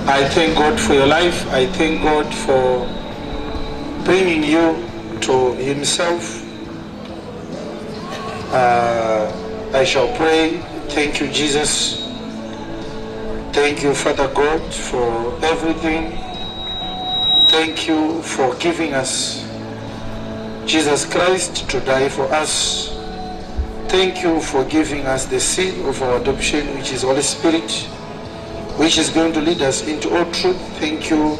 I thank God for your life. I thank God for bringing you to Himself. I shall pray. Thank you, Jesus. Thank you, Father God, for everything. Thank you for giving us Jesus Christ to die for us. Thank you for giving us the seal of our adoption, which is Holy Spirit, which is going to lead us into all truth. Thank you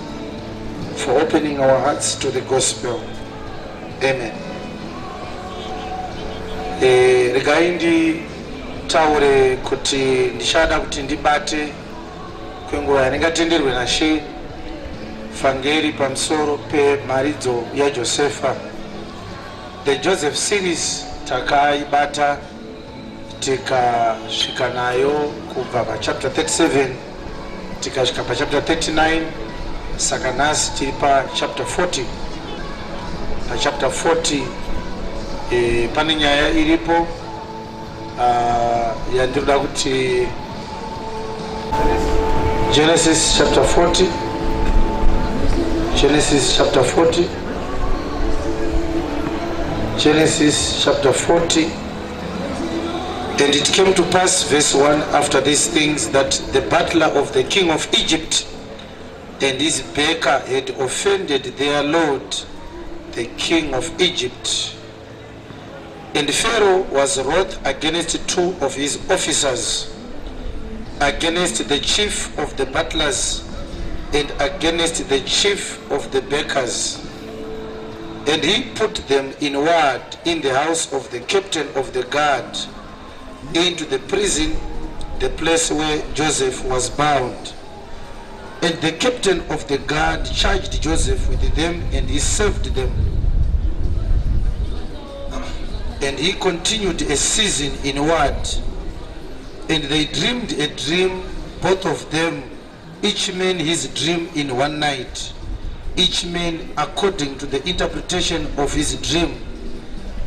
for opening our hearts to the gospel. Amen. Regai nditaure kuti ndichada kuti ndibate kwenguva yandingatenderwe naShe vhangeri pamusoro pemharidzo yaJosefa. The Joseph series takaibata, tikasvika nayo kubva pachapter 37, tikasvika pachapter 39. Saka nhasi tiri pachapter 40. Pachapter 40 pane nyaya iripo yandinoda kuti Genesis chapter 40, Genesis chapter 40, Genesis chapter 40. And it came to pass, verse 1, after these things, that the butler of the king of Egypt and his baker had offended their lord, the king of Egypt. And Pharaoh was wroth against two of his officers, against the chief of the butlers and against the chief of the bakers. And he put them in ward in the house of the captain of the guard, into the prison, the place where Joseph was bound. And the captain of the guard charged Joseph with them, and he served them. And he continued a season in ward. And they dreamed a dream, both of them, each man his dream in one night, each man according to the interpretation of his dream.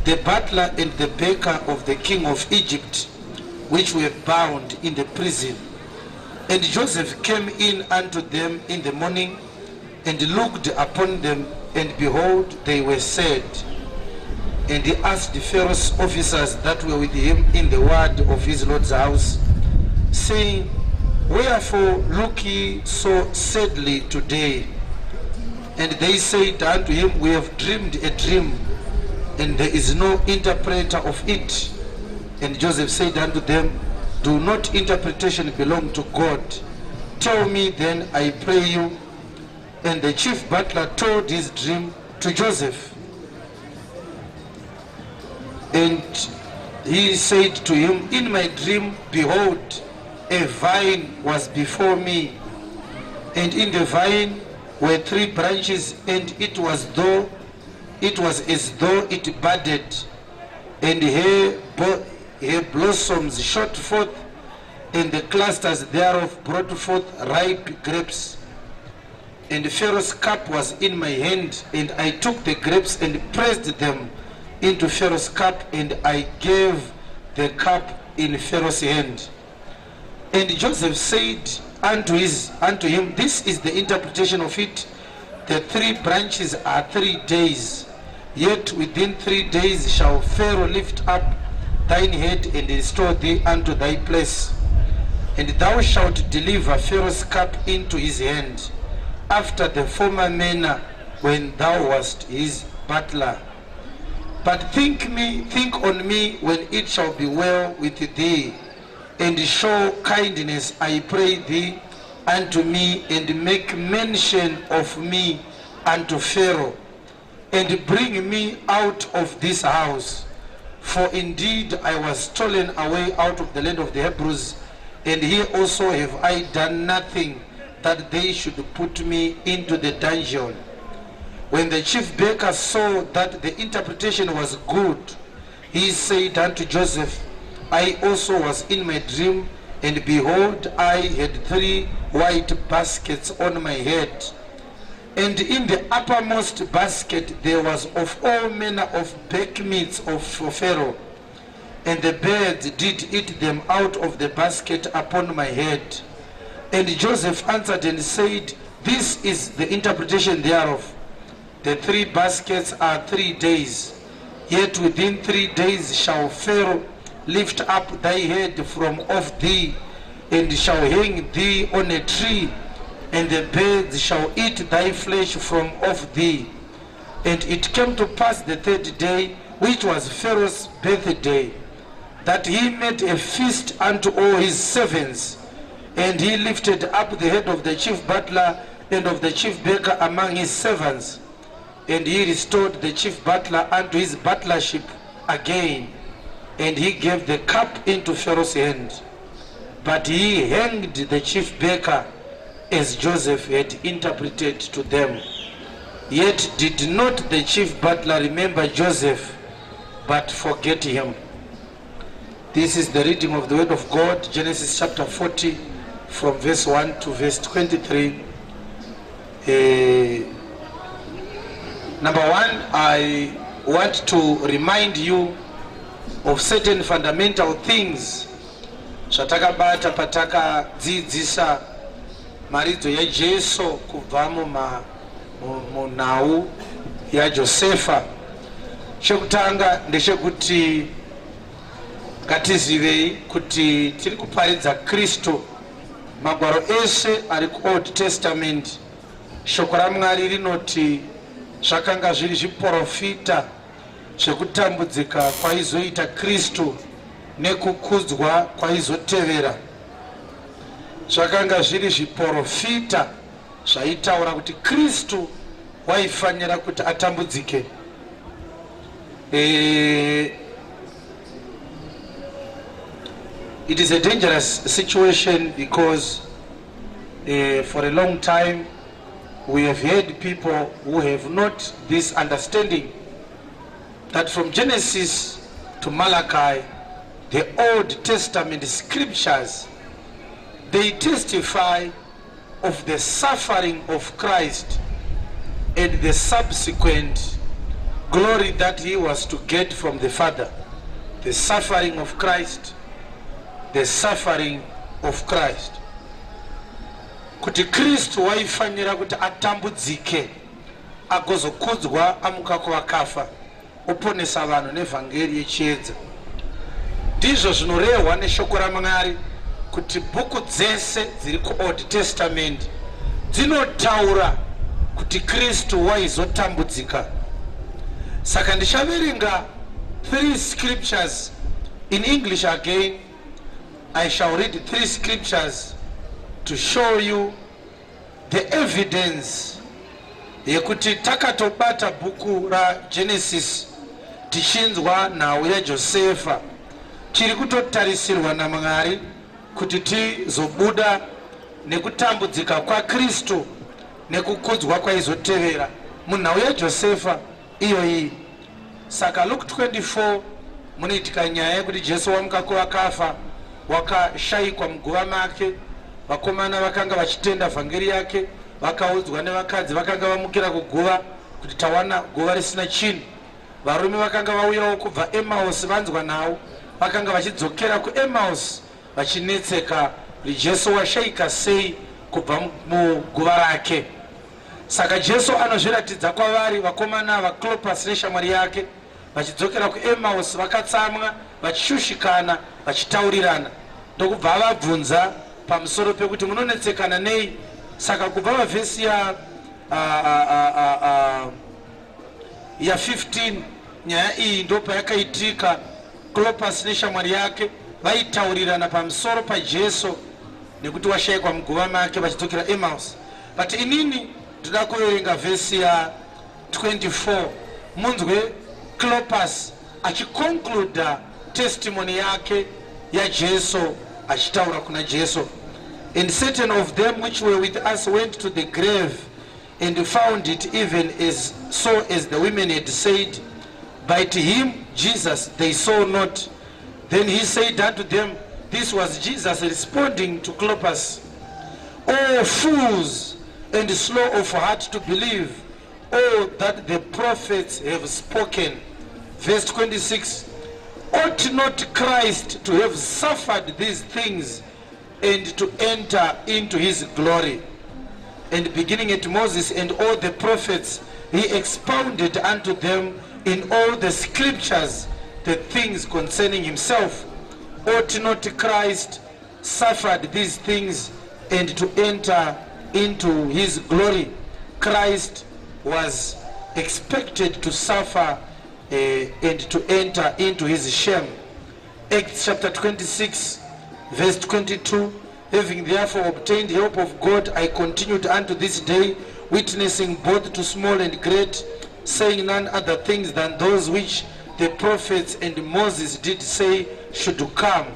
The butler and the baker of the king of Egypt, which were bound in the prison. And Joseph came in unto them in the morning and looked upon them, and behold, they were sad. And he asked the Pharaoh's officers that were with him in the ward of his lord's house, saying, "Wherefore look ye so sadly today?" And they said unto him, "We have dreamed a dream, and there is no interpreter of it." And Joseph said unto them, "Do not interpretation belong to God? Tell me then, I pray you." And the chief butler told his dream to Joseph. And he said to him, "In my dream, behold, a vine was before me, and in the vine were three branches, and it was as though it budded, and her blossoms shot forth, and the clusters thereof brought forth ripe grapes. And Pharaoh's cup was in my hand, and I took the grapes and pressed them into Pharaoh's cup, and I gave the cup in Pharaoh's hand." And Joseph said unto him, "This is the interpretation of it. The three branches are 3 days. Yet within 3 days shall Pharaoh lift up thine head and restore thee unto thy place. And thou shalt deliver Pharaoh's cup into his hand, after the former manner when thou wast his butler. But think on me when it shall be well with thee, and show kindness, I pray thee, unto me, and make mention of me unto Pharaoh, and bring me out of this house. For indeed I was stolen away out of the land of the Hebrews, and here also have I done nothing that they should put me into the dungeon." When the chief baker saw that the interpretation was good, he said unto Joseph, "I also was in my dream, and behold, I had three white baskets on my head. And in the uppermost basket there was of all manner of bakemeats of Pharaoh, and the birds did eat them out of the basket upon my head." And Joseph answered and said, This is the interpretation thereof. The three baskets are 3 days. Yet within 3 days shall Pharaoh lift up thy head from off thee, and shall hang thee on a tree, and the birds shall eat thy flesh from off thee. And it came to pass the third day, which was Pharaoh's birthday, that he made a feast unto all his servants. And he lifted up the head of the chief butler and of the chief baker among his servants. And he restored the chief butler unto his butlership again. And he gave the cup into Pharaoh's hand. But he hanged the chief baker, as Joseph had interpreted to them. Yet did not the chief butler remember Joseph, but forget him. This is the reading of the word of God, Genesis chapter 40, from verse 1 to verse 23. Number one, I want to remind you of certain fundamental things zvatakabata patakadzidzisa mharidzo yaJesu kubva munhau yaJosefa. Chekutanga ndechekuti ngatizivei kuti tiri kuparidza Kristu. Magwaro ese ari kuOld Testament, shoko raMwari rinoti zvakanga zviri zviprofita zvekutambudzika kwaizoita Kristu nekukudzwa kwaizotevera. Zvakanga zviri zviprofita zvaitaura kuti Kristu waifanira kuti atambudzike. It is a dangerous situation because for a long time we have had people who have not this understanding that from Genesis to Malachi, the Old Testament scriptures, they testify of the suffering of Christ and the subsequent glory that he was to get from the Father. The suffering of Christ, the suffering of Christ. Kuti Kristu waifanira kuti atambudzike, agozokudzwa amuka kuvakafa, oponesa vanhu nevhangeri yechiedza. Ndizvo zvinorehwa neshoko raMwari kuti bhuku dzese dziri kuOld Testament dzinotaura kuti Kristu waizotambudzika. Saka ndichaverenga three scriptures in English again. I shall read three scriptures to show you the evidence yekuti takatobata bhuku raGenesis tichinzwa nhau yaJosefa, tiri kutotarisirwa naMwari kuti tizobuda nekutambudzika kwaKristu nekukudzwa kwaizotevera munhau yaJosefa iyoyi. Saka Luke 24 munoitika nyaya yekuti Jesu wamuka kuvakafa, wakashayikwa muguva make. Vakomana vakanga vachitenda vhangeri yake vakaudzwa nevakadzi vakanga vamukira kuguva kuti tawana guva risina chinhu. Varume vakanga vauyawo kubva Emaus vanzwa nhau, vakanga vachidzokera kuEmaus vachinetseka kuti Jesu washayika sei kubva muguva rake. Saka Jesu anozviratidza kwavari vakomana vaClopas neshamwari yake vachidzokera kuEmaus vakatsamwa, vachishushikana, vachitaurirana, ndokubva avabvunza pamusoro pekuti munonetsekana nei. Saka kubva pavhesi ya 15, nyaya iyi ndo payakaitika. Clopas neshamwari yake vaitaurirana pamusoro paJesu nekuti washayikwa muguva make vachidzokera Emaus. But inini ndoda kuverenga vhesi ya 24, munzwe Clopas achiconcluda testimony yake yaJesu, achitaura kuna Jesu. "And certain of them which were with us went to the grave and found it even as so as the women had said, but him, Jesus, they saw not. Then he said unto them," this was Jesus responding to Clopas, "O fools and slow of heart to believe all that the prophets have spoken." Verse 26: "Ought not Christ to have suffered these things and to enter into his glory. And beginning at Moses and all the prophets, he expounded unto them in all the scriptures the things concerning himself. Ought not Christ suffered these things and to enter into his glory? Christ was expected to suffer and to enter into his shame. Acts chapter 26, verse 22. Having therefore obtained help of God, I continued unto this day, witnessing both to small and great, saying none other things than those which the prophets and Moses did say should come,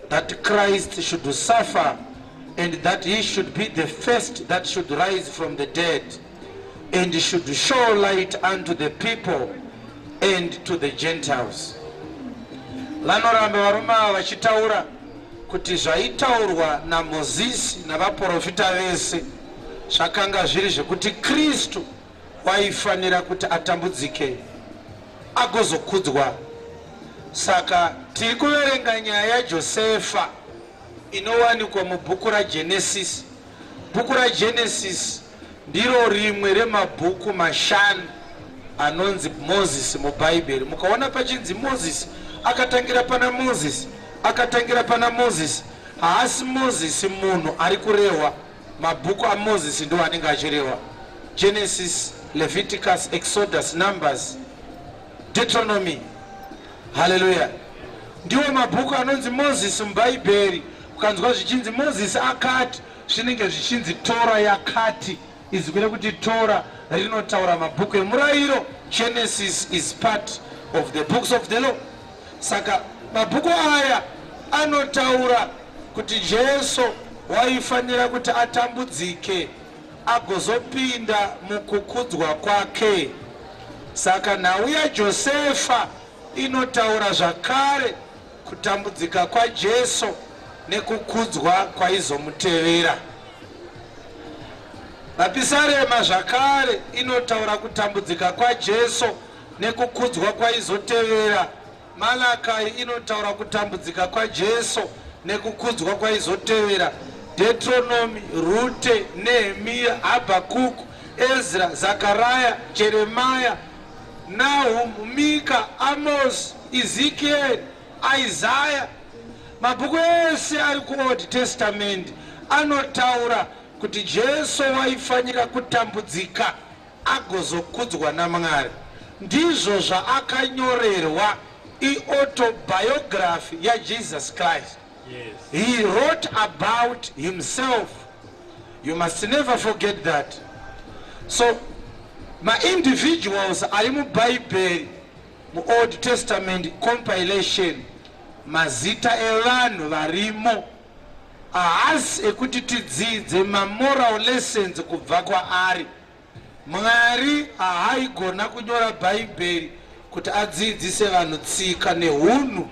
that Christ should suffer, and that he should be the first that should rise from the dead, and should show light unto the people and to the Gentiles. Vanoramba varume ava vachitaura kuti zvaitaurwa naMozisi navaprofita vese zvakanga zviri zvekuti Kristu waifanira kuti atambudzike agozokudzwa. Saka tiri kuverenga nyaya yaJosefa inowanikwa mubhuku raGenesis. Bhuku raGenesis ndiro rimwe remabhuku mashanu anonzi Mozisi muBhaibheri. Mukaona pachinzi Mozisi, akatangira pana Mozisi, akatangira pana Mozisi, haasi Mozisi munhu ari kurehwa. Mabhuku aMozisi ndiwo anenge achirehwa: Genesis, Leviticus, Exodus, Numbers, Deuteronomy. Haleluya! Ndiwo mabhuku anonzi Mozisi muBhaibheri. Ukanzwa zvichinzi Mozisi akati, zvinenge zvichinzi Tora yakati. Izwi rekuti Tora rinotaura mabhuku emurayiro. Genesis is part of the books of the law. Saka mabhuku aya anotaura kuti Jesu waifanira kuti atambudzike agozopinda mukukudzwa kwake. Saka nhau yaJosefa inotaura zvakare kutambudzika kwaJesu nekukudzwa kwaizomutevera. Mapisarema zvakare inotaura kutambudzika kwaJesu nekukudzwa kwaizotevera. Malakai inotaura kutambudzika kwaJesu nekukudzwa kwaizotevera. Deuteronomy, Rute, Nehemiya, Habhakuku, Ezra, Zakaraya, Jeremaya, Nahum, Mika, Amos, Ezekiel, Isaiah, mabhuku ese ari kuOld Testament anotaura kuti Jesu waifanira kutambudzika agozokudzwa naMwari. Ndizvo zvaakanyorerwa, iautobiography yaJesus Christ. He wrote about himself. You must never forget that. So maindividuals ari muBhaibheri, muOld Testament compilation, mazita evanhu varimo haasi ekuti tidzidze mamoral lessons kubva kwaari. Mwari haaigona kunyora Bhaibheri kuti adzidzise vanhu tsika neunhu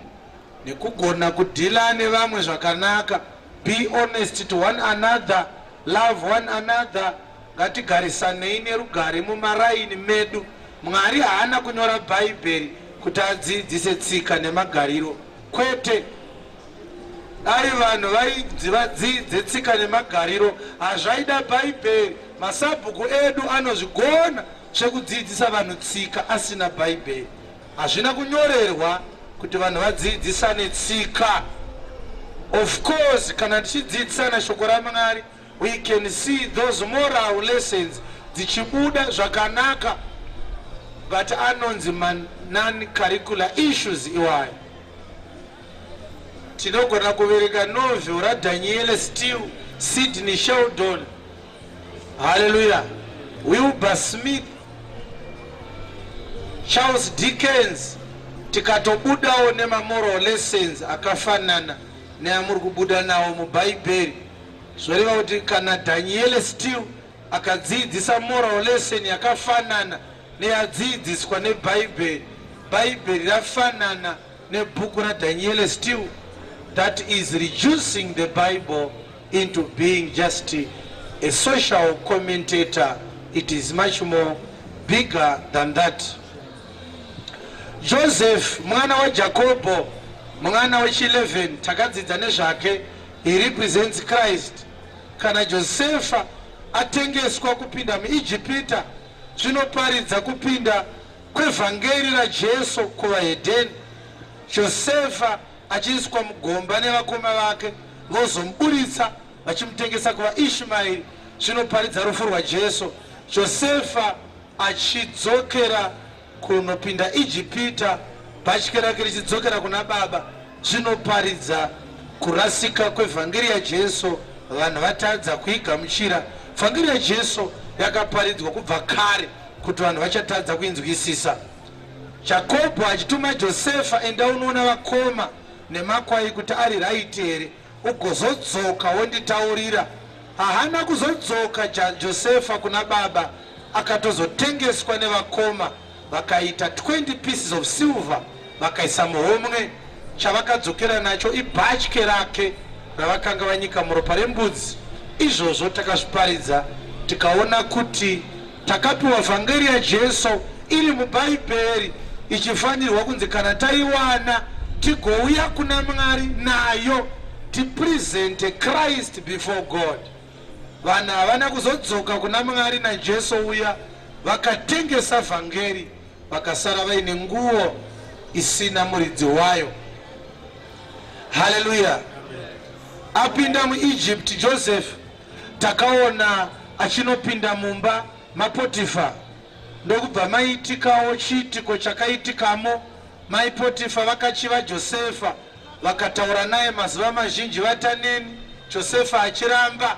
nekugona kudhila nevamwe zvakanaka. Be honest to one another, love one another, ngatigarisanei nerugare mumaraini medu. Mwari haana kunyora Bhaibheri kuti adzidzise tsika nemagariro, kwete. Dai vanhu vainzi vadzidze tsika nemagariro, hazvaida Bhaibheri. Masabhuku edu anozvigona zvekudzidzisa vanhu tsika asina Bhaibheri. Hazvina kunyorerwa kuti vanhu vadzidzisane tsika. Of course, kana tichidzidzisana shoko raMwari, we can see those moral lessons dzichibuda zvakanaka, but anonzi non curricular issues iwayo. Tinogona kuverenga novel raDanielle Steele, Sidney Sheldon, haleluya, Wilbur Smith, Charles Dickens, tikatobudawo nemamoral lessons akafanana neamuri kubuda nawo muBhaibheri. Zvoreva kuti kana Danielle Steele akadzidzisa moral lesson yakafanana neyadzidziswa neBhaibheri, Bhaibheri rafanana nebhuku raDanielle Steele. That is reducing the Bible into being just a social commentator. It is much more bigger than that. Joseph, mwana waJakobho, mwana wechi11, takadzidza nezvake. He represents Christ. Kana Josefa atengeswa kupinda muIjipita, zvinoparidza kupinda kwevhangeri raJesu kuvahedheni. Josefa achiiswa mugomba nevakoma vake vozomuburitsa vachimutengesa kuvaIshmaeri, zvinoparidza rufu rwaJesu. Josefa achidzokera kunopinda Ijipita, bhatye rake richidzokera kuna baba, zvinoparidza kurasika kwevhangeri yaJesu. Vanhu vatadza kuigamuchira. Vhangeri yaJesu yakaparidzwa kubva kare kuti vanhu vachatadza kuinzwisisa. Jakobho achituma Josefa, enda unoona vakoma nemakwai kuti ari raiti here, ugozodzoka wonditaurira. Haana kuzodzoka Josefa kuna baba, akatozotengeswa nevakoma vakaita 20 pieces of silver vakaisa muhomwe. Chavakadzokera nacho ibhatye rake ravakanga vanyika muropa rembudzi. Izvozvo takazviparidza tikaona kuti takapiwa vhangeri yaJesu iri muBhaibheri ichifanirwa kunzi kana taiwana tigouya kuna Mwari nayo, tipresente Christ before God. Vanhu havana kuzodzoka kuna Mwari naJesu uya, vakatengesa vhangeri vakasara vaine nguo isina muridzi wayo. Haleluya! Apinda muEgypt, Joseph takaona achinopinda mumba maPotifa, ndokubva maitikawo chiitiko chakaitikamo. Mai Potifa vakachiva Josefa, vakataura naye mazuva mazhinji, vataneni, Josefa achiramba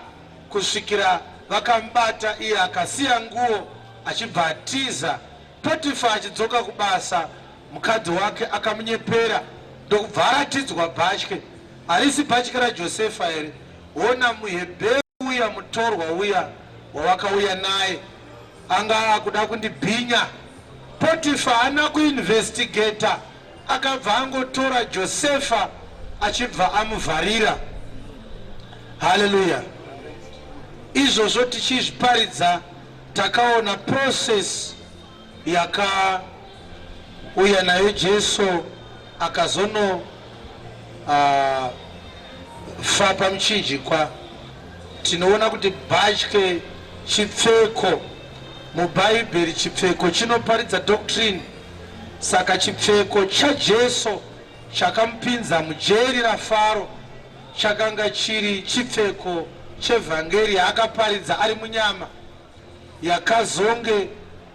kusvikira vakamubata, iye akasiya nguo achibva atiza. Potifa achidzoka kubasa, mukadzi wake akamunyepera ndokubva aratidzwa bhatye. Harisi bhatye raJosefa here? Hona muHebheru uya, mutorwa uya wavakauya naye, anga akuda kundibhinya. Potifa haana kuinvestigata, akabva angotora Josefa achibva amuvharira. Haleluya! Izvozvo tichizviparidza takaona process yakauya nayo Jesu akazono fa pamuchinjikwa. Tinoona kuti bhatye chipfeko muBhaibheri, chipfeko chinoparidza doctrine. Saka chipfeko chaJesu chakamupinza mujeri raFaro chakanga chiri chipfeko chevhangeri yaakaparidza ari munyama, yakazonge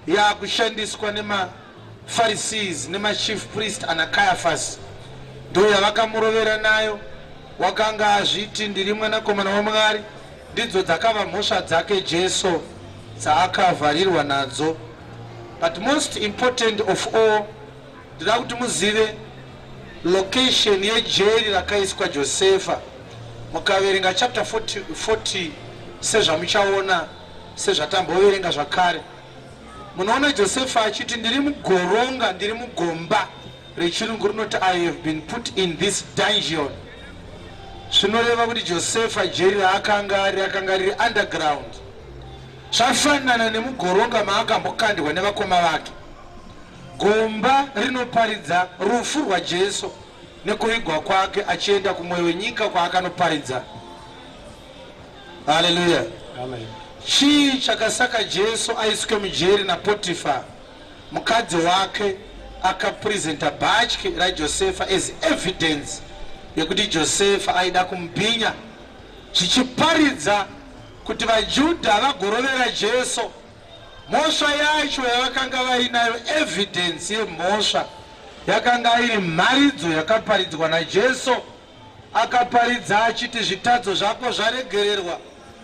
yakushandiswa nemaPharisees nemachief priest ana Caiaphas, ndo yavakamurovera nayo. Wakanga azviti ndiri mwanakomana waMwari, ndidzo dzakava mhosva dzake Jesu dzaakavharirwa nadzo. But most important of all, ndinoda kuti muzive location yejeri rakaiswa Josefa. Mukaverenga chapter 40, 40 sezvamuchaona, sezvatamboverenga zvakare, munoona Josefa achiti ndiri mugoronga, ndiri mugomba. Rechirungu rinoti I have been put in this dungeon. Zvinoreva kuti Josefa jeri raakanga ari rakanga riri underground, zvafanana nemugoronga maakambokandwa nevakoma vake. Gomba rinoparidza rufu rwaJesu nekuvigwa kwake achienda kumwoyo wenyika kwaakanoparidza. Haleluya! Chii chakasaka Jesu aiswe mujeri naPotifa? Mukadzi wake akapresenta bhatye raJosefa as evidence yekuti Josefa aida kumubhinya, zvichiparidza kuti vaJudha vagorovera Jesu. Mhosva yacho yavakanga vainayo, evidence yemhosva yakanga iri mharidzo yakaparidzwa naJesu. Akaparidza achiti zvitadzo zvako zvaregererwa.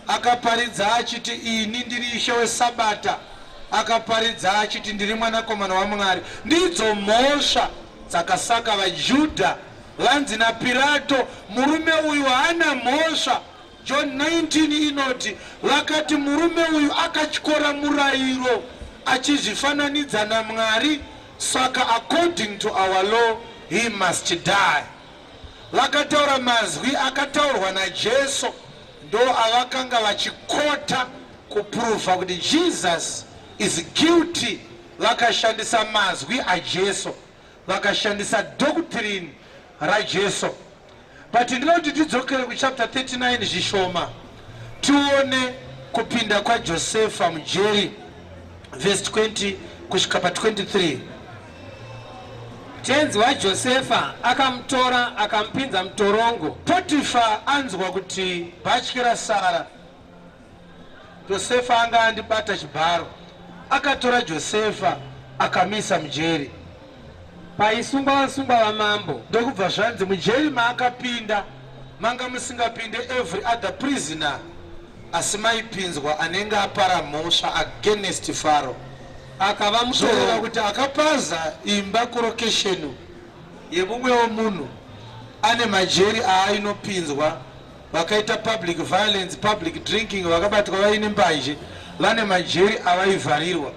Akaparidza achiti ini ndiri Ishe weSabata. Akaparidza achiti ndiri mwanakomana waMwari. Ndidzo mhosva dzakasaka vaJudha vanzi naPirato, murume uyu haana mhosva. John 19 inoti vakati murume uyu akatyora murayiro achizvifananidza naMwari, saka according to our law he must die. Vakataura mazwi akataurwa naJesu ndo avakanga vachikota kupruvha kuti Jesus is guilty. Vakashandisa mazwi aJesu, vakashandisa doctrine raJesu. But ndinoda kuti tidzokere kuchapter 39 zvishoma tione kupinda kwaJosefa mujeri, verse 20 kusvika pa23. Tenzi waJosefa akamutora akamupinza mutorongo. Potifa anzwa kuti bhatyi rasara, Josefa anga andibata chibharo, akatora Josefa akamisa mujeri. Paisungwa vasungwa vamambo. Ndokubva zvanzi mujeri maakapinda manga musingapinde every other prisoner, asi maipinzwa anenge apara mhosva against Pharaoh. Akava Zvoreva mutorongo. kuti akapaza imba kurokesheni yemumwewo munhu ane majeri aainopinzwa, vakaita public violence, public drinking, vakabatwa vaine mbanje, vane majeri avaivharirwa.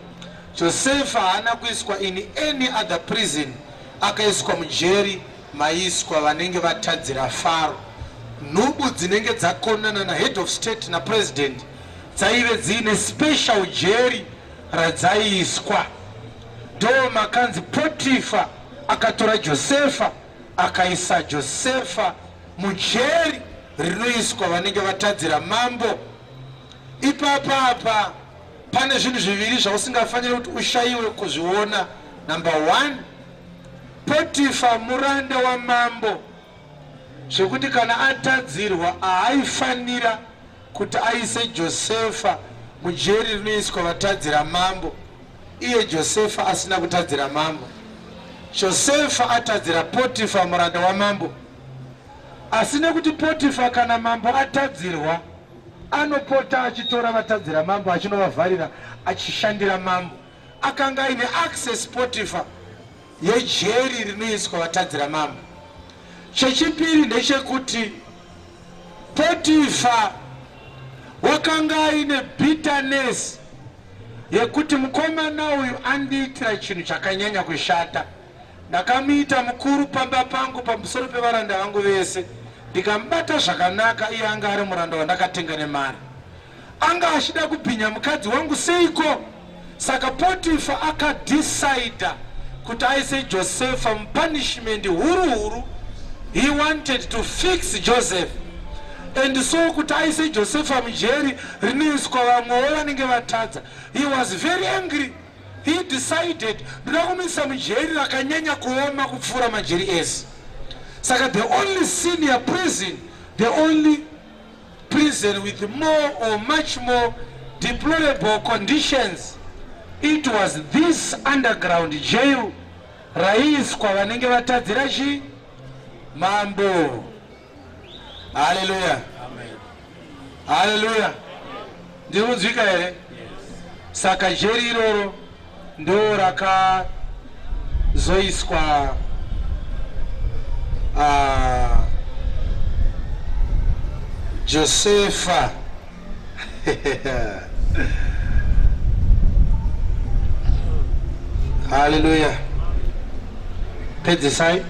Josefa haana kuiswa in any other prison, akaiswa mujeri maiiswa vanenge vatadzira Faro. Nhubu dzinenge dzakonana nahead of state napresident dzaive dziine special jeri radzaiiswa. Ndo makanzi Potifa akatora Josefa akaisa Josefa mujeri rinoiswa vanenge vatadzira mambo. Ipapa apa pane zvinhu zviviri zvausingafaniri kuti ushayiwe kuzviona. Number 1, Potifa muranda wamambo, zvekuti kana atadzirwa haaifanira kuti aise Josefa mujeri rinoiswa vatadzira mambo, iye Josefa asina kutadzira mambo. Josefa atadzira Potifa muranda wamambo, asi nekuti Potifa kana mambo atadzirwa anopota achitora vatadzira mambo achinovavharira achishandira mambo, akanga aine access Potifa yejeri rinoiswa vatadzira mambo. Chechipiri ndechekuti Potifa wakanga aine bitterness yekuti mukomana uyu andiitira chinhu chakanyanya kushata. Ndakamuita mukuru pamba pangu pamusoro pevaranda vangu vese, ndikamubata zvakanaka, iye anga ari muranda wandakatenga nemari. Anga achida kubhinya mukadzi wangu seiko? Saka Potifa akadecider kuti aise Josefa mupunishment huru huru. He wanted to fix Joseph, and so kuti aise Josefa mujeri rinoiswa vamwewo vanenge vatadza. He was very angry. He decided, ndoda kumuisa mujeri rakanyanya kuoma kupfuura majeri ese. Saka the only senior prison, the only prison with more or much more deplorable conditions, it was this underground jail raiiswa vanenge vatadzira chi mambo. Haleluya, haleluya. Ndiri kunzwika here? Saka jeri iroro ndo rakazoiswa Josefa. Haleluya. Pedzisai.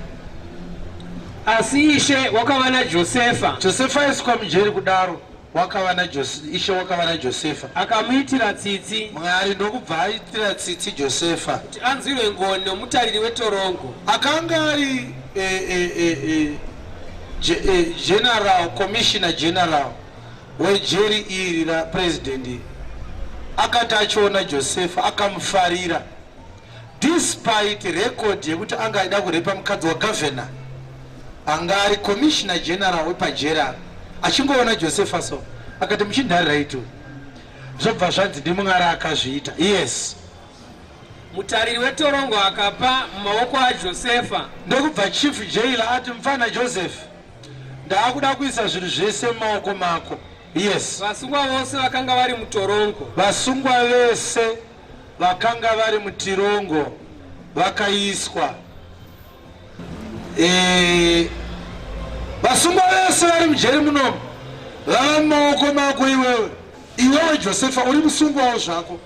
Asi Ishe wakava naJosefa. Josefa aiswa mujeri kudaro, wakava Ishe wakava naJosefa, akamuitira tsitsi. Mwari ndokubva aitira tsitsi Josefa kuti anzwirwe ngoni nomutariri wetorongo. Akanga ari general commissioner general wejeri iri rapresident. Akati achiona Josefa akamufarira, despite record yekuti anga aida kurepa mukadzi wagavhena anga ari commissioner general wepajera. Achingoona Josefa so akati, "Muchindarira itu." Zvobva zvanzi ndiMwari akazviita, yes. Mutariri wetorongo akapa mumaoko aJosefa. Ndokubva chief jailer ati, "Mufana Joseph, ndaakuda kuisa zvinhu zvese mumaoko mako." Yes. Vasungwa vose vakanga vari mutorongo. Vasungwa vese vakanga vari mutirongo vakaiswa, vasungwa vese vari mujeri munomu vava mumaoko mako iwewe. Iwewe Josefa uri musungwawo zvako,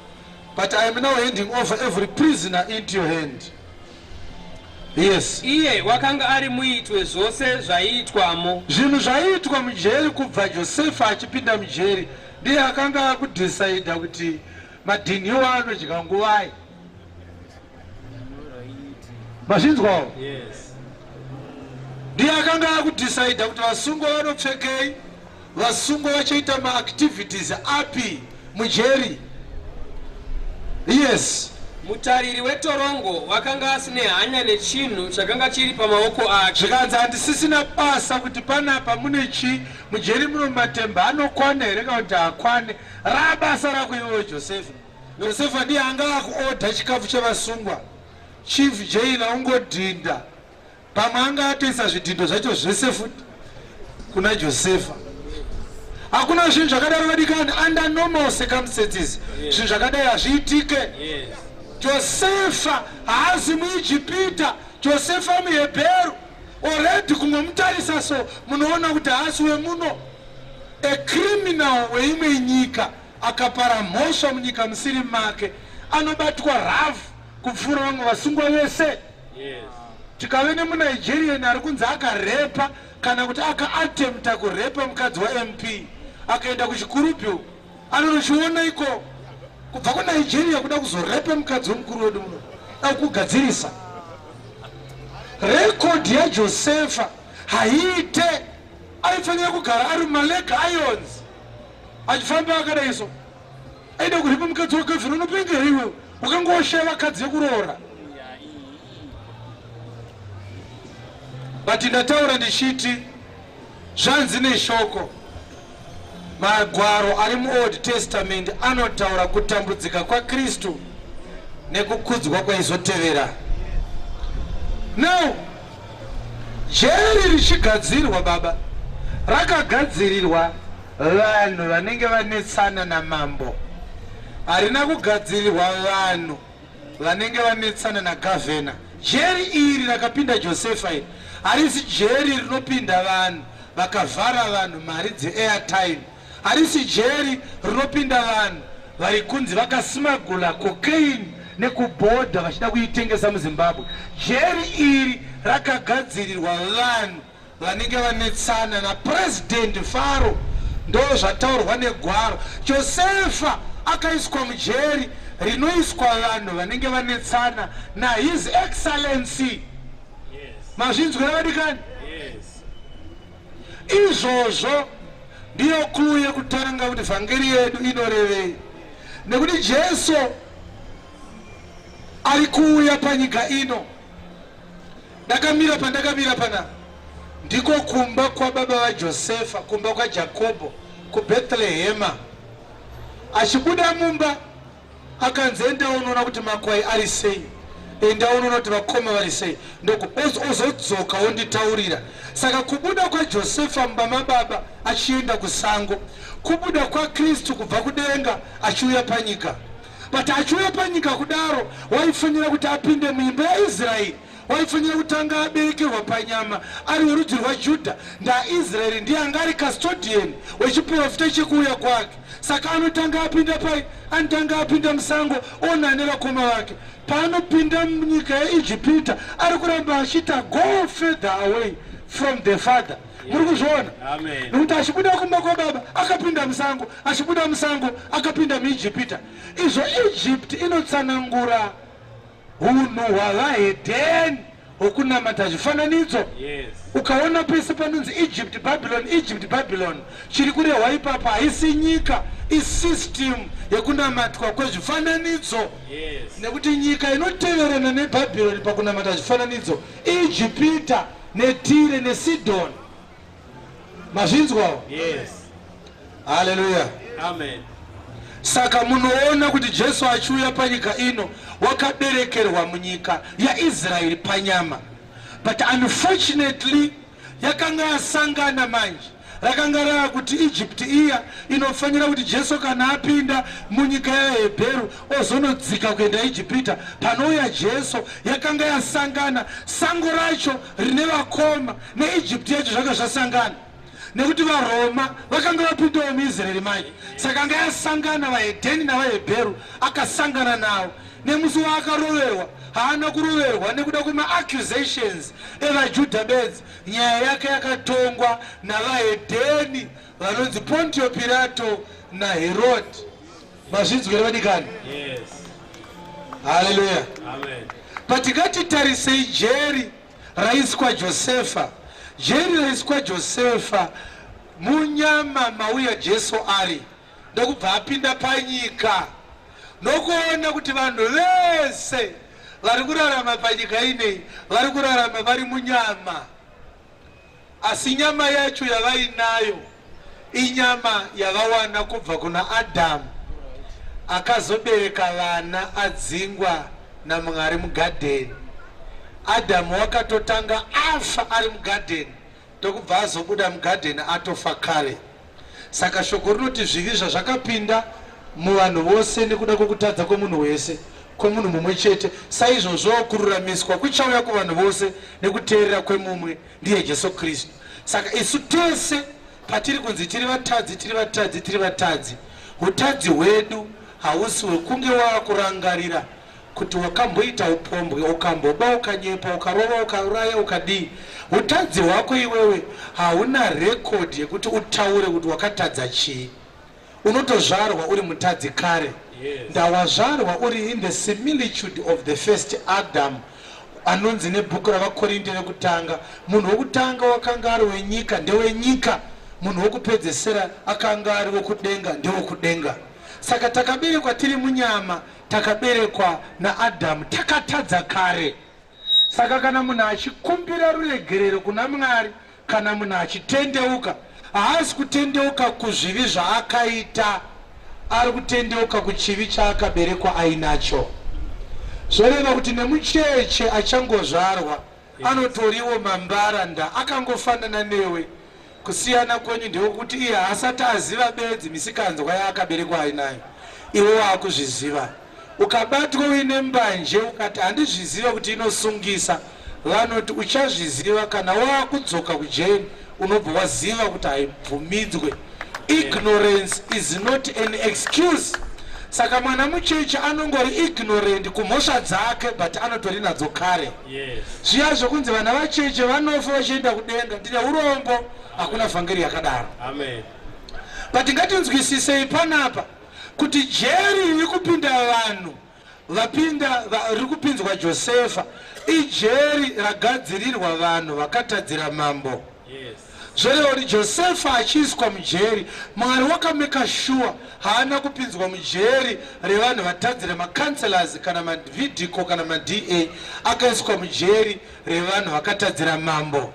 but I am now handing over every prisoner into your hand. Yes. Iye wakanga ari muiti wezvose zvaiitwamo. Zvinhu zvaiitwa mujeri, kubva Josefa achipinda mujeri, ndiye akanga akudhisaidha kuti madhinhiwa anodya nguvai. Mazvinzwawo? Yes. Ndiye akanga akudhisaidha kuti vasungwa vanopfekei, vasungwa vachaita maactivities api mujeri. Yes. Mutariri wetorongo wakanga asine hanya nechinhu chakanga chiri pamaoko ake. Zvikanzi handisisina basa kuti panapa mune chii, mujeri muno matemba anokwana here kana kuti haakwane. Raabasa rako iwewe Josefa. Josefa ndiye anga akuodha chikafu chevasungwa. Chief jailer ungodhinda. Pamwe anga atoisa zvidhindo zvacho zvese futi kuna Josefa. Hakuna zvinhu zvakadaro vadikani, under normal circumstances zvinhu zvakadai hazviitike. Josefa haazi muIjipita, Josefa muHebheru. Already kungomutarisa so munoona kuti haasi wemuno. A criminal weimwe nyika akapara mhosva munyika musiri make anobatwa rough kupfuura vamwe vasungwa vese. Tikave nemuNigerian ari kunzi akarepa kana kuti akaattempta kurepa mukadzi waMP akaenda kuchikurubhi uko anonochiona iko kubva kuNigeria kuda kuzorepa mukadzi wemukuru wedu muno da kugadzirisa rekodhi yaJosefa haiite. Aifanira kugara ari mumaleg irons achifamba akadai so. Aida kuripa mukadzi waGavin unopenga here iwewe? Wakanga washaya vakadzi vekuroora. But ndataura ndichiti zvanzi neshoko magwaro ari muOld Testament anotaura kutambudzika kwaKristu nekukudzwa kwaizotevera. Now jeri richigadzirwa baba rakagadzirirwa Vanhu vanenge vanetsana namambo. Harina kugadzirirwa vanhu vanenge vanetsana nagavhena. Jeri iri rakapinda Josefa iri harisi jeri rinopinda vanhu vakavhara vanhu mari dzeairtime. Harisi jeri rinopinda vanhu vari kunzi vakasmagula cocaine nekubhodha vachida kuitengesa muZimbabwe. Jeri iri rakagadzirirwa vanhu Vanenge vanetsana naPresident Faro ndozvataurwa negwaro. Josefa akaiswa mujeri rinoiswa vanhu vanenge vanetsana naHis Excellency. Mazvinzwira vadikani? Izvozvo ndiyo clue yekutanga kuti vhangeri yedu inorevei, nekuti Jesu ari kuuya panyika ino. Ndakamira pandakamira pana ndiko kumba kwababa vaJosefa, kumba kwaJakobho kuBhethlehema. Achibuda mumba akanzi enda unoona kuti makwai ari sei, enda unoona kuti vakoma vari sei, ndoku ozodzoka wonditaurira. Saka kubuda kwaJosefa mumba mababa achienda kusango, kubuda kwaKristu kubva kudenga achiuya panyika. But achiuya panyika kudaro waifanira kuti apinde muimba yaIsraeri, waifanira kutanga aberekerwa panyama ari werudzi rwaJudha. NdaIsraeri ndiye anga ari custodian wechiprofita chekuuya kwake. Saka anotanga apinda pai? Anotanga apinda musango ona nevakoma vake. Paanopinda munyika yeIjipita ari kuramba achiita go further away from the father. Muri kuzviona? Nekuti achibuda kumba kwababa akapinda musango, achibuda musango akapinda muIjipita. Izvo Egypt inotsanangura hunhu hwavahedheni hwokunamata zvifananidzo. Yes. Ukaona pese panonzi Egypt, Babylon, Egypt, Babylon, chiri kurehwa ipapo haisi nyika, isystem yekunamatwa kwezvifananidzo. Yes. Nekuti nyika inoteverana neBhabhironi pakunamata zvifananidzo Ijipita neTire neSidhoni. Mazvinzwawo? Yes. Haleluya. Amen. Saka munoona kuti Jesu achiuya panyika ino wakaberekerwa munyika yaIsraeri panyama. But unfortunately yakanga yasangana manje rakanga rava kuti Egypt iya inofanira kuti Jesu kana apinda munyika yaHebheru ozonodzika kuenda Ijipita, panouya Jesu yakanga yasangana sango racho rine vakoma neEgypt yacho zvanga zvasangana nekuti vaRoma vakanga vapindawo muIsraeri manje, saka anga yasangana vaHedheni navaHebheru akasangana navo. Nemusi waakaroverwa haana kuroverwa nekuda kwemaaccusations evaJudha bedzi, nyaya yake yakatongwa navahedheni vanonzi Pontio Pirato naHerodi. Mazvinzwa here vadikani? Yes. Haleluya. Amen. But ngatitarisei jeri raiswa Josefa. Jeri raiswa Josefa munyama mauya Jesu ari ndokubva apinda panyika nokuona kuti vanhu vese vari kurarama panyika inei vari kurarama vari munyama. Asi nyama yacho yavainayo inyama yavawana kubva kuna Adhamu akazobereka vana adzingwa naMwari mugadheni. Adhamu wakatotanga afa ari mugadheni ndokubva azobuda mugadheni atofa kare. Saka shoko rinoti zvivi zvazvakapinda muvanhu vose nekuda kwekutadza kwemunhu wese, kwemunhu mumwe chete, saizvozvowo kururamiswa kuchauya kuvanhu vose nekuteerera kwemumwe, ndiye Jesu Kristu. Saka isu tese patiri kunzi tiri vatadzi, tiri vatadzi, tiri vatadzi, hutadzi hwedu hausi hwekunge waakurangarira kuti wakamboita upombwe, ukamboba, ukanyepa, ukarova, ukauraya, ukadii. Utadzi hwako iwewe hauna record yekuti utaure kuti wakatadza chii. Unotozvarwa uri mutadzi kare. Ndawazvarwa uri in the similitude of the first Adam anonzi nebhuku ravaKorinte vekutanga, munhu wokutanga wakanga ari wenyika ndewenyika, munhu wokupedzesera akanga ari wokudenga ndewokudenga. Saka takaberekwa tiri munyama, Takaberekwa naAdhamu takatadza kare. Saka kana munhu achikumbira ruregerero kuna Mwari kana munhu achitendeuka, haasi kutendeuka kuzvivi zvaakaita, ari kutendeuka kuchivi chaakaberekwa ainacho. Zvoreva kuti nemucheche achangozvarwa anotoriwo mambara nda akangofanana newe. Kusiyana kwenyu ndewekuti iye haasati aziva bedzi misikanzwa yaakaberekwa ainayo, iwe waakuzviziva. Ukabatwa uine mbanje ukati handizvizive kuti inosungisa, vanoti uchazviziva kana waakudzoka kujeri, unobva waziva kuti haibvumidzwe. Ignorance is not an excuse. Saka mwana mucheche anongori ignorant kumhosva dzake but anotori nadzo kare. Zviya zvokunzi vana vacheche vanofa vachienda kudenga, ndine urombo, hakuna vhangeri yakadaro. Amen. But ngatinzwisisei panapa kuti jeri riri kupinda vanhu vapinda riri kupinzwa Josefa ijeri ragadzirirwa vanhu vakatadzira mambo. Yes. Zvoreva kuti Josefa achiiswa mujeri, Mwari wakameka shuwa haana kupinzwa mujeri revanhu vatadzira macouncillors kana mavidco kana maDA, akaiswa mujeri revanhu vakatadzira mambo.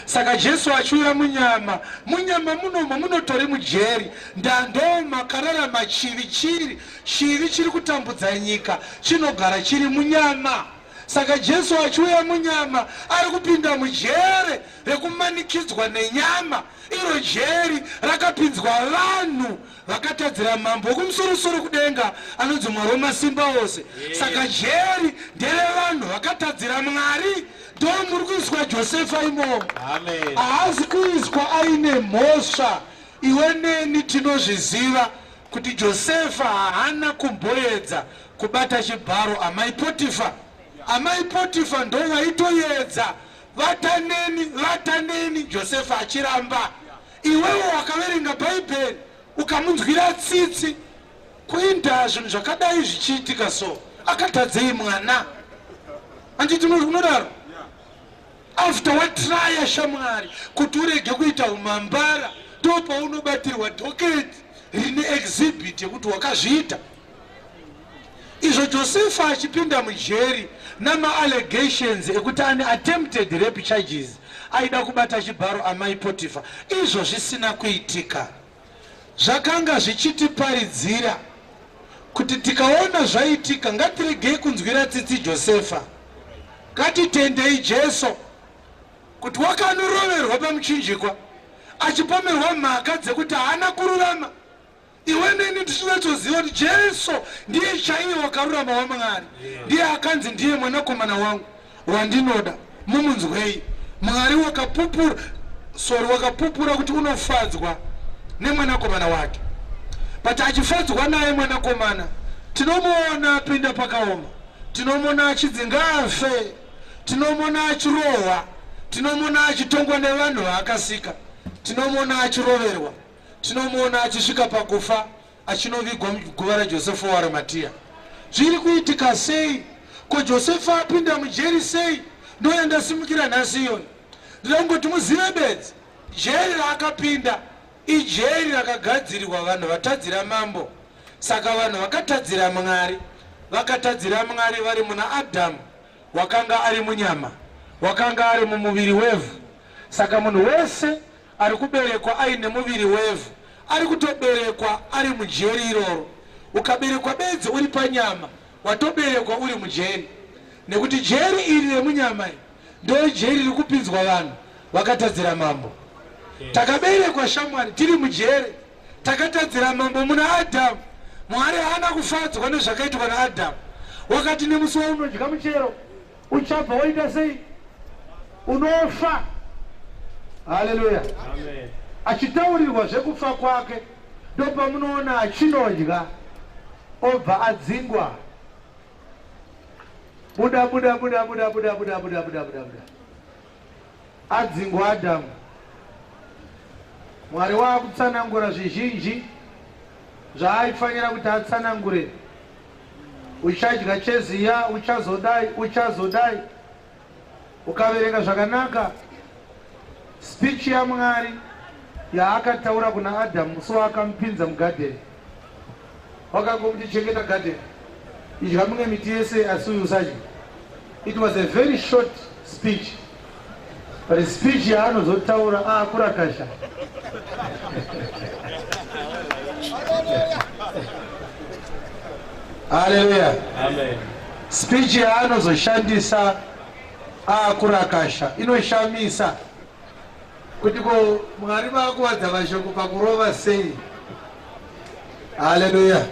Saka Jesu achiuya munyama, munyama munomo munotori mujeri, ndando makararama chivi chiri chivi chiri kutambudza nyika chinogara chiri munyama. Saka Jesu achiuya munyama ari kupinda mujere rekumanikidzwa nenyama. Iro jeri rakapinzwa vanhu vakatadzira mambo wekumusorosoro kudenga anonzi Mwari wemasimba ose. Saka jeri nderevanhu vakatadzira Mwari. Ndo muri kuiswa Josefa imomo. Haazi kuiswa aine mhosva. Iwe neni tinozviziva kuti Josefa haana kumboedza kubata chibharo amai Potifa. Amai Potifa ndo vaitoedza vata neni, vata neni, Josefa achiramba. Iwewe wakaverenga Bhaibheri ukamunzwira tsitsi, kuinda zvinhu zvakadai zvichiitika so, akatadzei mwana? Handiti unodaro? After watraya shamwari kuti urege kuita umambara, ndopaunobatirwa docket rine exhibit yekuti wakazviita. Izvo Josefa achipinda mujeri namaallegations ekuti ane attempted rape charges, aida kubata chibharo amai Potifa, izvo zvisina kuitika. Zvakanga zvichitiparidzira kuti tikaona zvaitika ngatiregei kunzwira tsitsi Josefa, ngatitendei Jesu kuti wakanoroverwa pamuchinjikwa achipomerwa mhaka dzekuti haana kururama. Iwe neni tichinatsoziva kuti Jesu ndiye chaiye wakarurama waMwari, ndiye akanzi ndiye mwanakomana wangu wandinoda, mumunzwei. Mwari wakapupura, sorry, wakapupura kuti unofadzwa nemwanakomana wake, but achifadzwa naye mwanakomana tinomuona apinda pakaoma, tinomuona achinzi ngaafe, tinomuona achirohwa, tinomuona achitongwa nevanhu vaakasika, tinomuona achiroverwa. Tinomuona achisvika pakufa achinovigwa muguva raJosefa waArimatia. Zviri kuitika sei? Ko Josefa apinda mujeri sei? Ndoyandasimukira nhasi iyoyo. Ndinoda kungoti muzive bedzi, jeri raakapinda ijeri rakagadzirirwa vanhu vatadzira mambo. Saka vanhu vakatadzira Mwari, vakatadzira Mwari vari muna Adhamu wakanga ari munyama, wakanga ari mumuviri wevhu. Saka munhu wese ari kuberekwa aine muviri wevhu ari kutoberekwa ari mujeri iroro. Ukaberekwa bedzi uri panyama, watoberekwa uri mujeri, nekuti jeri iri remunyama iri ndo jeri riri kupinzwa vanhu vakatadzira mambo. Takaberekwa shamwari tiri mujeri, takatadzira mambo muna Adhamu. Mwari haana kufadzwa nezvakaitwa naAdhamu, wakati nemusi waunodya muchero uchabva waita sei? Unofa. Haleluya. Achitaurirwa zvekufa kwake, ndopamunoona achinodya obva adzingwa. Buda buda buda buda buda buda buda buda buda buda. Adzingwa Adhamu. Mwari waakutsanangura zvizhinji zvaaifanira kuti atsanangure. Uchadya cheziya, uchazodai, uchazodai. Ukaverenga zvakanaka speech yaMwari yaakataura kuna Adamu musi waakamupinza mugadheni, wakangomuti chengeta gadheni, idya mimwe miti yese asi uyu usadya. It was a very short speech, but speech yaanozotaura aakurakasha. Haleluya. Amen. Speech yaanozoshandisa aakurakasha inoshamisa kuti ko Mwari vaakuvadza mashoko pakurova sei. Haleluya.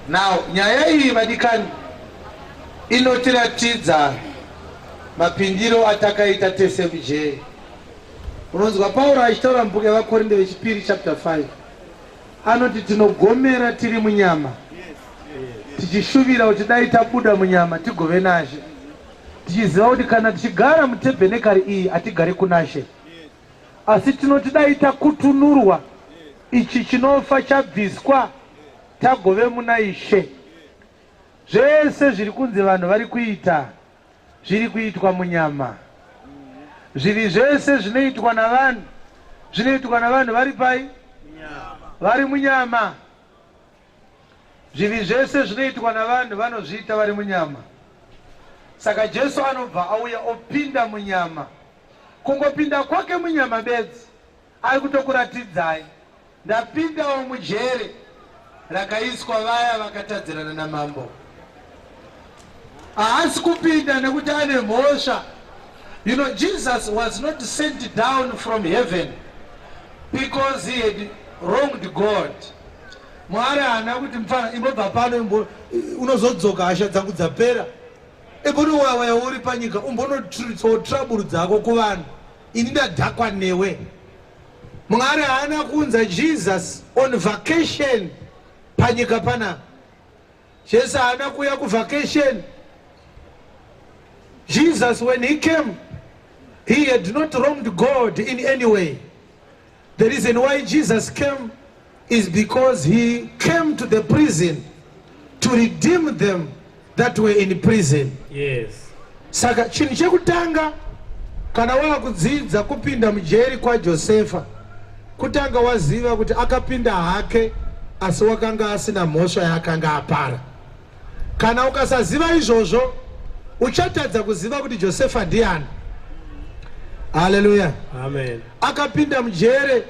Now nyaya iyi vadikani inotiratidza mapindiro atakaita tese mujeri. Unonzwa Pauro achitaura mubhuku yaVaKorinde vechipiri chapter 5 anoti tinogomera tiri munyama tichishuvira kuti dai tabuda munyama tigove naShe, tichiziva kuti kana tichigara mutebhenekari iyi hatigari kunaShe, asi tinoti dai takutunurwa ichi chinofa chabviswa tagove muna Ishe. Zvese zviri kunzi vanhu vari kuita zviri kuitwa munyama. Zvivi zvese zvinoitwa navanhu zvinoitwa navanhu vari pai? Vari munyama. Zvivi zvese zvinoitwa navanhu vanozviita vari munyama. Saka Jesu anobva auya opinda munyama. Kungopinda kwake munyama bedzi ari kutokuratidzai ndapindawo mujere rakaiswa vaya vakatadzirana namambo. Haasi kupinda nekuti ane mhosva. You know, Jesus was not sent down from heaven because he had wronged God. Mwari haana kuti mfana imbobva pano imbo unozodzoka hasha dzangu dzapera. Imbonowawaya uri panyika umbonotsoo trouble dzako kuvanhu. Ini ndadhakwa newe. Mwari haana kuunza Jesus on vacation panyika panapa. Jesu haana kuuya kuvacation. Jesus when he came he had not wronged God in any way. The reason why Jesus came is because he came to the prison to redeem them that were in prison. Yes. Saka chinhu chekutanga kana wakudzidza kupinda mujeri kwaJosefa kutanga waziva kuti akapinda hake asi wakanga asina mhosva yaakanga apara. Kana ukasaziva izvozvo uchatadza kuziva kuti Josefa ndiani. Haleluya. Amen. Akapinda mujere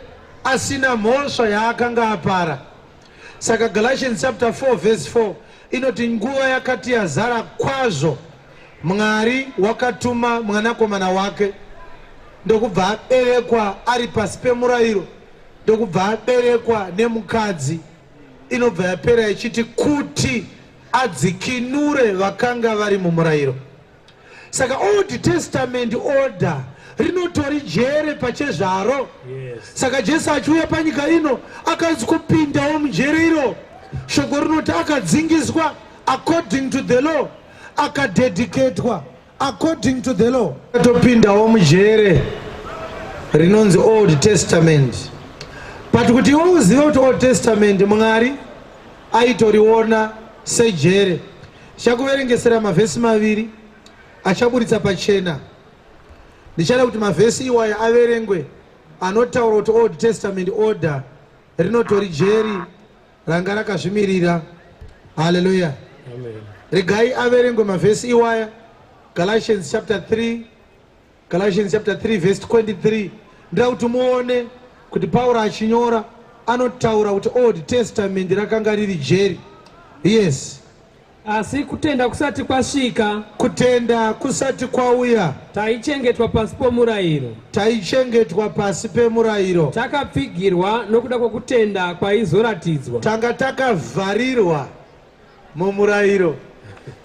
asina mhosva yaakanga apara. Saka Galatians chapter 4 verse 4 inoti nguva yakati yazara kwazvo Mwari wakatuma mwanakomana wake ndokubva aberekwa ari pasi pemurayiro ndokubva aberekwa nemukadzi. Inobva yapera ichiti kuti adzikinure vakanga vari mumurayiro. Saka Old Testament order rinotori jere pachezvaro. Yes. Saka Jesu achiuya panyika ino akanzi kupindawo mujere iro. Shoko rinoti akadzingiswa according to the law, akadedicatwa according to the law. Topindawo mujere rinonzi Old Testament. But kuti iwe uzive kuti Old Testament Mwari aitoriona sejere. Ndichakuverengesera mavhesi maviri. Achaburitsa pachena. Ndichada kuti mavhesi iwaya averengwe anotaura kuti Old Testament order rinotori jeri ranga rakazvimirira. Haleluya. Regai averengwe mavhesi iwaya. Galatians chapter 3, Galatians chapter 3 verse 23. Ndira kuti muone kuti Pauro achinyora anotaura kuti Old Testament rakanga riri jeri. Yes. Asi kutenda kusati kwasvika, Kutenda kusati kwauya, taichengetwa pasi pomurayiro, taichengetwa pasi pemurayiro. Takapfigirwa nokuda kwokutenda kwaizoratidzwa. Tanga takavharirwa mumurayiro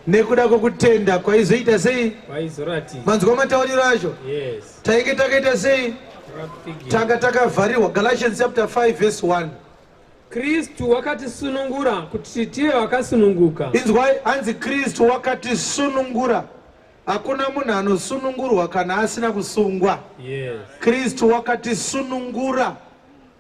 nekuda kwokutenda kwaizoita sei? Kwaizoratidzwa. Manzwa matauriro acho? Yes. Tainge takaita sei? Takapfigirwa. Tanga takavharirwa. Galatians chapter 5 verse 1. Kristu wakatisunungura kuti tive vakasununguka. Inzwai, hanzi Kristu wakatisunungura. Hakuna munhu anosunungurwa kana asina kusungwa. Yes. Kristu wakatisunungura.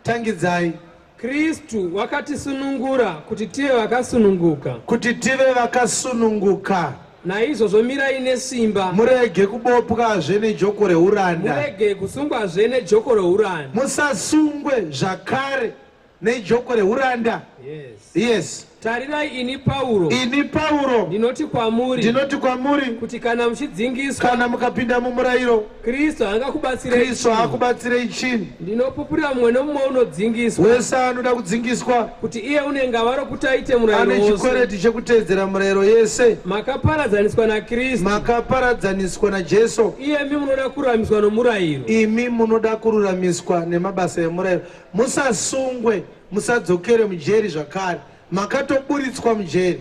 Tangidzai. Kristu wakatisunungura kuti tive vakasununguka. Kuti tive vakasununguka. Naizvozvo mirai nesimba. Murege kubopwazve nejoko reuranda. Murege kusungwazve nejoko reuranda. Musasungwe zvakare nejoko reuranda. Yes. Yes. Tarirai ini Pauro. Ini Pauro. Ndinoti kwamuri. Ndinoti kwamuri. Kuti kana muchidzingiswa. Kana mukapinda mumurayiro. Kristu haangakubatsirei. Kristu haakubatsirei chinhu. Ndinopupurira mumwe nomumwe unodzingiswa. Wese anoda kudzingiswa. Kuti iye une ngava rokuti aite murayiro wose. Ane chikwereti chekuteedzera murayiro yese. Makaparadzaniswa naKristu. Makaparadzaniswa naJesu. Iyemi munoda kururamiswa nomurayiro. Imi munoda kururamiswa nemabasa emurayiro. Musasungwe, musadzokere mujeri zvakare. Makatoburitswa mujeri.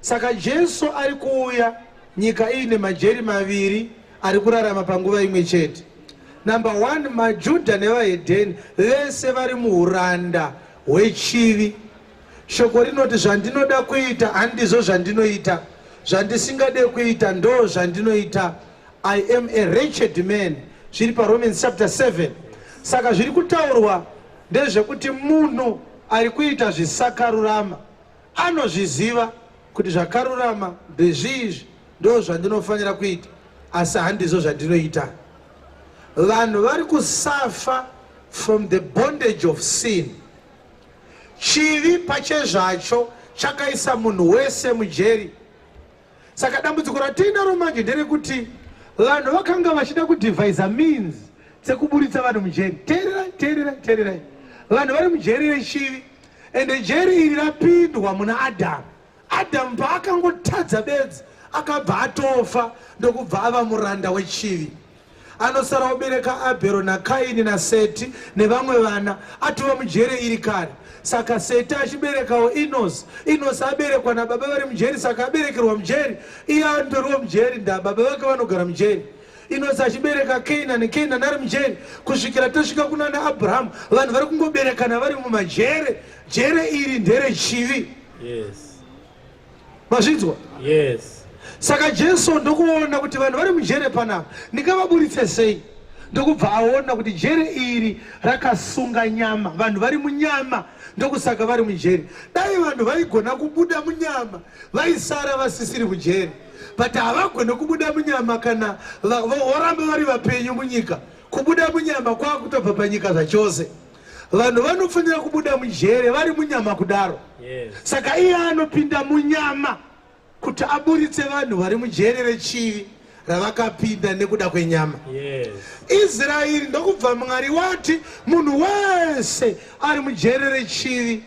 Saka Jesu ari kuuya nyika iine majeri maviri ari kurarama panguva imwe chete. Number one, maJudha nevahedheni vese vari muuranda hwechivi. Shoko rinoti zvandinoda kuita handizvo zvandinoita, zvandisingade kuita ndo zvandinoita. I am a wretched man, zviri paRomans chapter 7. Saka zviri kutaurwa ndezvekuti munhu ari kuita zvisakarurama anozviziva kuti zvakarurama ndezviizvi, ndo zvandinofanira kuita, asi handizvo zvandinoita. Vanhu vari kusafa from the bondage of sin. Chivi pachezvacho chakaisa munhu wese mujeri. Saka dambudziko ratiinaro manje nderekuti vanhu vakanga vachida kudevisa means dzekuburitsa vanhu mujeri. Teererai, teererai, teererai. Vanhu vari mujeri rechivi, ende jeri iri rapindwa muna Adhamu. Adhamu paakangotadza bedzi akabva atofa ndokubva ava muranda wechivi. Anosara obereka Abhero naKaini naSeti nevamwe vana atova mujere iri kare. Saka Seti achiberekawo Enosi. Enosi aberekwa nababa vari mujeri saka aberekerwa mujeri. Iye anotoriwo mujeri ndaa baba vake vanogara mujeri. Enosi achibereka Keinani, Keinani ari mujeri kusvikira tasvika kunana Abrahamu. Vanhu vari kungoberekana vari mumajere. Jere iri nderechivi. Yes. Mazvinzwa? Yes. Saka Jesu ndokuona kuti vanhu vari mujere panapa, ndingavaburitse sei? Ndokubva aona kuti jere iri rakasunga nyama, vanhu vari munyama, ndokusaka vari mujere. Dai vanhu vaigona kubuda munyama, vaisara vasisiri mujere. But havagone kubuda munyama kana voramba vari vapenyu munyika. Kubuda munyama kwakutobva panyika zvachose. Vanhu vanofanira kubuda mujere vari munyama kudaro. Yes. Saka iye anopinda munyama kuti aburitse vanhu vari mujere rechivi ravakapinda nekuda kwenyama. Yes. Israeri ndokubva Mwari wati munhu wese ari mujere rechivi,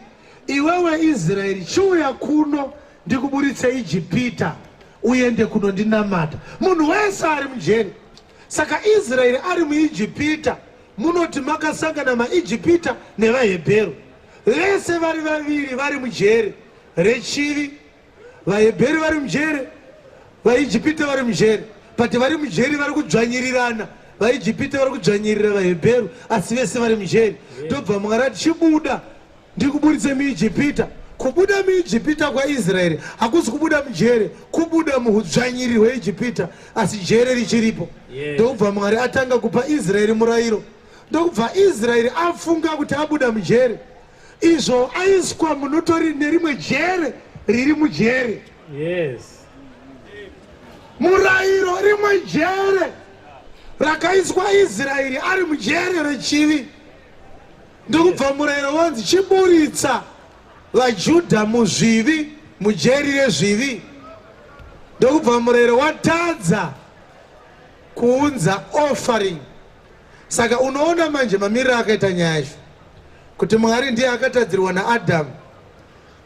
iwewe Israeri chiuya kuno ndikuburitse Ijipita uende kunondinamata. Munhu wese ari mujere. Saka Israeri ari muIjipita, munoti makasangana maIjipita nevaHebheru vese vari vaviri vari mujere rechivi. VaHebheru vari mujere, vaIjipita vari mujere, but vari mujeri vari kudzvanyirirana. VaIjipita vari kudzvanyirira vaHebheru, asi vese vari mujeri. Ndobva Mwari ati chibuda ndikuburitse muIjipita. Kubuda muIjipita kwaIsraeri hakusi kubuda mujere, kubuda muudzvanyiriri hweIjipita, asi jere richiripo. Ndokubva Mwari atanga kupa Israeri murayiro. Ndokubva Israeri afunga kuti abuda mujere, izvo aiswa munotori nerimwe jere riri mujere. Yes. Murayiro rimwe jere rakaiswa Israeri ari mujere rechivi. Ndokubva murayiro wanzi chiburitsa vaJudha muzvivi, mujeri rezvivi. Ndokubva murayiro watadza kuunza offering. Saka unoona manje mamiriro akaita nyaya yacho kuti Mwari ndiye akatadzirwa naAdhamu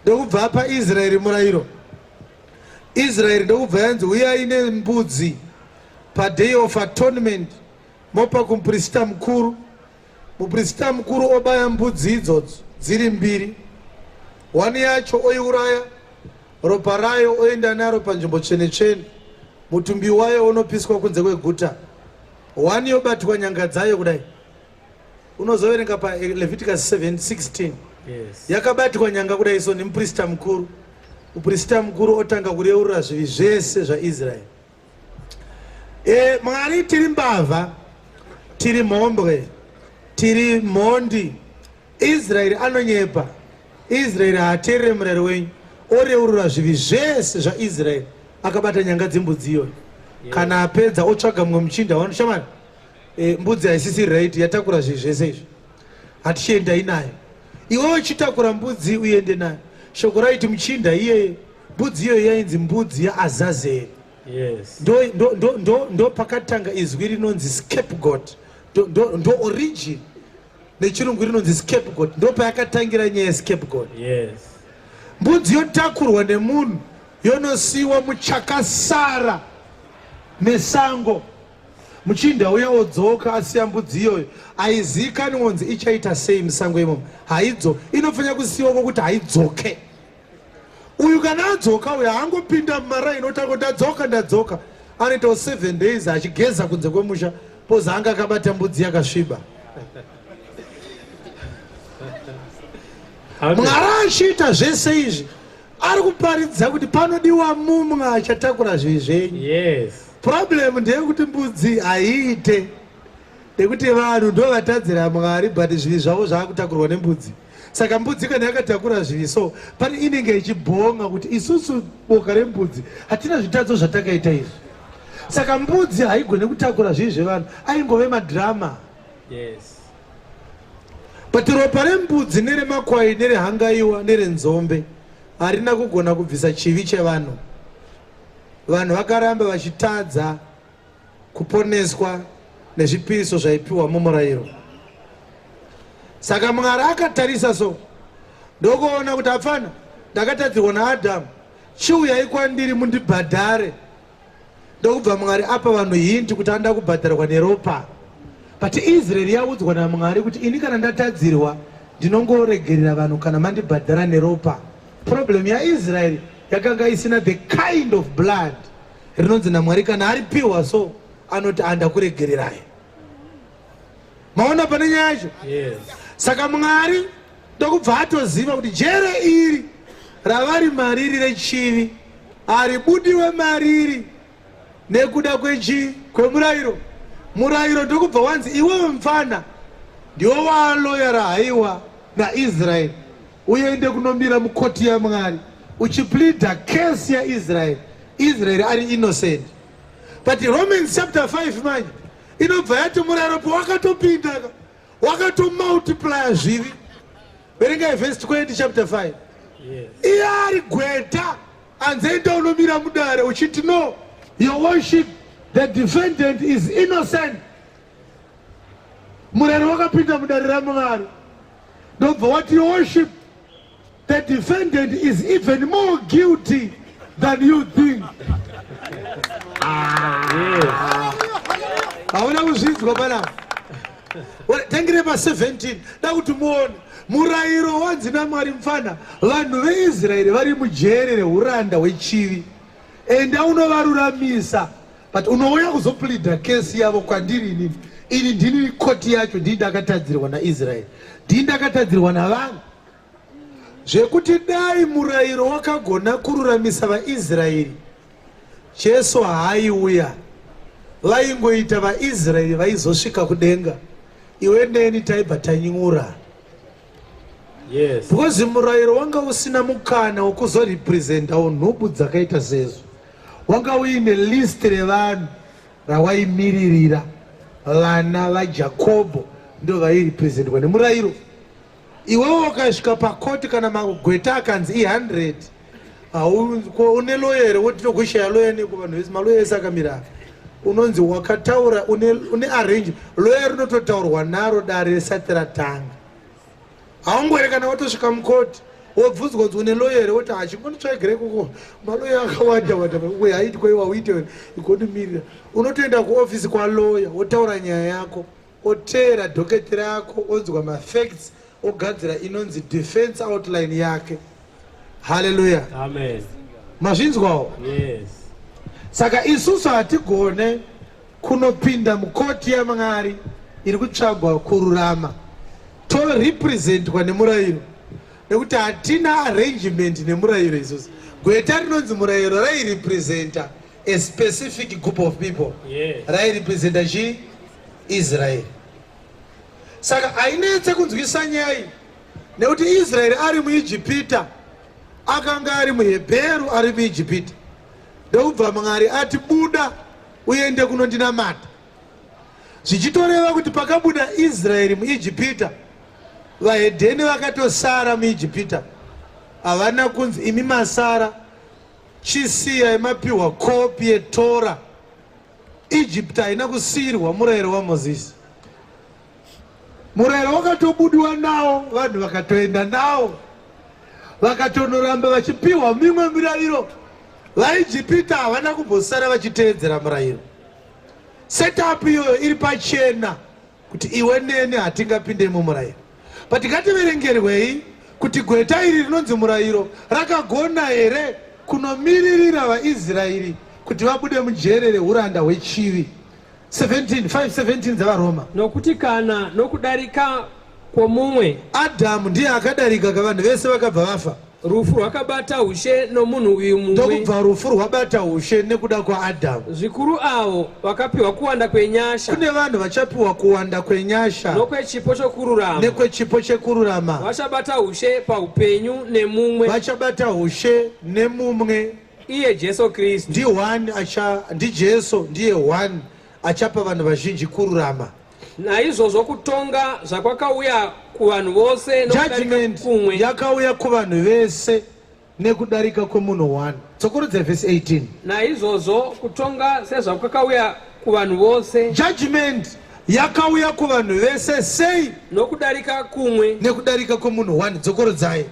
ndokubva apa Israeri murayiro. Israeri ndokubva yanzi uyai nembudzi paDay of Atonement mopa kumuprista mukuru. Muprista mukuru obaya mbudzi idzodzo dziri mbiri, one yacho oiuraya, ropa rayo oenda naro panzvimbo tsvene tsvene, mutumbi wayo unopiswa kunze kweguta. One yobatwa nyanga dzayo kudai. Unozoverenga pa Leviticus 7:16. Yes. Yakabatwa nyanga kudai so nemuprista mukuru. Muprista mukuru otanga kureurura zvivi zvese zvaIsraeri. Mwari, tiri mbavha, tiri mhombwe, tiri mhondi. Israeri anonyepa. Israeri haateerere murayiro wenyu. Oreurura zvivi zvese zvaIsraeri akabata nyanga dzembudzi iyoyo. Kana apedza otsvaga mumwe muchinda wano shamani. Mbudzi haisisiri right, yatakura zvivi zvese izvi. Hatichiendai nayo. Iwe uchitakura mbudzi uende nayo. Shoko raiti muchinda iyeye, mbudzi iyoyo yainzi mbudzi yaAzazeri. Yes. Ndo pakatanga izwi rinonzi scapegoat. Ndo origin nechirungu rinonzi scapegoat. Ndo payakatangira nyaya yescapegoat. Yes. Mbudzi yotakurwa nemunhu yonosiiwa muchakasara nesango. Muchinda uya odzoka asiya mbudzi iyoyo haizikanwi onzi ichaita sei musango imomo. Haidzo inofanira kusiiwa kwokuti haidzoke. Uyu kana adzoka uyu haangopinda mumaraini otanga ndadzoka ndadzoka. Anoitawo 7 days achigeza kunze kwemusha poza anga akabata mbudzi yakasviba. Mwari achiita zvese izvi ari kuparidza kuti panodiwa mumwe achatakura zvivi zvenyu. Yes. Problem ndeyekuti mbudzi haiite nekuti vanhu ndo vatadzira Mwari, but zvivi zvavo zvakutakurwa nembudzi. Saka mbudzi kana yakatakura zvivi so pane inenge ichibhonga kuti isusu boka rembudzi hatina zvitadzo zvatakaita izvi. Saka mbudzi haigone kutakura zvivi zvevanhu, aingove madrama. Yes. But ropa rembudzi neremakwai nerehangaiwa nerenzombe harina kugona kubvisa chivi chevanhu. Vanhu vakaramba vachitadza kuponeswa nezvipiriso zvaipiwa mumurayiro. Saka Mwari akatarisa so ndokuona kuti hapana, ndakatadzirwa naAdhamu, chiuyai kwandiri mundibhadhare. Ndokubva Mwari apa vanhu hint kuti anoda kubhadharwa neropa. But Israel yaudzwa naMwari kuti ini kana ndatadzirwa ndinongoregerera vanhu kana mandibhadhara neropa. Problem yaIsrael yakanga isina the kind of blood rinonzi naMwari kana aripiwa so anoti andakuregererai. Maona pane nyaya yacho? Yes. Saka Mwari ndokubva atoziva kuti jere iri ravari mariri rechivi haribudiwe mariri nekuda kwechi kwemurayiro. Murayiro ndokubva wanzi iwewe mfana ndiwe waaloyara haiwa naIsraeri uende kunomira mukoti yaMwari uchipleada case yaIsraeri. Israeri ari innocent. But Romans chapter 5 manje inobva yati murayiro pawakatopinda wakatomultiplya zvivi. Verengai verse 20 chapter 5. Yes. Iye ari gweta anze enda unomira mudare uchiti no, your worship, the defendant is innocent. Murayiro wakapinda mudare raMwari ndobva wati your worship, the defendant is even more guilty than you think. Hauna kuzvinzwa panapa. Tangire pa 17 da kuti muone murayiro wanzi naMwari mfana vanhu veIsraeri vari mujere reuranda hwechivi, enda unovaruramisa, but unouya kuzopleada kesi yavo kwandiri inini. Ini ndini koti yacho, ndini ndakatadzirwa naIsraeri, ndini ndakatadzirwa navanhu. Zvekuti dai murayiro wakagona kururamisa vaIsraeri, Jesu haaiuya. Vaingoita vaIsraeri vaizosvika kudenga, iwe neni taibva tanyura. Yes. Because murayiro wanga usina mukana wekuzorepresenta unhubu dzakaita sezvo. Wanga uine list revanhu rawaimiririra. Vana vaJakobho ndo vairepresentwa nemurayiro. Iwewe ukasvika pakoti kana magweta akanzi i100, une lawyer here? Woti tokushaya lawyer neko, vanhu vese malawyer ese akamira apa. Unonzi wakataura une arrange lawyer, rinototaurwa naro dare risati ratanga. Haungwere kana watosvika mukoti wobvunzwa kunzi une lawyer here, woti hachingonditsvagire koko, malawyer akawanda wanda we haiti kwaiwa uite igonomirira. Unotoenda kuofisi kwalawyer, wotaura nyaya yako, oteera docket rako, onzwa mafacts, ogadzira inonzi defense outline yake. Haleluya! Amen. Mazvinzwawo? Yes. Saka isusu hatigone kunopinda mukoti yaMwari iri kutsvagwa kururama torepresentwa nemurayiro, nekuti hatina arrangement nemurayiro isusu. Gweta rinonzi murayiro rairepresenta a specific group of people. Rairepresenta chii? Israeri. Saka hainetse kunzwisa nyaya iyi, nekuti Israeri ari muIjipita akanga ari muHebheru ari muIjipita, ndokubva Mwari ati, "Buda uende kunondinamata," zvichitoreva kuti pakabuda Israeri muIjipita, vahedheni vakatosara muIjipita. Havana kunzi, "Imi masara, chisiyai mapiwa kopi yeTora." Egypt haina kusiyirwa murayiro waMozisi. Murayiro wakatobudiwa nawo, vanhu vakatoenda nawo, vakatonoramba vachipiwa mimwe mirayiro. VaIjipita havana kumbosara vachiteedzera murayiro. Setup iyoyo iri pachena kuti iwe neni hatingapinde mumurayiro. But ngativerengerwei kuti gweta iri rinonzi murayiro rakagona here kunomiririra vaIsraeri kuti vabude mujere reuranda hwechivi. 17 5:17 dzevaRoma. Nokuti kana nokudarika kwomumwe, Adhamu ndiye akadarika kavanhu vese vakabva vafa, rufu rwakabata ushe nomunhu uyu mumwe, ndokubva rufu rwabata ushe nekuda kwaAdhamu, zvikuru avo vakapiwa kuwanda kwenyasha kune vanhu vachapiwa kuwanda kwenyasha nokwechipo chokururama, nekwechipo chekururama, vachabata ushe paupenyu nemumwe, vachabata ushe nemumwe, iye Jesu Kristu. Ndi one acha, ndiJesu, ndiye one achapa vanhu vazhinji kururama. Naizvozvo kutonga zvakwakauya kuvanhu vose nokudarika Judgment kumwe, yakauya kuvanhu vese nekudarika kwemunhu one. Tsokorodza vhesi 18. Naizvozvo kutonga sezvakwakauya kuvanhu vose Judgment yakauya kuvanhu vese sei? Nokudarika kumwe. Nekudarika kwemunhu one. Dzokorodzai.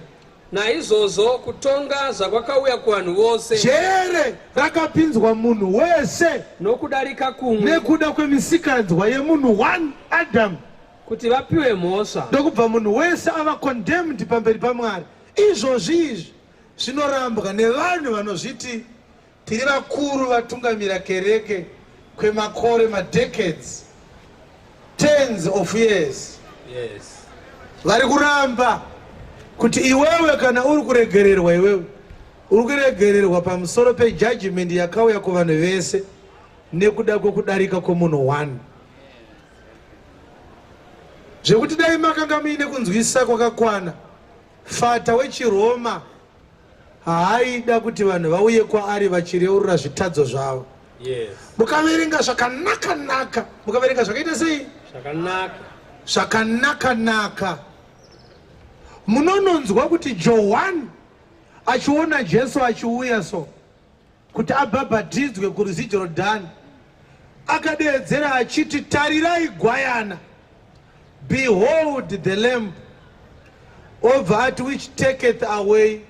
Naizvozvo kutonga zvakwakauya kuvanhu vose Jere rakapinzwa munhu wese nokudarika kumwe, nekuda kwemisikanzwa yemunhu one, Adam, kuti vapiwe mhosva. Ndokubva munhu wese ava condemned pamberi paMwari. Izvozvi izvi zvinorambwa nevanhu vanozviti tiri vakuru, vatungamira kereke kwemakore, madecades, tens of years. Vari kuramba kuti iwewe kana uri kuregererwa, iwewe uri kuregererwa pamusoro pejudgment yakauya kuvanhu vese nekuda kwekudarika kwemunhu one. Zvekuti dai makanga muine kunzwisisa kwakakwana, fata wechiRoma haaida kuti vanhu vauye kwaari vachireurura zvitadzo zvavo. Mukaverenga zvakanaka-naka, mukaverenga zvakaita sei? Zvakanaka. Zvakanaka-naka, munononzwa kuti Johani achiona Jesu achiuya so kuti abhabhatidzwe kurwizi Jorodhani, akadeedzera achiti, "Tarirai gwayana, behold the Lamb," obva ati, "which taketh away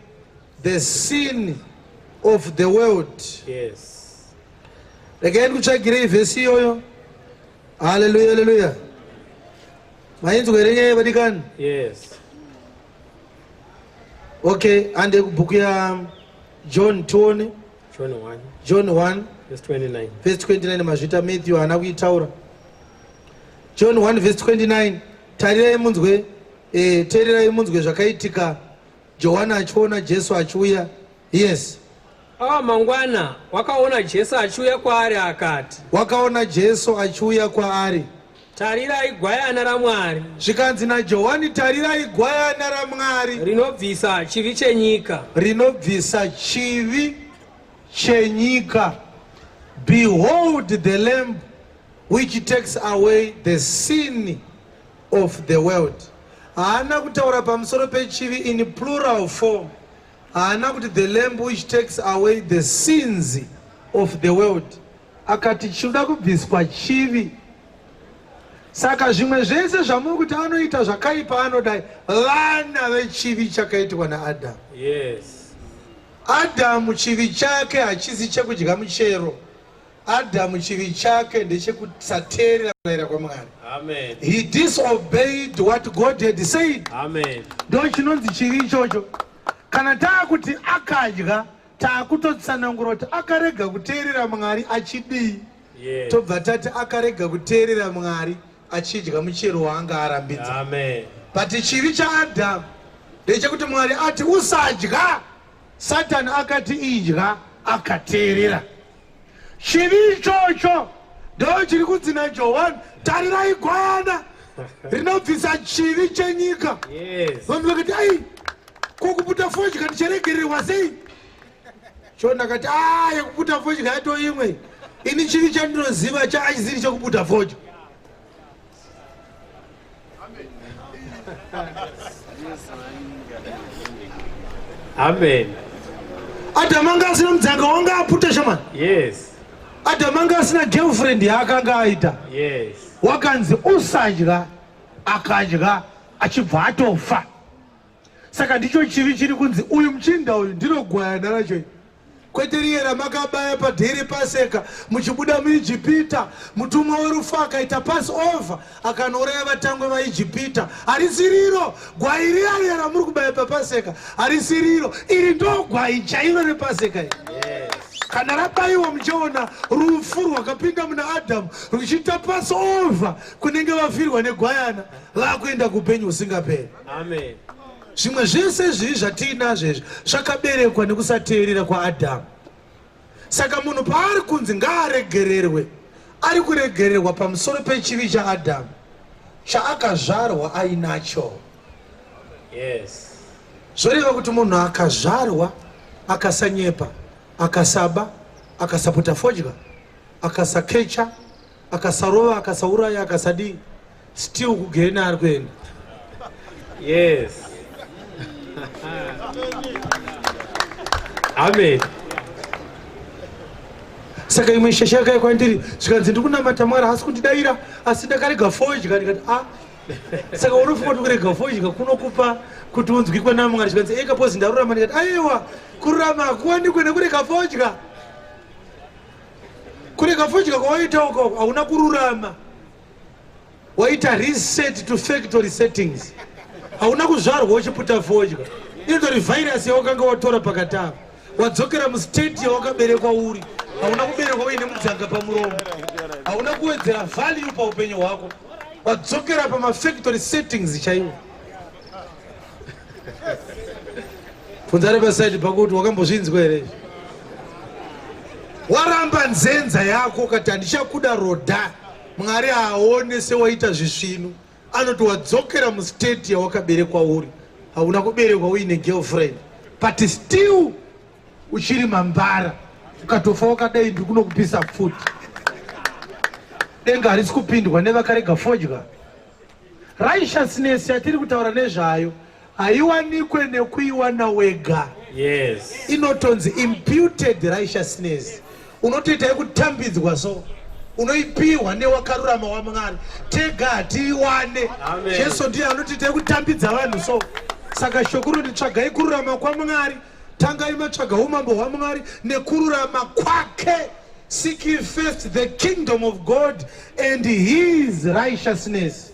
the sin of the world." Regai ndikutsvagirei vhesi iyoyo. Haleluya, haleluya! Mainzwa here nyaya yevadikani? Yes. Okay, hande kubhuku yaJohn tione. John 1, John 1, verse 29. Verse 29. Mazvita. Matthew haana kuitaura. John 1 verse 29. Tarirai munzwe, teererai munzwe zvakaitika Johani achiona Jesu achiuya. Yes. Ava mangwana wakaona Jesu achiuya kwaari akati, Wakaona Jesu achiuya kwaari, "Tarirai gwayana raMwari, Zvikanzi naJohani, "Tarirai gwayana raMwari, rinobvisa chivi chenyika." Rinobvisa chivi. chenyika. Behold the Lamb which takes away the sin of the world. Haana kutaura pamusoro pechivi in plural form. Haana kuti the Lamb which takes away the sins of the world. Akati chinoda kubviswa chivi. Saka zvimwe zvese zvamuri kuti anoita zvakaipa anodai vana vechivi chakaitwa naAdhamu. Yes. Adhamu chivi chake hachisi chekudya muchero. Adhamu chivi chake ndechekusateerera kurayira kwaMwari. Amen. He disobeyed what God had said. Amen. Ndo chinonzi chivi ichocho. Kana taakuti akadya, taakutotsanangura kuti akarega kuteerera Mwari achidii. Yes. Tobva tati akarega kuteerera Mwari achidya muchero waanga arambidza. Amen. But chivi chaAdhamu ndechekuti Mwari ati usadya, Satani akati idya, akateerera. Chivi ichocho ndo chiri kunzi naJohani, tarirai gwayana rinobvisa chivi chenyika. Yes. Vanhu vakati ai, ko kuputa fodya ndicharegererwa sei? John akati a yekuputa fodya yato imwe, ini chivi chandinoziva chaachisiri chekuputa fodya. Amen. Adhamu anga asina mudzanga wanga aputa shamani. Yes. Adhamu anga asina girlfriend yaakanga aita. Yes. Wakanzi usadya, akadya achibva atofa. Saka ndicho chivi chiri kunzi uyu muchinda uyu ndiro gwayana racho iri. Kwete riye ramakabaya padhiri paseka muchibuda muIjipita, mutumwa werufu akaita pass over akanouraya vatangwe vaIjipita. Harisiriro gwai riya riya ramuri kubaya papaseka, harisiriro iri, ndo gwai chairo repaseka iri. Yes. Kana rabayiwa muchiona rufu rwakapinda muna Adhamu ruchiita pass over kunenge vafirwa negwayana vakuenda kuupenyu husingaperi. Amen. Zvimwe zvese zvivi zvatiinazvo izvi zvakaberekwa nekusateerera kwaAdhamu. Saka munhu paari kunzi ngaaregererwe, ari kuregererwa pamusoro pechivi chaAdhamu chaakazvarwa ainacho. Yes. Zvoreva kuti munhu akazvarwa akasanyepa, akasaba, akasaputa fodya, akasakecha, akasarova, akasauraya, akasadii, still kugehena ari kuenda. Yes. Amen. Saka imwe shasha yakauya kwandiri zvikanzi ndiri kunamata Mwari haasi kundidaira asi ndakarega fodya. Ndikati a saka unofunga kuti kurega fodya kunokupa kuti unzwikwe naMwari? Zvikanzi eka pozi ndarurama. Ndikati aiwa, kururama hakuwanikwe nekurega fodya. Kurega fodya kwawaita uko hauna kururama, waita reset to factory settings. Hauna kuzvarwa uchiputa fodya, inotori virus yawakanga watora pakati apa, wadzokera mustate yawakaberekwa uri. Hauna kuberekwa uine mudzanga pamuromo, hauna kuwedzera value paupenyu hwako, wadzokera pamafactory settings chaiwo. Bvunza pasaidi pako kuti wakambozvinzwa here izvi? Waramba nzenza yako ukati handichakuda rodha, Mwari haaone sewaita zvisvinu, anoti wadzokera mustate yawakaberekwa uri. Hauna kuberekwa uine girlfriend, but still uchiri mambara. Ukatofa wakadai ndiri kunokupisa pfuti. Denga harisi kupindwa nevakarega fodya. Righteousness yatiri kutaura nezvayo haiwanikwe nekuiwana wega. Yes. Inotonzi imputed righteousness. Unotoita yekutambidzwa, so unoipiwa newakarurama waMwari. Tega hatiiwane. Amen. Jesu ndiye anotiita yekutambidza vanhu. So saka shoko rinoti tsvagai kururama kwaMwari, tangai matsvaga umambo hwaMwari nekururama kwake. Seek ye first the kingdom of God and his righteousness.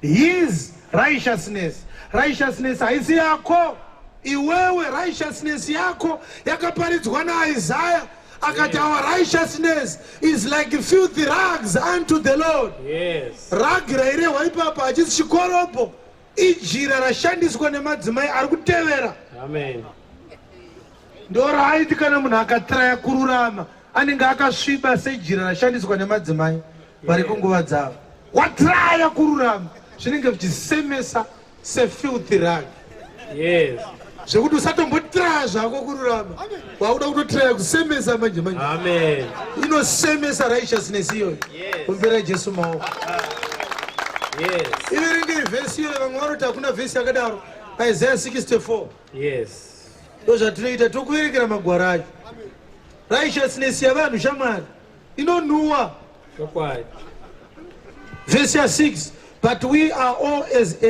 His righteousness. Righteousness haisi yako iwewe, righteousness yako yakaparidzwa naIsaya akati our righteousness is like filthy rags unto the Lord. Yes. Rag rairehwa ipapa hachisi chikoropo, ijira rashandiswa nemadzimai ari kutevera. Amen. Ndo raaiti kana munhu akatraya kururama anenge akasviba sejira rashandiswa nemadzimai vari kunguva dzavo. Watraya kururama zvinenge zvichisemesa sefilthy rag. Yes. Zvekuti usatombotraya zvako kururama, wakuda kutotraya kusemesa manje manje. Amen. Inosemesa righteousness iyoyo. Kumbera Jesu maoko. Iverengei vhesi iyoyo. Vamwe vanoti hakuna vhesi yakadaro. Isaiah 64. Ndo zvatinoita, tokuverengera magwaro acho. Righteousness yavanhu, shamwari, inonhuwa. Chokwadi. Verse 6: "But we are all as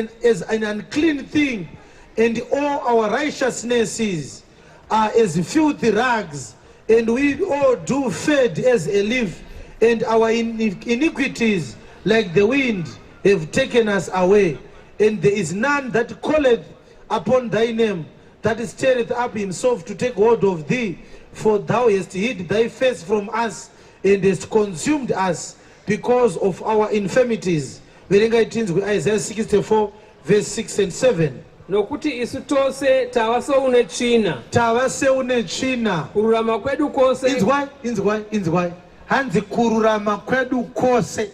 an unclean thing, and all our righteousnesses are as filthy rags, and we all do fade as a leaf, and our iniquities, like the wind, have taken us away. And there is none that calleth upon thy name, that stirreth up himself to take hold of thee. For thou hast hid thy face from us and hast consumed us because of our infirmities." Verengai tinzwe Isaiah 64 verse 6 and 7. Nokuti isu tose tava soune tsvina. Tava seune tsvina. Kururama kwedu kwose. Inzwai, inzwai, inzwai. Hanzi kururama kwedu kwose,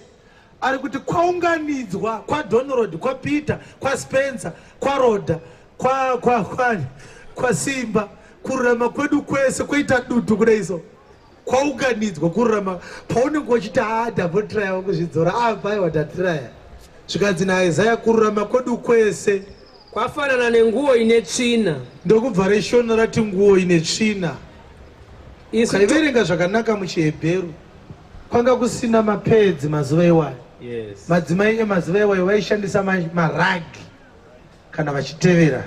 ari kuti kwaunganidzwa kwaDonald, kwaPeter, kwaSpencer, kwaRoda, kwaSimba, kururama kwedu kwese kwoita dutu kudai. So kwaunganidzwa kururama. Paunenge uchiti, "Ha, ndambotiraya kuzvidzora apa, aiwa, ndatiraya," zvikanzi naIsaya kururama kwedu kwese kwafanana nenguo ine tsvina. Ndokubva reShona rati nguo ine tsvina. Isu Ukaiverenga zvakanaka muchiHebheru, kwanga kusina mapads mazuva iwayo. Madzimai emazuva iwayo vaishandisa maragi kana vachitevera.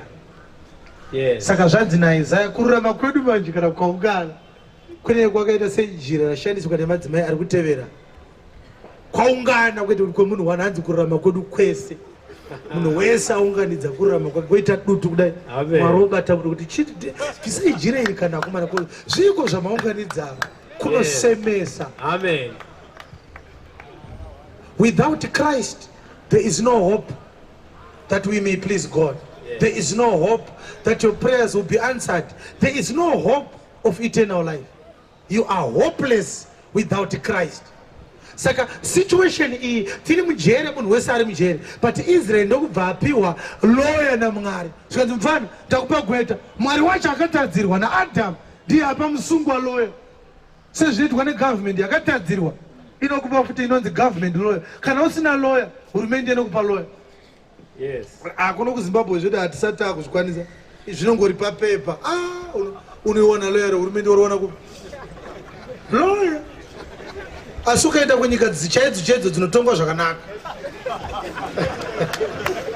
Saka zvanzi naIsaya kururama kwedu manje kana kwaungana kunenge kwakaita sejira rashandiswa nemadzimai ari kutevera. Kwaungana, kwete kuti kwemunhu one. Hanzi kururama kwedu kwese, munhu wese aunganidza kururama kwake koita dutu kudai. Amen. Mwari obata kuti bvisai jira iri kana akomana, zviko zvamaunganidza kunosemesa. Amen. Without Christ there is no hope that we may please God. There is no hope that your prayers will be answered. There is no hope of eternal life. You are hopeless without Christ. Saka situation iyi, tiri mujere, munhu wese ari mujere, but Israel ndokubva apiwa loya naMwari. Zvikanzi, "Mufana, takupa gweta." Mwari wacho akatadzirwa naAdhamu ndiye apa musungwa loya, sezvinoitwa negovernment yakatadzirwa, inokupa futi inonzi government lawyer. Kana usina lawyer, hurumende inokupa lawyer. Akuno kuZimbabwe zvoti hatisati takuzvikwanisa, zvinongori papepa. Ah, unoiwana lawyer rehurumende, woriwana kupi lawyer? Asi ukaenda kunyika chaidzo chaidzo dzinotongwa zvakanaka,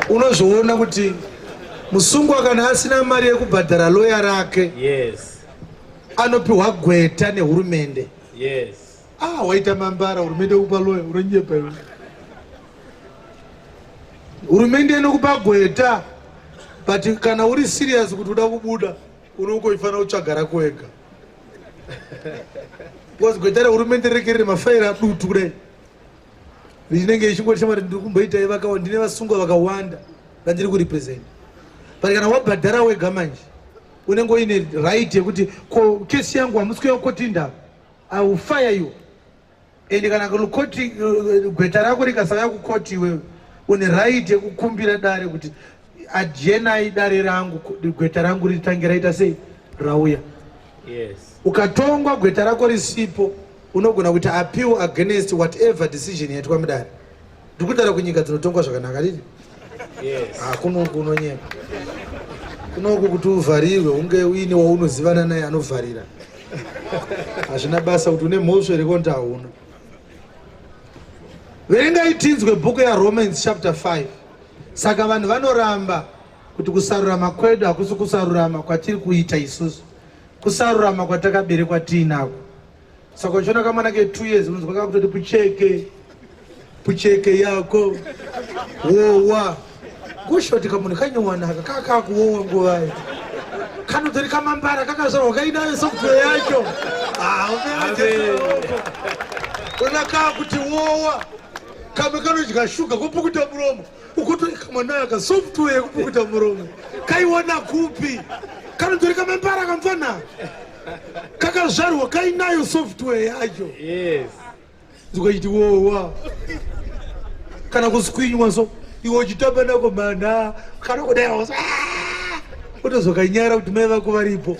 unozoona kuti musungwa kana asina mari yekubhadhara loya rake, anopiwa gweta nehurumende. Ah, waita mambara, hurumende kupa loya, unonyepa iwe. Hurumende inokupa gweta, but kana uri serious kuti uda kubuda, unongoifanira kutsvaga rako wega, because gweta rehurumende rinenge rine mafaira dutu kudai, richinenge ichingoti, "Shamwari, ndiri kumboitai vakawa, ndine vasungwa vakawanda vandiri kurepresenta." But kana wabhadhara wega manje, unenge uine right yekuti, "Ko kesi yangu hamusi kuuya kukoti indava? I will fire you." And kana koti gweta rako rikasauya kukoti, iwewe une right yekukumbira dare kuti adjournai dare rangu, gweta rangu ritange raita sei, rauya. Ukatongwa gweta rako risipo, unogona kuti appeal against whatever decision yaitwa mudare. Ndiri kutaura kunyika dzinotongwa zvakanaka riri. Yes. Kunoku unonyepa. Kunoku kuti uvharirwe, unge uine waunozivana naye anovharira. Hazvina basa kuti une mhosva here konti hauna. Verengai tinzwe bhuku yaRomans chapter 5. Saka vanhu vanoramba kuti kusarurama kwedu hakusi kusarurama kwatiri kuita isusu, kusarurama kwatakaberekwa tiinako. Saka uchiona kamwana ke2 years, unonzwa kakutoti, "Pucheke, pucheke yako wowa." Kushoti kamunhu kanyowanaka kakakuwowa nguvayo, kanotori kamambara kakazvarwa kainayo software yacho. Ah, ona kakuti wowa, kamwe kanodya shuga kopukuta muromo. Ukutori kamwana aka, software yekupukuta muromo kaiona kupi? Kanotori kamambara kamfana kakazvarwa kainayo software yacho. Zvikachiti wowa kana kuswinywa, so iwe uchitamba nako mana kana kudai, Otozokanyara kuti mai vako varipo.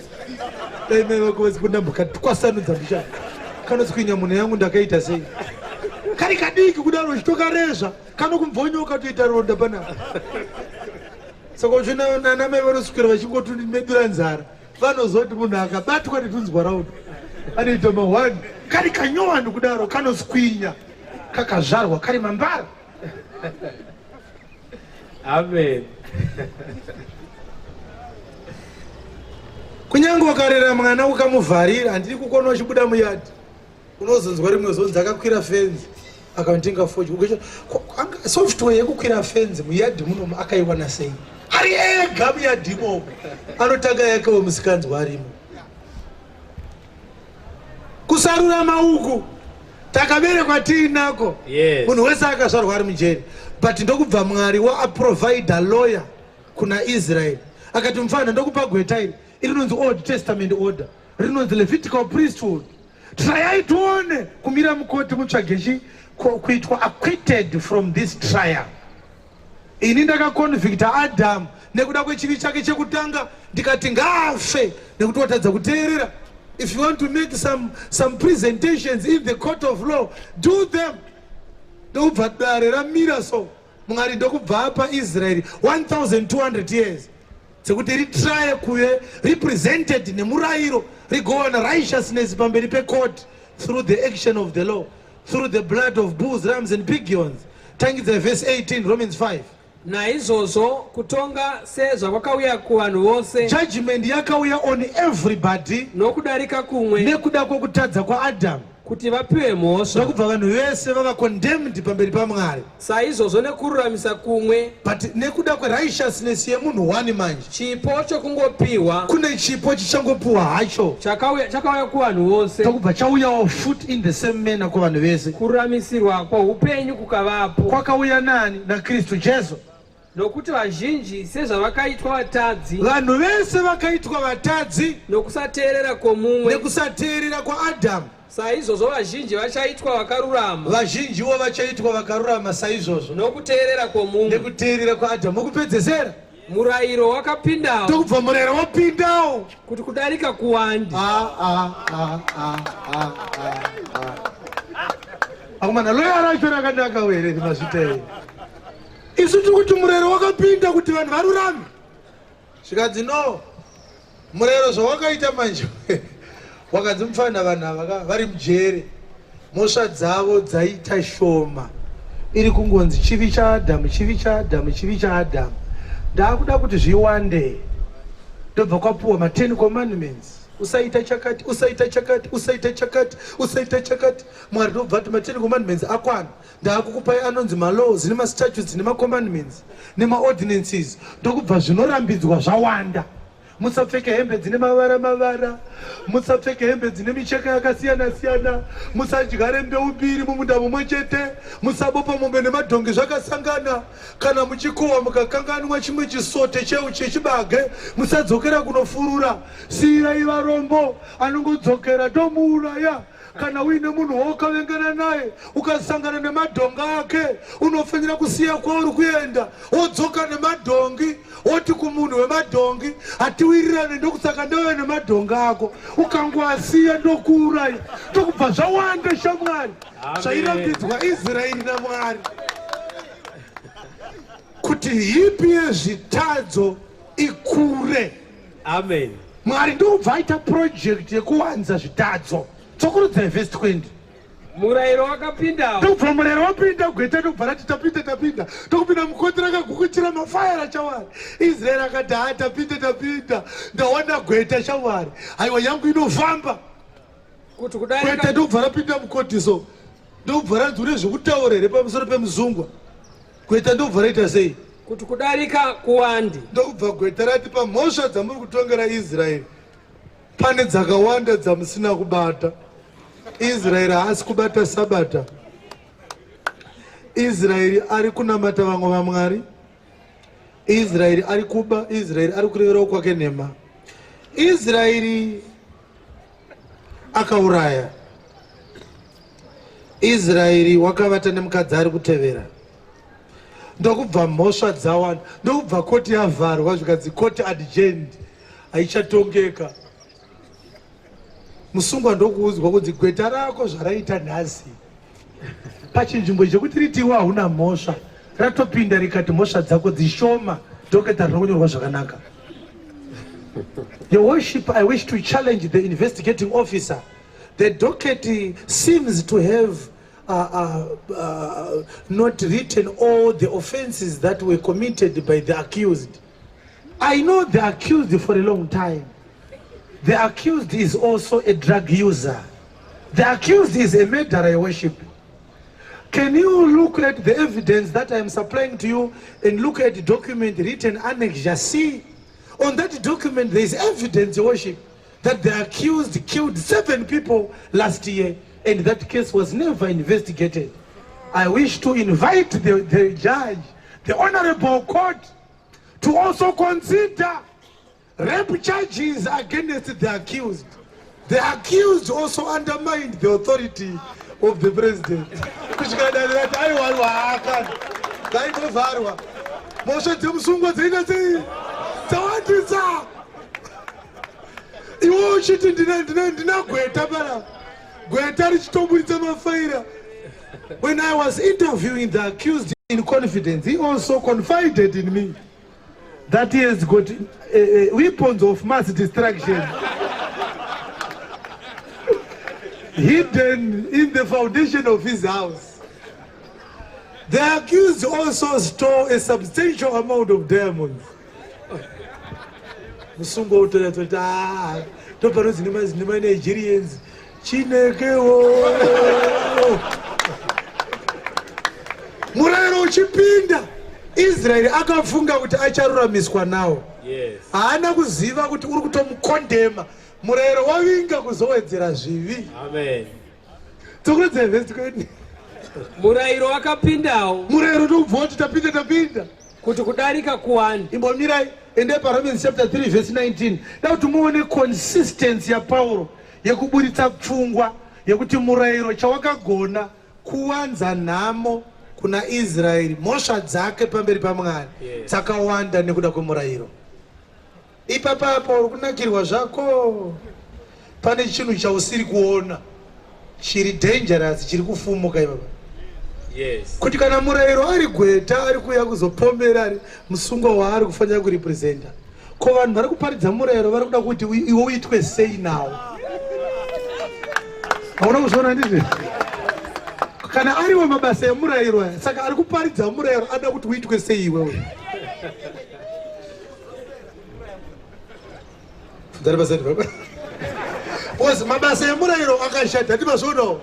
Dai mai vako vasipo ndambokatwasanudza mbichana. Kanotswinya munhu yangu ndakaita sei? Kari kadiki kudaro uchitokarezva kanokumvonyoka toita ronda panapa. Saka uchiona ana mai vanoswera vachingotumedura nzara. Vanozoti munhu akabatwa netunzwa raundi anoita mahwani kari kanyowani kudaro kanoswinya kakazvarwa kari mambara. Amen. Kunyange ukarera mwana ukamuvharira, handidi kukona uchibuda muyadhi, unozonzwa rimwe zonzi akakwira fenzi akatenga foji. Software yekukwira fenzi muyadhi munomu akaiwana sei? Ari ega muyadhi imomo, anotanga yakewo musikanzwa arimo. Kusarurama uku takaberekwa tiinako. Yes. Munhu wese akazvarwa ari mujeri, but ndokubva Mwari waaprovida lawyer kuna Israeri, akati mufana ndokupa gweta iri, iri rinonzi Old Testament order, rinonzi Levitical priesthood. Trayai tione kumira mukoti mutsvage chi kuitwa acquitted from this trial. Ini ndakaconvicta Adamu nekuda kwechivi chake chekutanga, ndikati ngaafe nekuti watadza kuteerera. If you want to make some presentations in the court of law, do them. Ndokubva dare ramira so. Mwari ndokubva apa Israeri 1200 years dzekuti ritraye kuve represented nemurayiro, rigowana righteousness pamberi pecourt through the action of the law, through the blood of bulls, rams and pigeons. Tangidza verse 18, Romans 5. Naizvozvo kutonga sezvakwakauya kuvanhu vose, Judgment yakauya on everybody nokudarika kumwe, nekuda kwokutadza kwaAdhamu, kuti vapiwe mhosva, ndokubva vanhu vese vava condemned pamberi paMwari. Saizvozvo nekururamisa kumwe, But nekuda kwerighteousness yemunhu one manje, chipo chokungopiwa kune chipo chichangopiwa hacho, chakauya kuvanhu vose, tokubva chauyawo futi in the same manner kuvanhu vese. Kururamisirwa kwoupenyu kukavapo. Kwakauya nani? NaKristu Jesu. Nokuti vazhinji sezvavakaitwa vatadzi Vanhu vese vakaitwa vatadzi nokusateerera kwomumwe, nekusateerera kwaAdhamu, saizvozvo vazhinji vachaitwa vakarurama vazhinjiwo vachaitwa vakarurama saizvozvo nokuteerera kwomumwe. Nekuteerera kwaAdhamu. Mukupedzesera, Murayiro wakapindawo ndokubva murayiro wapindawo kuti kudarika kuwande. Ah, ah, ah, ah, ah, ah, ah. Akomana, loya racho rakanaka here? Mazvita here? Isu tiri kuti murayiro wakapinda kuti vanhu varurame. Zvikanzi no, murayiro zvawakaita manje wakanzi mufana, vanhu ava vari mujere, mhosva dzavo dzaita shoma, iri kungonzi chivi chaAdhamu, chivi chaAdhamu, chivi chaAdhamu. Ndaakuda kuti zviwande. Ndobva kwapuwa ma10 commandments: usaita chakati, usaita chakati, usaita chakati, usaita chakati. Mwari ndobva ati ma10 commandments akwana, ndaakukupai anonzi malaws nemastatutes nemacommandments nemaordinances. Ndokubva zvinorambidzwa zvawanda: musapfeke hembe dzine mavara mavara, musapfeke hembe dzine micheka yakasiyana siyana, musadyare mbeu mbiri mumunda mumwe chete, musabopa mombe nemadhongi zvakasangana, kana muchikohwa mukakanganwa chimwe chisote cheu chechibage, musadzokera kunofurura, siyirai varombo, anongodzokera tomuuraya. Kana uine munhu waukavengana naye, ukasangana nemadhongi ake, unofanira kusiya kwauri kuenda, wodzoka nemadhongi, woti kumunhu wemadhongi, "Hatiwirirane, ndokusaka ndauya nemadhongi ako. Ukangoasiya ndokuuraya." Tokubva zvawanda, shamwari, zvairambidzwa Israeri naMwari kuti hipi yezvitadzo ikure. Amen. Mwari ndokubva aita project yekuwanza zvitadzo. Tsokurudzai vhesi 20. Murayiro wakapindawo Ndokubva murayiro wapinda. Gweta ndokubva rati tapinda, tapinda. Tokupinda mukoti rakagukuchira mafayara. Shamwari, Israeri akati, "Ha, tapinda, tapinda, ndawana gweta shamwari, haiwa yangu inofamba." Kuti Gweta kudarika ndokubva rapinda mukoti so, ndokubva ranzi, "Une zvekutaura here pamusoro pemuzungwa?" Gweta ndokubva raita sei? Kuti kudarika kuwande. Ndokubva gweta rati, "Pamhosva dzamuri kutongera Israeri pane dzakawanda dzamusina kubata. Israeri haasi kubata Sabata. Israeri ari kunamata vamwe vamwari. Israeri ari kuba. Israeri ari kureverawo kwake nhema. Israeri akauraya. Israeri wakavata nemukadzi ari kutevera." Ndokubva mhosva dzawanda, ndokubva koti yavharwa, zvikanzi court adjourned, haichatongeka. Musungwa ndokuudzwa kunzi gweta rako zvaraita nhasi pachinzvimbo chekuti riti iwe hauna mhosva, ratopinda rikati mhosva dzako dzishoma, doketa rino kunyorwa zvakanaka. Your Worship, I wish to challenge the investigating officer. The docket seems to have not written all the offenses that were committed by the accused. I know the accused for a long time. The accused is also a drug user. The accused is a murderer, Your Worship. Can you look at the evidence that I am supplying to you and look at the document written Annexure C? On that document, there is evidence, Your Worship, that the accused killed 7 people last year and that case was never investigated. I wish to invite the judge, the Honorable Court, to also consider rape charges against the accused. The accused also undermined the authority of the president. Kusvika dare rati aiwa, akana ngaimbovharwa, mhosva dzemusungwa dzoita sei? Dzawandisa. Iwe uchiti ndina gweta pana gweta richitoburitsa mafaira. When I was interviewing the accused in confidence, he also confided in me that he has got weapons of mass destruction hidden in the foundation of his house. The accused also stole a substantial amount of diamonds. Musungwa utoratidza kuti ah, topanonzi nemaNigerians chinekewo. Murayiro uchipinda, Israeri akafunga kuti acharuramiswa nawo. Haana kuziva kuti uri kutomukondema. Murayiro wavinga kuzowedzera zvivi. Amen. Tsokurodza vhesi 20. Murayiro wakapindawo. Murayiro ndokubva wati tapinda, tapinda. Kuti kudarika kuwande. Imbomirai, endei paRomans chapter 3 verse 19. Da kuti muone consistency yaPauro yekuburitsa pfungwa yekuti murayiro chawakagona kuwanza nhamo kuna Israeri, mhosva dzake pamberi paMwari dzakawanda nekuda kwemurayiro. Ipapapa uri kunakirwa zvako, pane chinhu chausiri kuona chiri dangerous chiri kufumuka ipapa. Kuti kana murayiro ari gweta ari kuuya kuzopomera ari musungwa waari kufanira kurepresenta, ko vanhu vari kuparidza murayiro vari kuda kuti iwe uitwe sei nawo? Hauna kuzviona ndizvo? Kana ariwo mabasa emurayiro aya, saka ari kuparidza murayiro anoda kuti uitwe sei iwewe? Pfunzani pasati baba. Because mabasa emurayiro akashata, hatimazvionawo.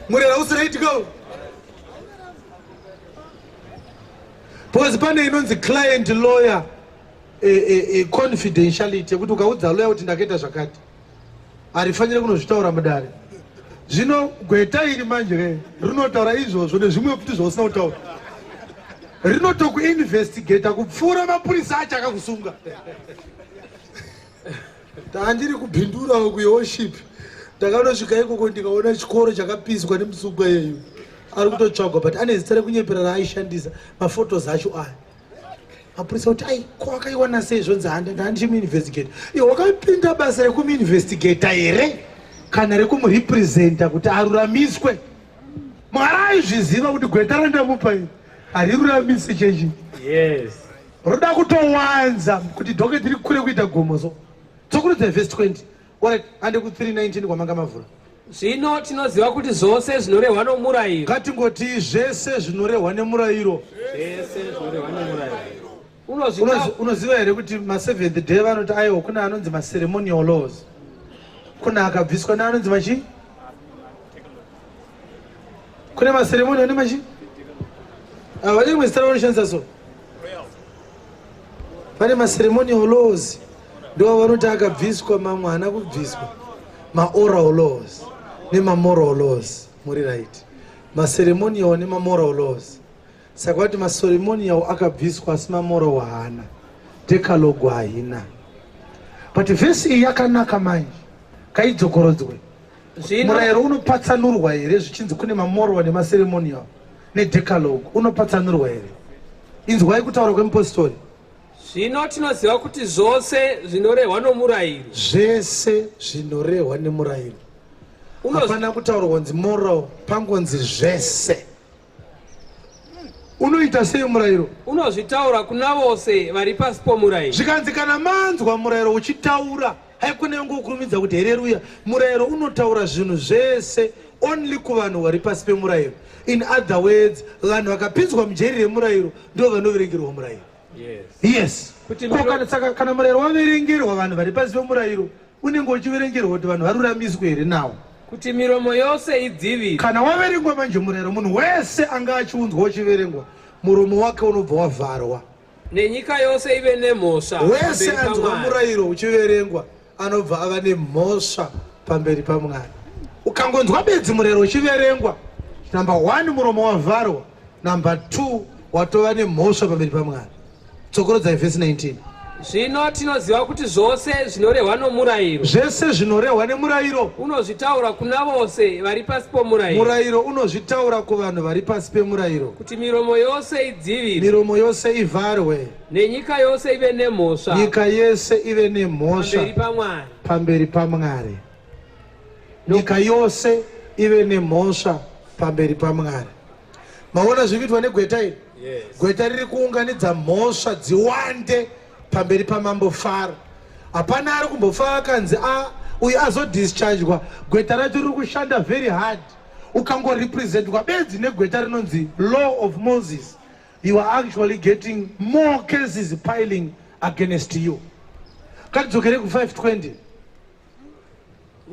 Murayiro hausiraitikawo. Because pane inonzi client lawyer confidentiality yekuti ukaudza lawyer kuti ndakaita zvakati, harifaniri kunozvitaura mudare. Zvino gweta iri manje ke rinotaura izvozvo nezvimwe futi zvausina kutaura, rinotokuinvestigata kupfuura mapurisa acho akakusunga. Tandiri kubhindurawo kuYoship, ndakanosvika ikoko ndikaona chikoro chakapiswa nemusungwa yeyu ari kutotsvagwa, but ane zita rekunyepera raaishandisa. Mafotos acho aya, mapurisa kuti ai, ko akaiwana sei? Zvonzi handichimuinvestigate. Iwe wakapinda basa rekumuinvestigata here kana rekumurepresenta kuti aruramiswe? Mwari aizviziva kuti gweta randamupa iri hariruramise chechi. Roda kutowanza kuti docket rikure kuita gomo. So tsokurudza vhesi 20. Alright, ande ku 319 kwamanga mavhura. Zvino tinoziva kuti zvose zvinorehwa nomurayiro. Ngatingoti zvese zvinorehwa nemurayiro. Zvese zvinorehwa nemurayiro. Unoziva here kuti maSeventh Day vanoti aiwa, kune anonzi maceremonial laws, kune akabviswa neanonzi machi, kune maceremonial nemachi, vane rimwe zita ravanoshandisa. So pane maceremonial laws, ndo vanoti akabviswa, mamwe haana kubviswa, maoral laws nemamoral laws. Muri right, maceremonial nemamoral laws. Saka vati maceremonial akabviswa asi mamoral haana, Decalogue haina. But vhesi iyi yakanaka manje, kaidzokorodzwe. Murayiro unopatsanurwa here zvichinzi kune mamoral nemaceremonial neDecalogue? Unopatsanurwa here? Inzwai kutaura kwemupostori. Zvino tinoziva kuti zvose zvinorehwa nomurayiro. Zvese zvinorehwa nemurayiro. Hapana kutaurwa kunzi moral, pangonzi zvese. Unoita sei murayiro? Unozvitaura kuna vose vari pasi pomurayiro. Zvikanzi kana manzwa murayiro uchitaura, haikona yangokurumidza kuti hereruya. Murayiro unotaura zvinhu zvese only kuvanhu vari pasi pemurayiro. In other words, vanhu vakapinzwa mujeri remurayiro ndo vanoverengerwa murayiro. Yes. Kuti kana, saka kana murayiro waverengerwa vanhu vari pasi pemurayiro unenge uchiverengerwa kuti vanhu varuramiswe here nawo? Kuti miromo yose idzivire. Kana waverengwa manje murayiro, munhu wese anga achiunzwa uchiverengwa, muromo wake unobva wavharwa. Nenyika yose ive nemhosva. Wese anzwa murayiro uchiverengwa anobva ava nemhosva pamberi paMwari. Ukangonzwa bedzi murayiro uchiverengwa, number one muromo wavharwa, number two watova nemhosva pamberi paMwari. Tsokorodzai vhesi 19. Zvino tinoziva kuti zvose zvinorehwa nomurayiro. Zvese zvinorehwa nemurayiro. Unozvitaura kuna vose vari pasi pomurayiro. Murayiro unozvitaura kuvanhu vari pasi pemurayiro. Kuti miromo yose idzivirwe. Miromo yose ivharwe. Nenyika yose ive nemhosva. Nyika yese ive nemhosva. Pamberi paMwari. Pamberi paMwari. Nyika yose ive nemhosva pamberi paMwari. Maona zviri kuitwa negweta iri? Yes. Gweta riri kuunganidza mhosva dziwande pamberi pamambo Faro. Hapana ari kumbofa akanzi a uyu azodischargwa. Gweta racho riri kushanda very hard. Ukangorepresentwa bedzi negweta rinonzi Law of Moses, you are actually getting more cases piling against you. Ngatidzokere ku 520.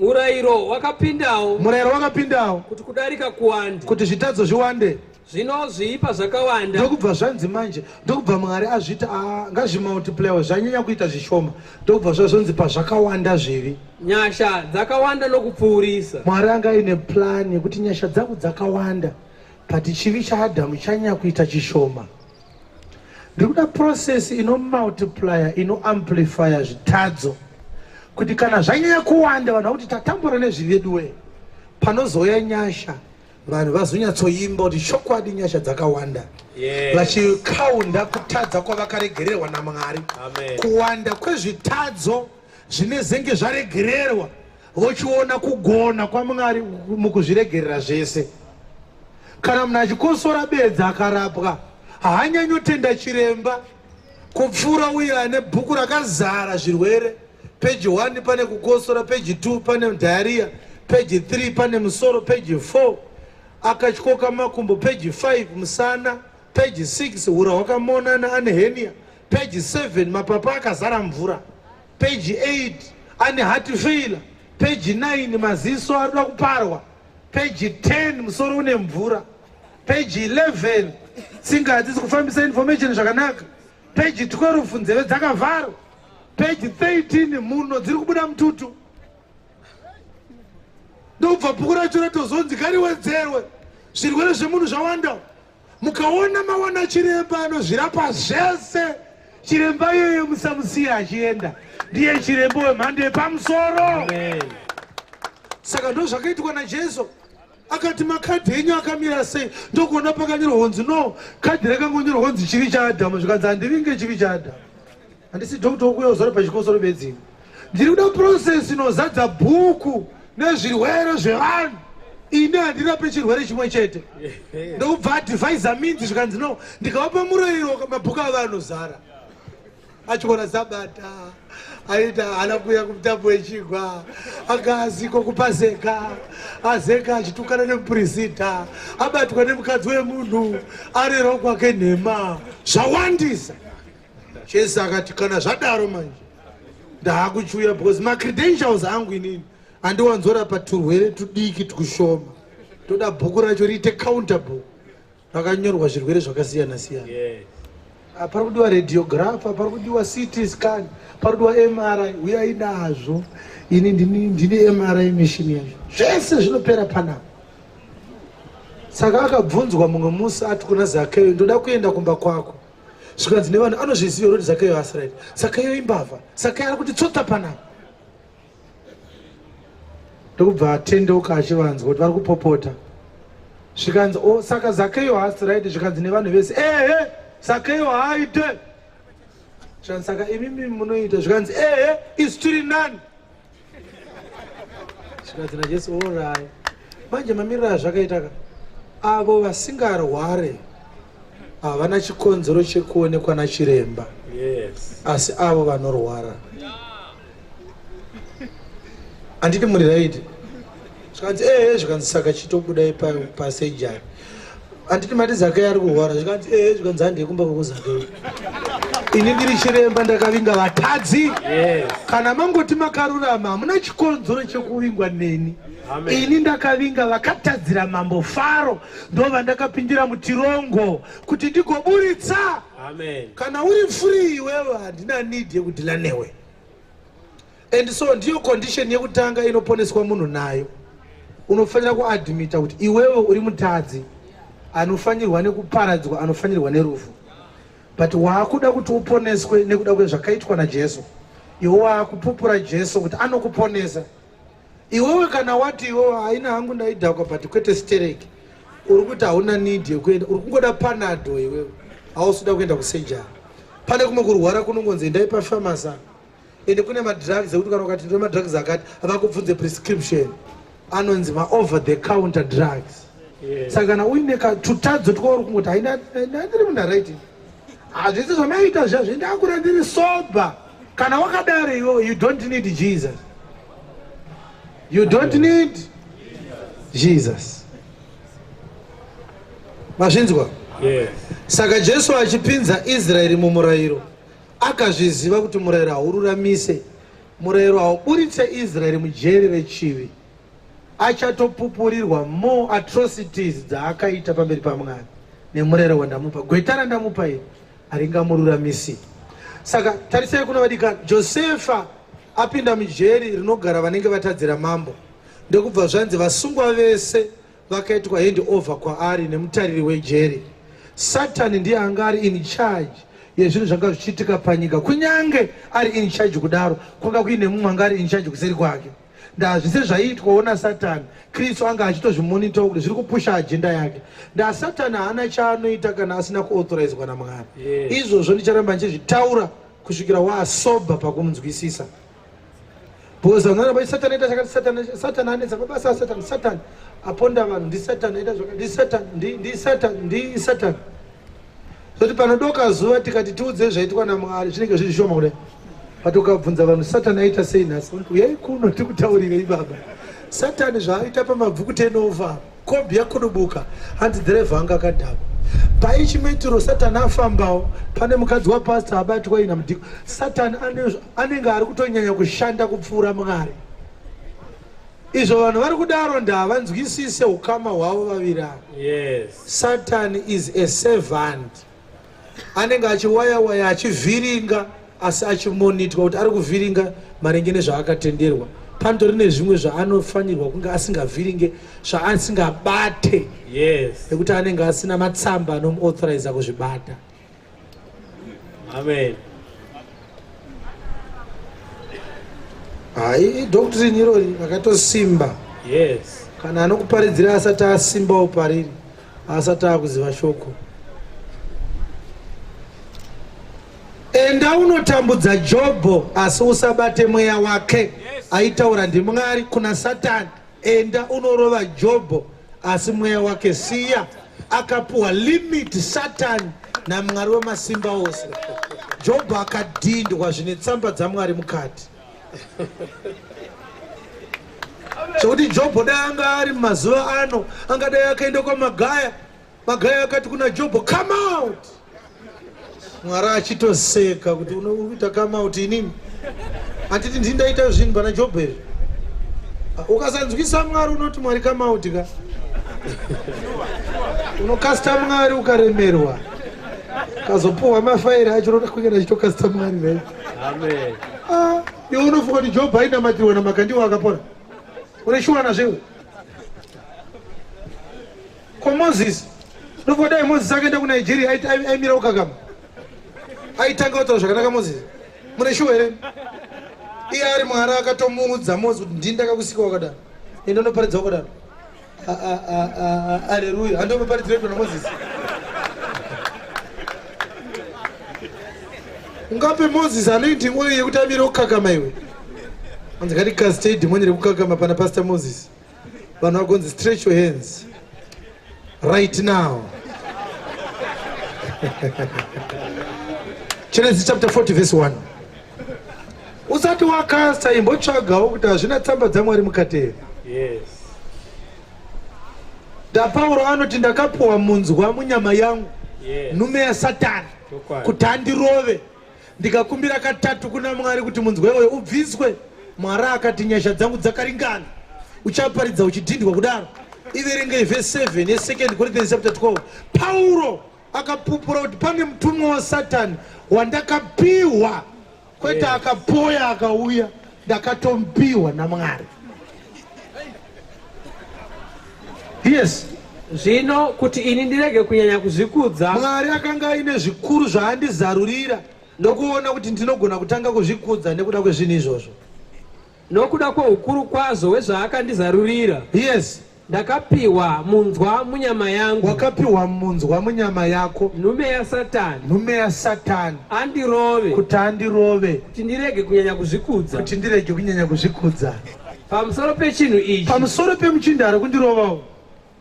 Murayiro wakapindawo. Murayiro wakapindawo. Kuti kudarika kuwande. Kuti zvitadzo zviwande. Zvino zviipa zvakawanda. Ndokubva zvanzi manje, ndokubva Mwari azviti ah, ngazvimultiplyewe zvanyanya kuita zvishoma. Ndokubva zvazonzi pazvakawanda zvivi. Nyasha dzakawanda nokupfuurisa. Mwari anga aine plan yekuti nyasha dzangu dzakawanda but chivi chaAdhamu chanyanya kuita chishoma. Ndiri kuda process inomultiplya inoamplifya zvitadzo kuti kana zvanyanya kuwanda vanhu vakuti tatambura nezvivi vedu wee, panozouya nyasha vanhu vazonyatsoimba kuti chokwadi nyasha dzakawanda. Yes. Vachikaunda kutadza kwavakaregererwa naMwari. Amen. Kuwanda kwezvitadzo zvinezenge zvaregererwa vochiona kugona kwaMwari mukuzviregerera zvese. Kana munhu achikosora bedzi akarapwa haanyanyotenda chiremba kupfuura uye ane bhuku rakazara zvirwere. Peji 1 pane kukosora, peji 2 pane diarrhea, peji 3 pane musoro, peji 4 akatyoka makumbo, peji 5 musana, peji 6 hura hwakamonana ane hernia, peji 7 mapapu akazara mvura, peji 8 ane heart failure, peji 9 maziso arikuda kuparwa, peji 10 musoro une mvura, peji 11 tsinga hadzisi kufambisa information zvakanaka, peji 12 nzeve dzakavharwa, peji 13 mhuno dziri kubuda mututu. Ndobva bhuku racho ratozonzi ngariwedzerwe, zvirwere zvemunhu zvawanda. Mukaona mawana chiremba anozvirapa zvese, chiremba iyeye musamusiya achienda, ndiye chiremba wemhando yepamusoro. Amen. Saka ndozvakaitwa naJesu. Akati makadhi enyu akamira sei? Ndokuona pakanyorwa kunzi no, kadhi rakangonyorwa kunzi chivi chaAdhamu. Zvikanzi handivinge chivi chaAdhamu, handisi doctor wokuuya kuzorapa chikosoro bedzi. Ndiri kuda process inozadza bhuku nezvirwere zvevanhu. Ini handirape chirwere chimwe chete. Ndokubva adivhaisa minzi, zvikanzi no, ndikavapa murayiro mabhuku avo anozara. Achiona sabata aita haana kuuya kumutambo wechigwa, anga aziko kupaseka, azeka achitukana nemupurisita, abatwa nemukadzi wemunhu, arerwa kwake nhema, zvawandisa. Jesu akati kana zvadaro manje ndaakuchiuya because macredentials angu inini andiwanzorapa turwere tudiki twushoma, toda bhuku racho riite countable rakanyorwa zvirwere zvakasiyana siyana. Yes. Pari kudiwa radiographer, pari kudiwa CT scan, pari kudiwa MRI, uyai nazvo. Ini ndini MRI machine yacho, zvese zvinopera panapa. Saka akabvunzwa mumwe musi ati kuna Zakeyo, ndoda kuenda kumba kwako. Zvikanzi nevanhu anozviziva kuti Zakeyo asiraiti, Zakeyo imbavha, Zakeyo ari kuti tsotsa panapa. Ndokubva atendeuka achivanzwa kuti vari kupopota. Zvikanzi o, saka Zakeyo haasi right? Zvikanzi nevanhu vese, ehe, Zakeyo haaite. Zvikanzi saka imimi munoita. Zvikanzi ehe, isu tiri nani. Zvikanzi naJesu orai. Manje mamiriro azvakaita ka, avo vasingarware havana chikonzero chekuonekwa nachiremba. Yes. Asi avo vanorwara. Handiti muri right? Zvikanzi ehe, zvikanzi saka chitobudai pasejari. Handiti mati Zakeyo ari kurwara? Zvikanzi ehe, zvikanzi handei kumba kwako Zakeyo. Ini ndiri chiremba ndakavinga vatadzi. Yes. Kana mangoti makarurama hamuna chikonzero chekuvingwa neni. Amen. Ini ndakavinga vakatadzira mambo Faro, ndovandakapindira mutirongo kuti ndigoburitsa. Amen. Kana uri free iwewe, handina need yekudhila newe. And so ndiyo condition yekutanga inoponeswa munhu nayo. Unofanira kuadmita kuti iwewe uri mutadzi anofanirwa nekuparadzwa, anofanirwa nerufu, but waakuda kuti uponeswe nekuda kwezvakaitwa naJesu. Iwe waakupupura Jesu kuti anokuponesa iwewe. Kana wati iwewe haina hangu ndaidhakwa but kwete stereki, uri kuti hauna need yekuenda, uri kungoda panado iwewe, hausi kuenda kusejari. Pane kumwe kurwara kunongonzi endai pafamasi, ende kune madrugs ekuti kana ukati ndine madrugs akati, havakubvunze prescription, anonzi maover the counter drugs. Saka kana uine tutadzo twauri kungoti haina, ndiri munhu aright, hazvisi zvamaita zviya zvindakura, ndiri sober, kana wakadaro iwewe, you don't need Jesus. You don't need Jesus. Mazvinzwa? Yes. Saka Jesu achipinza Israeri mumurayiro, akazviziva kuti murayiro haururamise, murayiro hauburitse Israeri mujeri rechivi. Achatopupurirwa more atrocities dzaakaita pamberi paMwari nemurayiro wandamupa. Gweta randamupa iri haringamururamisi. Saka tarisai kuno vadikani, Josefa apinda mujeri rinogara vanenge vatadzira mambo, ndokubva zvanzi vasungwa vese vakaitwa hand over kwaari nemutariri wejeri. Satani ndiye anga ari in charge yezvinhu zvanga zvichiitika panyika. Kunyange ari in charge kudaro, kwanga kuine mumwe anga ari in charge kuseri kwake. Ndazvise zvaiitwawo naSatani, Kristu anga achitozvimonitawo kuti zviri kupusha agenda yake. NdaSatani haana chaanoita kana asina kuauthorizwa naMwari. Izvozvo ndicharamba ndichizvitaura kusvikira waasobha pakumunzwisisa, because vanhu vanoti Satani aita chakati, Satani anetsa mabasa aSatani, Satani aponda vanhu, ndisatani aita zvakati, ndisatani, ndisatani, ndisatani. Zoti panodoka zuva tikati tiudze zvaitwa naMwari, zvinenge zviri zvishoma kudai. But ukabvunza vanhu Satani aita sei nhasi, vanoti uyai kuno tikutaurirei baba. Satani zvaaita paMabvuku tenova, kombi yakudubuka, hanzi dhirevha anga akadhakwa. Paichimeturo Satani afambawo, pane mukadzi wapasta abatwa ina mudhiko. Satani anenge ari kutonyanya kushanda kupfuura Mwari. Izvo vanhu vari kudaro ndavanzwisise ukama hwavo vaviri ava. Satan is a servant, anenge achiwaya waya achivhiringa, asi achimonitwa kuti ari kuvhiringa maringe nezvaakatenderwa. Panotori nezvimwe zvaanofanirwa kunge asingavhiringe, zvaasingabate, nekuti anenge asina matsamba anomuauthoriza kuzvibata. Amen. Hai, doctrine irori rakatosimba. Kana anokuparidzira asati asimbawo pariri, asati akuziva shoko. Enda unotambudza Jobho, asi usabate mweya wake. Aitaura ndiMwari kuna Satani. Enda unorova Jobho, asi mweya wake siya. Akapuwa limit Satani naMwari wemasimba ose. Jobho akadhindwa zvine tsamba dzaMwari mukati, zvekuti Jobho dai anga ari mumazuva ano, angadai akaenda kwaMagaya. Magaya akati kuna Jobho, "Come out." Mwari achitoseka kuti uri kuita come out inini, handiti ndini ndaita zvinhu pana Jobho izvi? Ukasanzwisa Mwari, unoti Mwari come out ka, unokasta Mwari ukaremerwa, ukazopuhwa mafairi acho, unoda kuenda achitokasta Mwari right? Amen. Ah, iwe unofunga kuti Jobho ainamatirwa naMakandiwa akapora? Une shuwa nazvewe? Ko Moses, ndofunga dai Moses akaenda kuNigeria aimira kukakama, aitanga kutaura zvakanaka Moses? Mune shuwa here? Iye ari Mwari akatomuudza Moses kuti ndini ndakakusika wakadaro, ende unoparidza wakadaro. Aleluya! Handopaparidzira na Moses. Ungape Moses anointing oil yekuti amire kukakama iwe. Hanzi ngatikasitei dhimoni rekukakama pana Pastor Moses. Vanhu vagonzi stretch your hands right now. Genesis chapter 40 verse 1. Usati wakasta imbotsvagawo kuti hazvina tsamba dzaMwari mukati here. Yes. DaPauro anoti ndakapuwa munzwa munyama yangu Yes. nhume yaSatani Chokwadi. kuti andirove. Ndikakumbira katatu kuna Mwari kuti munzwa iwoyo ubviswe. Mwari akati nyasha dzangu dzakaringana. Uchaparidza uchidhindwa kudaro. Iverengei verse 7 ye2 Corinthians chapter 12. Pauro akapupura kuti pane mutumwa waSatani wandakapiwa kwete Yes. akapoya akauya ndakatomupiwa naMwari. Yes. Zvino kuti ini ndirege kunyanya kuzvikudza, Mwari akanga aine zvikuru zvaandizarurira ndokuona kuti ndinogona kutanga kuzvikudza nekuda kwezvinhu izvozvo. Nokuda kwoukuru kwazvo hwezvaakandizarurira, Yes. ndakapiwa munzwa munyama yangu, Wakapiwa munzwa munyama yako, nhume yaSatani, nhume yaSatani, andirove, kuti andirove, kuti ndirege kunyanya kuzvikudza. Kuti ndirege kunyanya kuzvikudza. Pamusoro pechinhu ichi, Pamusoro pemuchinda ari kundirovawo,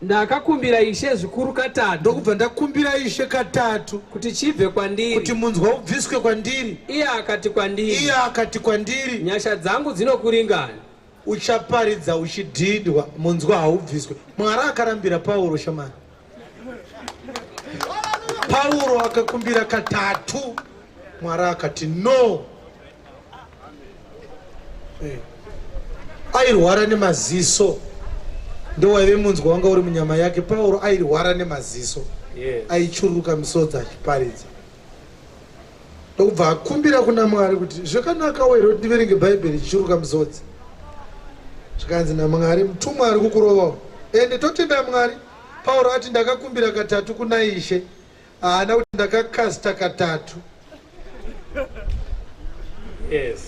ndakakumbira Ishe zvikuru katatu, ndokubva ndakumbira Ishe katatu kuti chibve kwandiri, kuti munzwa ubviswe kwandiri. Iye akati kwandiri, Iye akati kwandiri, nyasha dzangu dzinokuringana. Uchaparidza uchidhindwa, munzwa haubviswe. Mwari akarambira Pauro shamani. Pauro akakumbira katatu, Mwari akati no. Airwara nemaziso, ndowaive munzwa wanga uri munyama yake. Pauro airwara nemaziso, Yes. aichururuka misodzi achiparidza, ndokubva akumbira kuna Mwari kuti zvakanakawo here kuti ndiverenge Bhaibheri ichichuruka misodzi. Zvikanzi naMwari, mutumwa ari kukurovawo. Ende totenda Mwari, Pauro ati ndakakumbira katatu kuna Ishe, haana kuti ndakakasta katatu. Yes.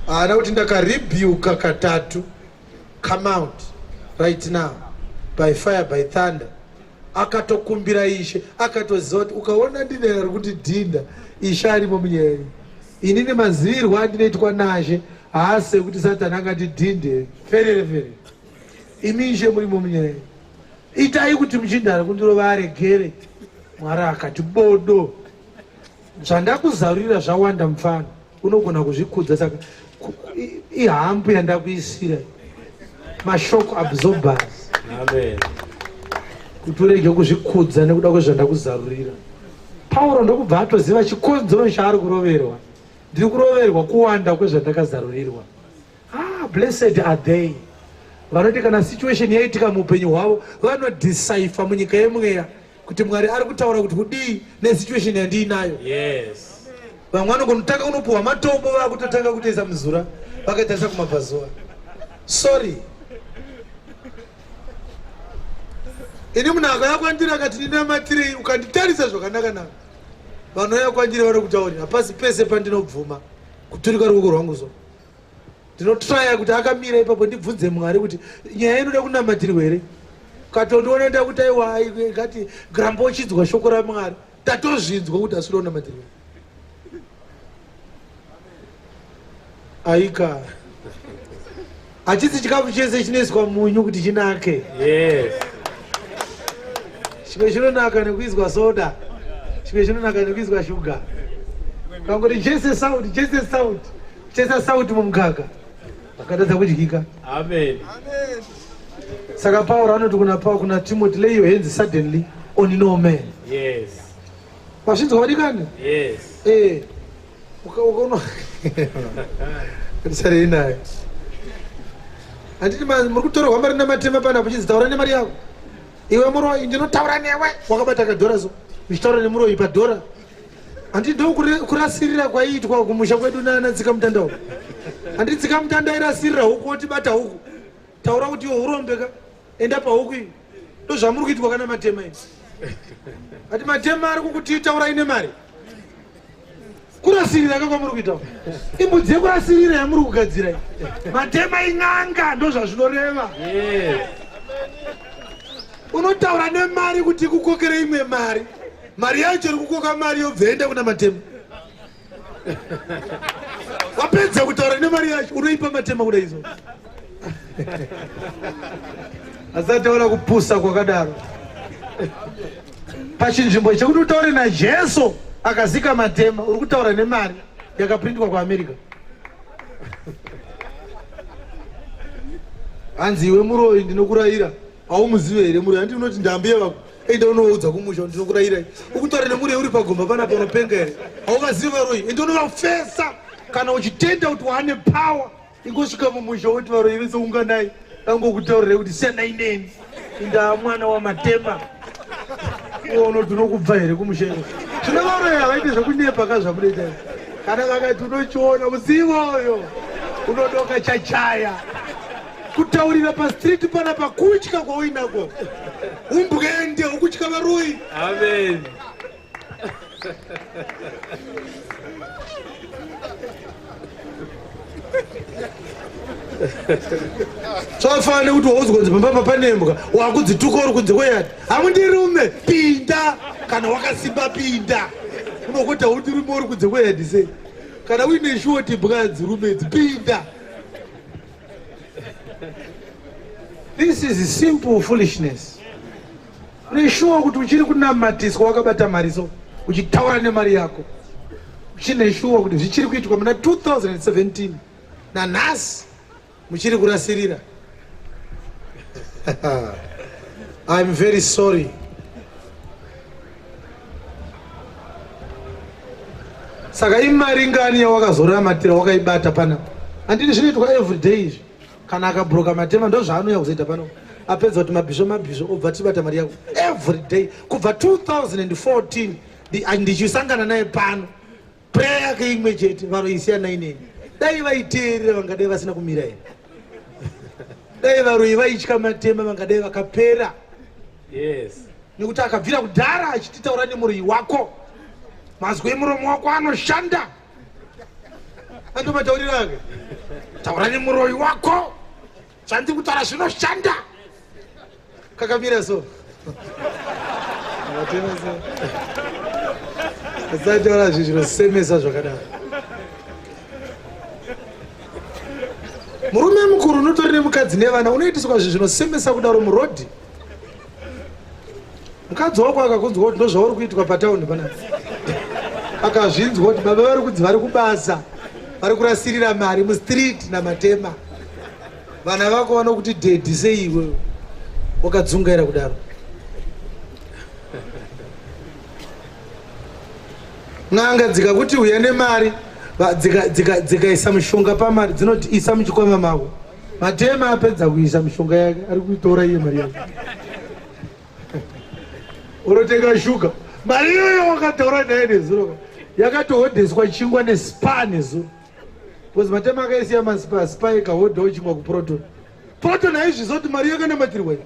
Haana kuti ndakarebuka katatu. Come out right now by fire, by thunder. Akatokumbira Ishe, akatoziva kuti ukaona ndine ari kuti dhinda, Ishe arimo munyaya iyi. Inini mazivirwo andinoitwa nashe haasi ekuti Satani angandidhinde ferere ferere. Imi Ishe murimo munyaya iyi, itai kuti muchinda ari kundirova aregere. Mwari akati bodo, zvandakuzarurira zvawanda mufana, unogona kuzvikudza, saka ihambu yandakuisira mashock absorbers. Amen. Kuti urege kuzvikudza nekuda kwezvandakuzarurira. Pauro ndokubva atoziva chikonzero chaari kuroverwa. Ndiri kuroverwa kuwanda kwezvandakazarurirwa. Blessed are they vanoti kana situation yaitika muupenyu hwavo vanodecipher munyika yemweya kuti Mwari ari kutaura kuti kudii nesituation yandiinayo. Yes. Vamwe vanogonotanga kunopuhwa matombo, vakutotanga kutoisa muzura vakatarisa kumabvazuva. Sorry, ini munhu akauya kwandiri akati ndinamatirei, ukanditarisa zvakanaka-naka, vanouya kwandiri vanokutaurira pasi pese pandinobvuma kuturika ruoko rwangu, so ndinotraya kuti akamira ipapo ndibvunze Mwari kuti nyaya inoda kunamatirwa here. Ukatondiona ndakuti aiwa, ngati gramba uchidzwa shoko raMwari, tatozvinzwa kuti asiri kunamatirwa. Aika, hachisi chikafu chese chinoiswa munyu kuti chinake. Yes. Chimwe chinonaka nekuiswa soda, chimwe chinonaka nekuiswa shuga. Kangoti chese sauti, chese sauti, chese sauti mumukaka, akatadza kudyika. Amen. Saka Pauro anoti kuna Paul, kuna Timothy, lay your hands suddenly on no man. Yes. Wazvinzwa vadikani? Yes. Ukaona tisarei nayo, handiti muri kutorerwa mari namatema panapa, uchinzi taura nemari yako iwe muroyi, ndinotaura newe wakabata kadhora, so uchitaura nemuroyi padhora, handiti ndo kurasirira kwaiitwa kumusha kwedu nana tsika mutanda uku? Handiti tsika mutanda airasirira huku, otibata huku, taura kuti iwe urombeka, enda pahuku iyi. Ndo zvamuri kuitwa kana matema iyi, ati matema ari kukuti taurai nemari. Kurasirira ka kwamuri kuita, imbudzi yekurasirira yamuri kugadzira iyi. Matema in'anga, ndo zvazvinoreva. Yes. Unotaura nemari kuti ikukokere imwe mari, mari yacho iri kukoka mari yobva enda kuna matema. Wapedza kutaura nemari yacho unoipa matema kuda izvo. Asati aona kupusa kwakadaro. Pachinzvimbo chekuti utaure naJesu akazika matema uri kutaura nemari yakaprintwa kuAmerica. Hanzi iwe muroyi ndinokuraira haumuzive here muroyi handi unoti ndambuye vako enda unoudza kumusha ndinokurayirai ukutaura nemuroyi uri pagomba panapa unopenga here hauvazivi varoyi enda unovafesa kana uchitenda kuti waane power ingosvika mumusha woti varoyi vese unganai vangokutaurirai kuti siyanai neni indaa mwana wamatema uwo unoti unokubva here kumusha iko zvino varoyi havaiti zvekunyepa ka zvamunoita kana vakati unochiona muzivoyo unodoka chachaya kutaurira pastreet panapa kutya kwauinako umbwende ukutya varoyi. Amen. Zvafanana nekuti waudzwa kunzi pamba pa pane imbwa wakudzituka uri kunze kweyadi hamundirume pinda kana wakasimba pinda unokuti haundirume uri kunze kweyadi sei kana uine shuwa kuti imbwa hadzirume idzi pinda. This is simple foolishness. Une shuwa kuti uchiri kunamatiswa wakabata mari so uchitaura nemari yako uchine shuwa kuti zvichiri kuitwa muna 2017 nanhasi muchiri kurasirira. I'm very sorry. Saka imari ngani yawakazoramatira wakaibata panapa? Handiti zvinoitwa everyday izvi. Kana akabroka matema ndozvaanouya kuzoita pano. Apedza kuti mabhisvo mabhisvo obva tibata mari yako everyday kubva 2014 ndichisangana naye pano. Prayer yake imwe chete varoyi siyanai neni. Dai vaiteerera vangadai vasina kumira here? Dai varoyi vaitya matema vangadai vakapera. Yes. Nekuti akabvira kudhara achititaura nemuroyi wako. Mazwi emuromo wako anoshanda. Ando matauriro ake. Taura nemuroyi wako. Zvandiri kutaura zvinoshanda. Kakamira so. Akatema so. Asataura zvinhu zvinosemesa zvakadaro. Murume mukuru unotori nemukadzi nevana unoitiswa zvinhu zvinosemesa kudaro murodhi. Mukadzi wako akakunzwa kuti ndozvauri kuitwa patauni pana. Akazvinzwa kuti baba vari kunzi vari kubasa vari kurasirira mari mustreet namatema. Vana vako vanokuti daddy sei iwe wakadzungaira kudaro. N'anga dzikakuti uya nemari dzikaisa dzika, dzika mushonga pamari dzinoti isa muchikwama mako. Matema apedza kuisa mishonga yake ari kuitora iye mari yake. Unotenga shuga mari iyoyo wakataura naye nezuro yakatohodheswa chingwa nespa nezuro because matema akaisiya maspa spa ikahodhawo chingwa kuproton. Proton haizviziva kuti mari yakanamatirwa iyi.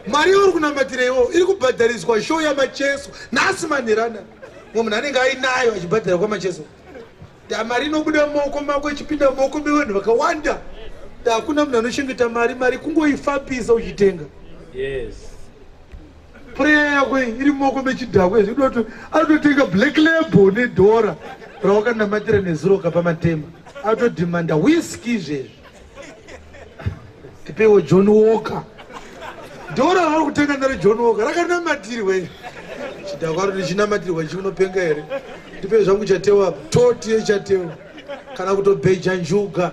Mari yauri kunamatira iwo iri kubhadhariswa show yaMacheso nhasi manherana. Mumwe munhu anenge ainayo achibhadhara kwaMacheso. Da mari inobuda mumaoko mako ichipinda mumaoko mevanhu vakawanda. Da hakuna munhu anochengeta mari, mari kungoifambisa uchitenga. Yes. Prayer yako iyi iri mumaoko mechidhakwa izvi unoto anototenga black label nedhora rawakanamatira nezuro ukapa matema atodhimanda whisky izvezvi. Tipewo John Walker. Dhora rauri kutenga ndere John Walker rakanamatirwa iri. Chidhakwa richinamatirwa ichi unopenga here? Ndipe zvangu chatewa apa. Toti yechatewa. Kana kutobheja njuga.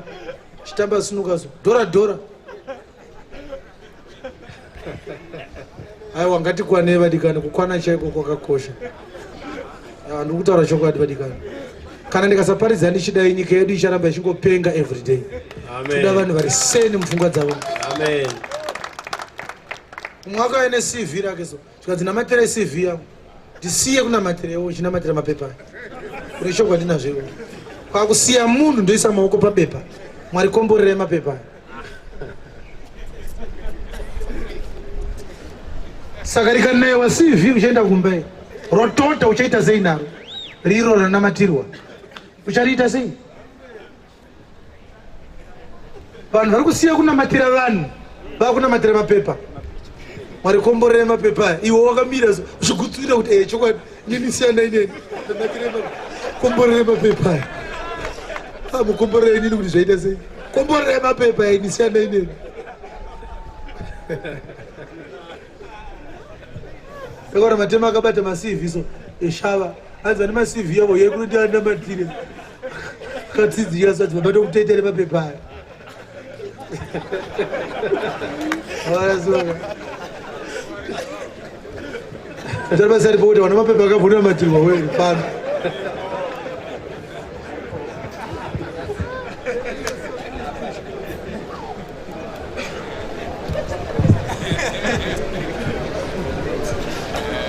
Chitamba sinuka so. Dhora dhora. Aiwa ngatikwanei vadikani, kukwana chaiko kwakakosha. Ndiri kutaura chokwadi vadikani. Kana ndikasaparidza ndichidai nyika yedu icharamba ichingopenga everyday. Toda vanhu vari sane mupfungwa dzavo. Amen. Mumwe akauya neCV rake so zvikanzi namatirai CV yangu ndisiye kunamatira iwe uchinamatira mapepa aya. Une chokwadi nazvo iwe. Kwakusiya munhu ndoisa maoko pabepa. Mwari komborerai mapepa aya. Saka rikanaiwa CV uchaenda kumba iyi rotota uchaita sei naro riro ranamatirwa uchariita sei? Vanhu vari kusiya kunamatira vanhu vakunamatira mapepa. Mwari komborere mapepa aya iwe wakamira uchigutsurira kuti eh chokwadi nini siyanai neni namatira mapepa. Komborere mapepa aya. Ah, mukomborere inini kuti zvaita sei? Komborere mapepa aya ini siyanai neni. Ndakaona matema akabata maCV so eshava. Hanzi vane maCV yavo yekunoti anamatire. Katsidzira so hanzi babata kutoita nemapepa aya. Basa ripo kuti vana mapepa akavhurira matirwa we pano.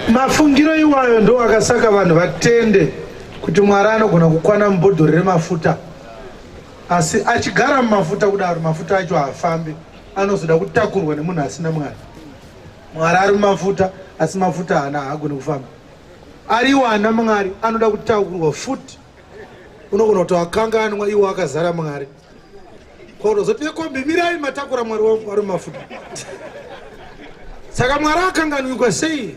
Mafungiro iwayo ndo akasaka vanhu vatende kuti Mwari anogona kukwana mubhodhoro remafuta. Asi achigara mumafuta kudaro, mafuta acho haafambi, anozoda kutakurwa nemunhu asina Mwari. Mwari ari mumafuta, asi mafuta haana, haagoni kufamba. Ariwo ana Mwari anoda kutakurwa futi. Unogona kutoakanganwa iwo akazara Mwari. Kwaunozoti vekombi mirai matakura Mwari wangu ari mumafuta. Saka Mwari akanganwikwa sei?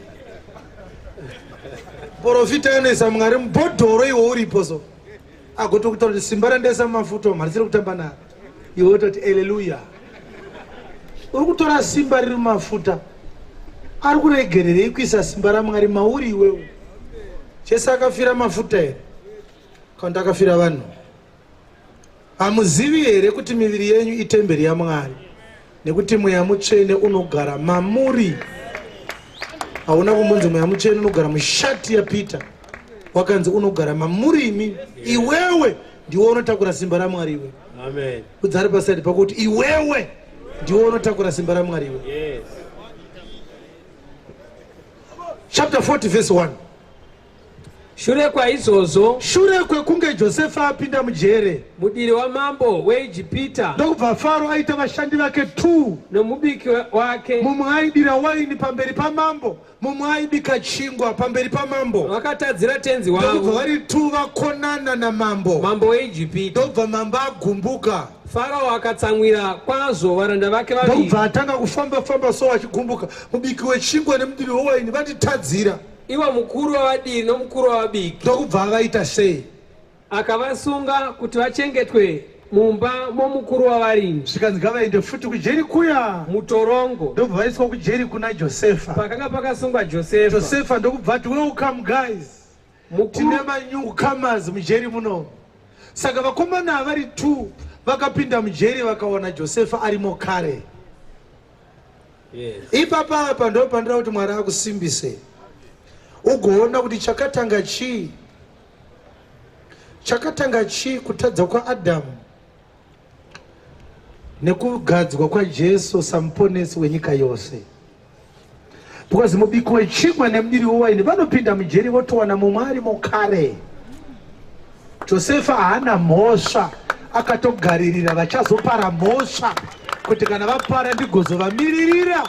Porofita anoisa Mwari mubhodhoro iwo uripo so. Agotokutaura kuti simba randaisa mumafuta umu harisiri kutamba naro. Iwe wototi eleluya. Uri kutora simba riri mumafuta. Ari kuregererei kuisa simba raMwari mauri iwewe? Jesu akafira mafuta here? Kana kuti akafira vanhu? Hamuzivi here kuti miviri yenyu itemberi yaMwari nekuti Mweya Mutsvene unogara mamuri? Hauna kumbonzi Mweya Mutsvene unogara mushati yaPeter, wakanzi unogara mamuri imi. Iwewe ndiwe unotakura simba raMwari iwe. Amen. Udzari pasaidi pako kuti iwewe ndiwe unotakura simba raMwari iwe. Yes. Chapter 40 verse 1. Shure kwaizvozvo, Shure kwekunge Josefa apinda mujere, mudiri wamambo weIjipita ndokubva Faro aita vashandi vake 2, nomubiki wake mumwe aidira waini pamberi pamambo, mumwe aibika chingwa pamberi pamambo. vakatadzira tenzi Ndokubva wavo vari 2 vakonana namambo, mambo weIjipita. ndokubva mambo agumbuka. Farao akatsamwira kwazvo varanda vake vaviri. Ndokubva atanga kufamba famba so achigumbuka, mubiki wechingwa nemudiri wewaini vanditadzira. Ivo mukuru wavadiri nomukuru wavabiki. Ndokubva avaita sei? Akavasunga kuti vachengetwe mumba momukuru wavarindi. Zvikanzi ngavaende futi kujeri kuya. Mutorongo. Ndokubva vaiswa kujeri kuna Josefa. Pakanga pakasungwa Josefa. Josefa ndokubva ati welcome guys. Mukuru. Tine manewcomers mujeri muno. Saka vakomana vari 2 vakapinda mujeri vakawana Josefa arimo kare. Yes. Ipapa apa ndo pandira kuti Mwari akusimbise ugoona kuti chakatanga chii, chakatanga chii kutadza kwaAdhamu nekugadzwa kwaJesu samuponesi wenyika yose. Because mubiki wechingwa nemudiri wewaini vanopinda mujeri votowana mumwe arimo kare. Josefa haana mhosva, akatogaririra vachazopara mhosva kuti kana vapara ndigozovamiririra.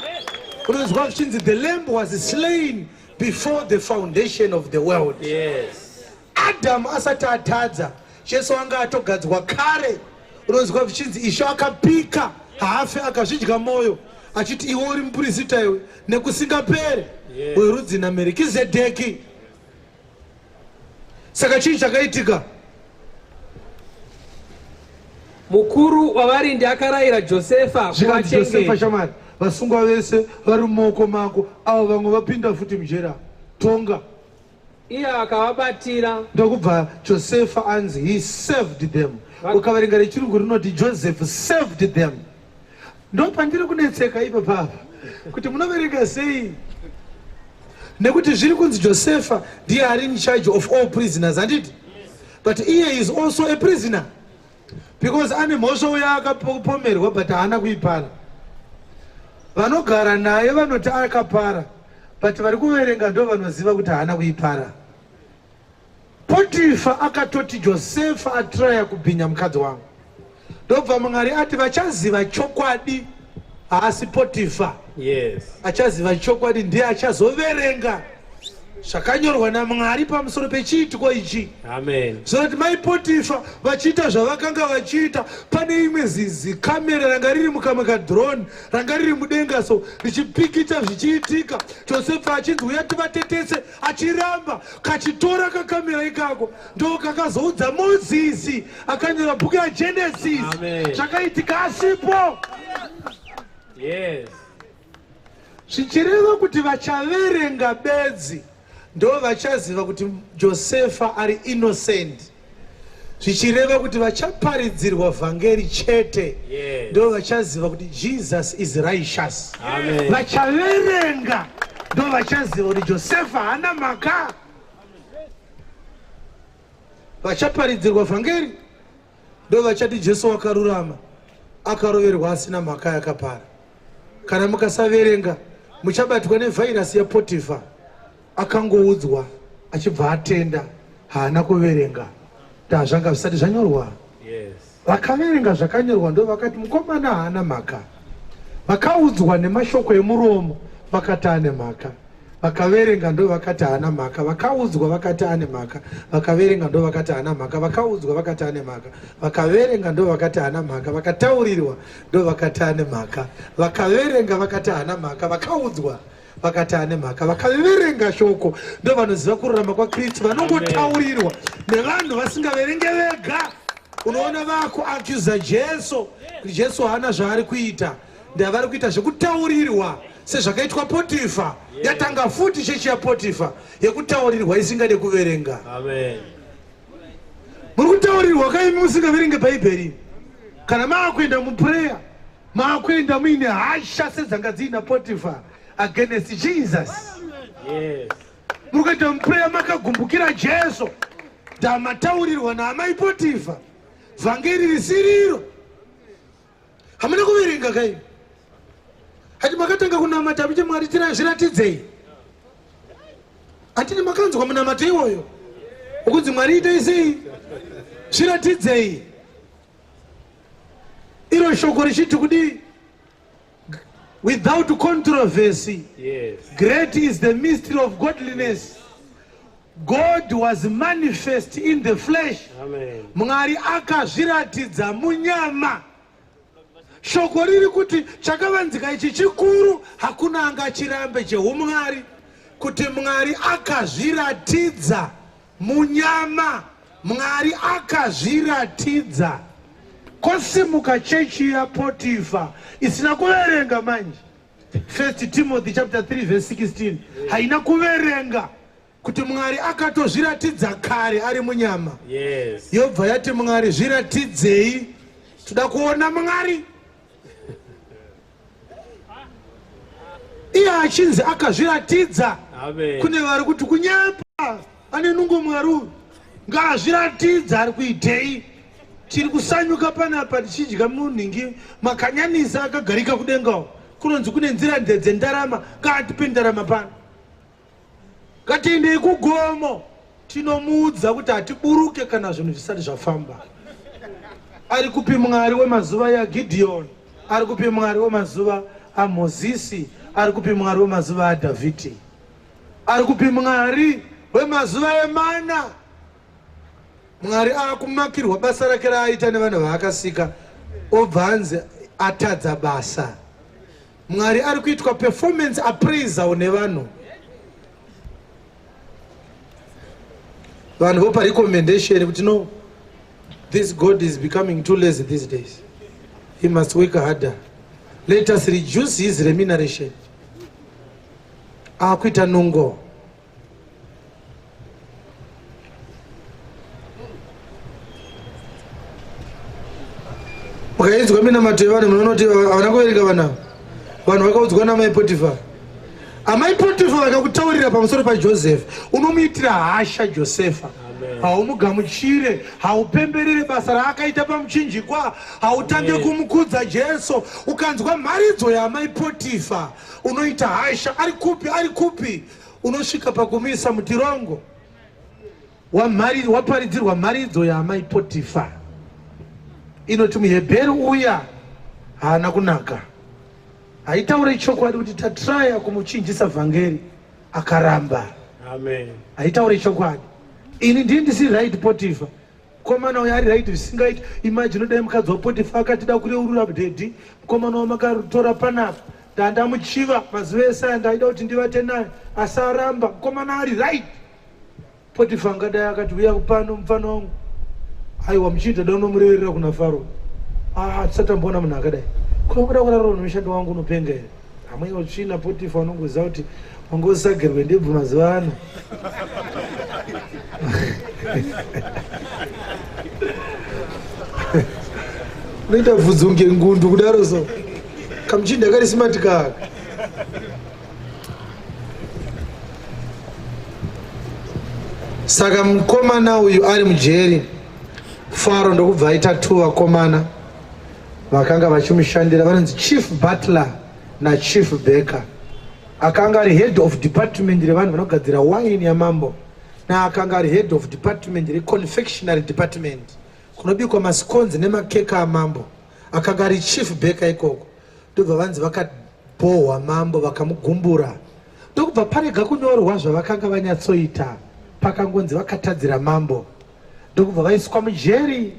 Unonzwa zvichinzi the lamb was slain before the foundation of the world. Yes. Adamu asati atadza, Jesu anga atogadzwa kare. Unonzwa zvichinzi Ishe akapika haafe akazvidya moyo achiti iwe uri mupurisita iwe nekusingapere Yes. werudzi naMerikizedheki. Saka chii chakaitika? Mukuru wavarindi akarayira Josefa Zvikanzi Josefa, kuvachengeta. shamwari, vasungwa vese vari mumaoko mako, avo vamwe vapinda futi mujeri, tonga. Iye akavabatira. Ndokubva Josefa anzi he served them. Ukaverenga rechirungu rinoti Joseph served them. Ndopandiri kunetseka ipapa apa kuti munoverenga sei, nekuti zviri kunzi Josefa ndiye ari in charge of all prisoners, handiti? But iye is also a prisoner because ane mhosva uya akapomerwa but haana kuipara. Vanogara naye vanoti akapara, but vari kuverenga ndo vanoziva kuti haana kuipara. Potifa akatoti Josefa atraya kubhinya mukadzi wangu. Ndobva Mwari ati vachaziva chokwadi haasi Potifa. Yes. Achaziva chokwadi ndiye achazoverenga. Zvakanyorwa naMwari pamusoro pechiitiko ichi. Amen. Zvinoti mai Potifa vachiita zvavakanga vachiita, pane imwe zizi kamera ranga riri mukamwe kadrone ranga riri mudenga so richipikicha zvichiitika. Josefa achinzi uya tivatetese achiramba, kachitora kakamera ikako ndo kakazoudza Mozisi akanyora bhuku yaGenesis zvakaitika asipo. Yes. Zvichireva kuti vachaverenga bedzi ndo vachaziva kuti Josefa ari innocent. Zvichireva kuti vachaparidzirwa vhangeri chete Yes. ndo vachaziva kuti Jesus is righteous. Amen. Vachaverenga ndo vachaziva kuti Josefa haana mhaka. Vachaparidzirwa vhangeri ndo vachati Jesu wakarurama akaroverwa asina mhaka yakapara. Kana mukasaverenga muchabatwa nevhairasi yaPotifa. Akangoudzwa achibva atenda, haana kuverenga zvanga zvisati zvanyorwa. Yes. Vakaverenga zvakanyorwa ndo vakati mukomana haana mhaka. Vakaudzwa nemashoko emuromo vakati ane mhaka. Vakaverenga ndo vakati haana mhaka. Vakaudzwa vakati ane mhaka. Vakaverenga ndo vakati haana mhaka. Vakaudzwa vakati ane mhaka. Vakaverenga ndo vakati haana mhaka. Vakataurirwa ndo vakati ane mhaka. Vakaverenga vakati haana mhaka. Vakaudzwa vakati ane mhaka. Vakaverenga shoko ndo vanoziva kururama kwaKristu. Vanongotaurirwa nevanhu vasingaverenge vega. Unoona vakuakuza Jesu kuti Jesu haana zvaari kuita. Ndavari kuita zvekutaurirwa sezvakaitwa Potifa. Yatanga futi chechi yaPotifa yekutaurirwa isingade kuverenga. Amen. Muri kutaurirwa kaimi musingaverenge Bhaibheri. Kana maakuenda muprayer, maakuenda muine hasha sedzanga dziina Potifa against Jesus. Yes. Muri kuenda muprayer makagumbukira Jesu. Ndamataurirwa naamai Potifa. Vhangeri risiriro. Hamuna kuverenga kai? Hati makatanga kunamata muchi Mwari zviratidzei. Hatini makanzwa munamato iwoyo. Ukunzi Mwari itai sei? Zviratidzei. Iro shoko richiti kudii? Without controversy. Yes. Great is the mystery of godliness. God was manifest in the flesh. Amen. Mwari akazviratidza munyama. Shoko riri kuti chakavanzika ichi chikuru, hakuna angachirambe chehumwari, kuti Mwari akazviratidza munyama. Mwari akazviratidza. Kosimuka chechi yaPotifa isina kuverenga manje. 1 Timothy chapter 3 verse 16 haina kuverenga kuti Mwari akatozviratidza kare ari munyama. Yes. Yobva yati Mwari zviratidzei, toda kuona Mwari. Iye achinzi akazviratidza. Amen. Kune vari kuti kunyepa, ane nungo Mwari uyu ngaazviratidza ari kuitei. Tiri kusanyuka panapa tichidya munhingi makanyanisa akagarika kudengawo. Kunonzi kune nzira ndedzendarama, ngaatipe ndarama pano. Ngatiendei kugomo tinomuudza kuti hatiburuke kana zvinhu zvisati zvafamba. Ari kupi Mwari wemazuva yaGidheoni? Ari kupi Mwari wemazuva aMozisi? Ari kupi Mwari wemazuva aDhavhidhi? Ari kupi Mwari wemazuva emana? Mwari akumakirwa basa rake raaita nevanhu vaakasika, obva anzi atadza basa. Mwari ari kuitwa performance appraisal nevanhu. Vanhu vopa recommendation kuti no, this God is becoming too lazy these days. He must work harder. Let us reduce his remuneration. Akuita nungo. Mukainzwa minamato yevanhu munonoti havana kuverenga vanhu ava. Vanhu vakaudzwa namai Potifa. Amai Potifa vakakutaurira pamusoro paJoseph, unomuitira hasha Josefa. Haumugamuchire, haupemberere basa raakaita pamuchinjikwa, hautange kumukudza Jesu. Ukanzwa mharidzo yaamai Potifa, unoita hasha. Ari kupi? Ari kupi? Unosvika pakumuisa mutirongo. Waparidzirwa mharidzo yaamai Potifa inoti muHebheru uya haana kunaka. Haitaure chokwadi kuti tatraya kumuchinjisa vhangeri akaramba. Amen. Haitaure chokwadi. Ini ndini ndisiri right Potifa. Mukomana uyo ari right zvisingaiti. Imagine dai mukadzi waPotifa akati da kureurura daddy. Mukomana wamakatora panapa. Ndandamuchiva mazuva ese aya ndaida kuti ndivate naye asi aramba. Mukomana ari right. Potifa angadai akati uya pano mupfana wangu. Aiwa muchiita da unomureverera kuna Faro. Ah, tisati tamboona munhu akadai. Ko kuda kurara nemushandi wangu unopenga here? Amwe utsvina Potifa unongoziva kuti wanga usagerwe ndebvu mazuva ano. Unoita bvudzi kunge ngundu kudaro so. Kamuchinda kari smart kaka. Saka mukomana uyu ari mujeri, Faro ndokubva aita tu vakomana vakanga vachimushandira vanonzi Chief Butler naChief Baker. Akanga ari head of department revanhu vanogadzira wine yamambo naakanga ari head of department reconfectionary department kunobikwa maskonzi nemakeka amambo. Akanga ari Chief Baker ikoko. Ndobva vanzi vakabhohwa mambo vakamugumbura ndokubva parega kunyorwa zvavakanga vanyatsoita pakangonzi vakatadzira mambo ndokubva vaiswa mujeri.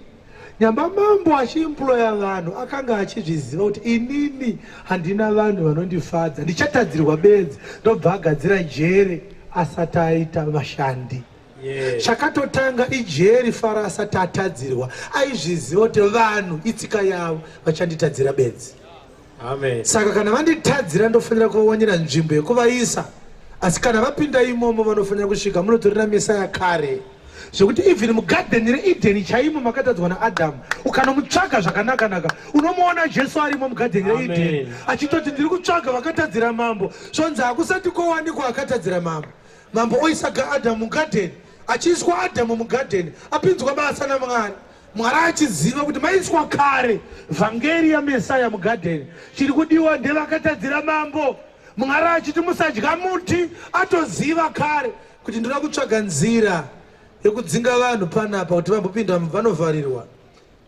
Nyamba mambo achiemploya vanhu akanga achizviziva kuti inini handina vanhu vanondifadza ndichatadzirwa bedzi ndobva agadzira jeri asati aita vashandi. Yes. Chakatotanga ijeri Faro asati atadzirwa aizviziva kuti vanhu itsika yavo vachanditadzira bedzi. Amen. Saka kana vanditadzira ndofanira kuvawanira nzvimbo yekuvaisa asi kana vapinda imomo vanofanira kusvika munotorera misa yakare zvekuti even mugadheni reEdeni chaimo makatadzwa naAdhamu ukanomutsvaga zvakanakanaka unomuona Jesu arimo mugadheni reEdeni achitoti ndiri kutsvaga vakatadzira mambo zvonzi hakusati kowanikwa akatadzira mambo Mambo oisa Adamu mugadheni, achiiswa Adamu mugadheni, apinzwa basa naMwari. Mwari achiziva kuti maiswa kare vhangeri yaMesaya mugadheni, chiri kudiwa ndevakatadzira mambo. Mwari achiti musadya muti, atoziva kare kuti ndinoda kutsvaga nzira yekudzinga vanhu panapa kuti vambopinda vanovharirwa.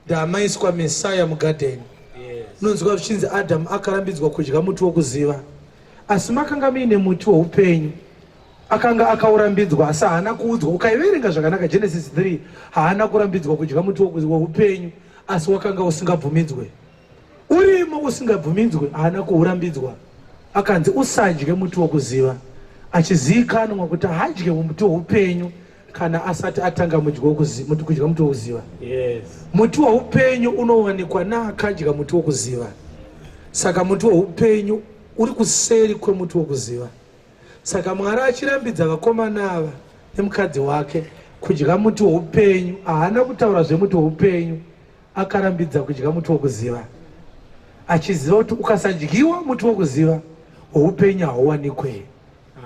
Ndamaiswa Messiah mugadheni. Unonzwa zvichinzi Adamu akarambidzwa kudya muti wokuziva. Asi makanga muine muti woupenyu. Akanga akaurambidzwa asi haana kuudzwa. Ukaiverenga zvakanaka Genesis 3, haana kurambidzwa kudya muti woupenyu asi wakanga usingabvumidzwe. Urimo usingabvumidzwe haana kuurambidzwa. Akanzi usadye muti wokuziva. Achiziikanwa kuti haadye muti woupenyu kana asati atanga kudya muti wokuziva. Yes. Muti woupenyu unowanikwa naakadya muti wokuziva. Saka muti woupenyu uri kuseri kwemuti wokuziva. Saka Mwari achirambidza vakomana ava nemukadzi wake kudya muti woupenyu, haana kutaura zvemuti woupenyu, akarambidza kudya muti wokuziva, achiziva kuti ukasadyiwa muti wokuziva woupenyu hauwanikwe.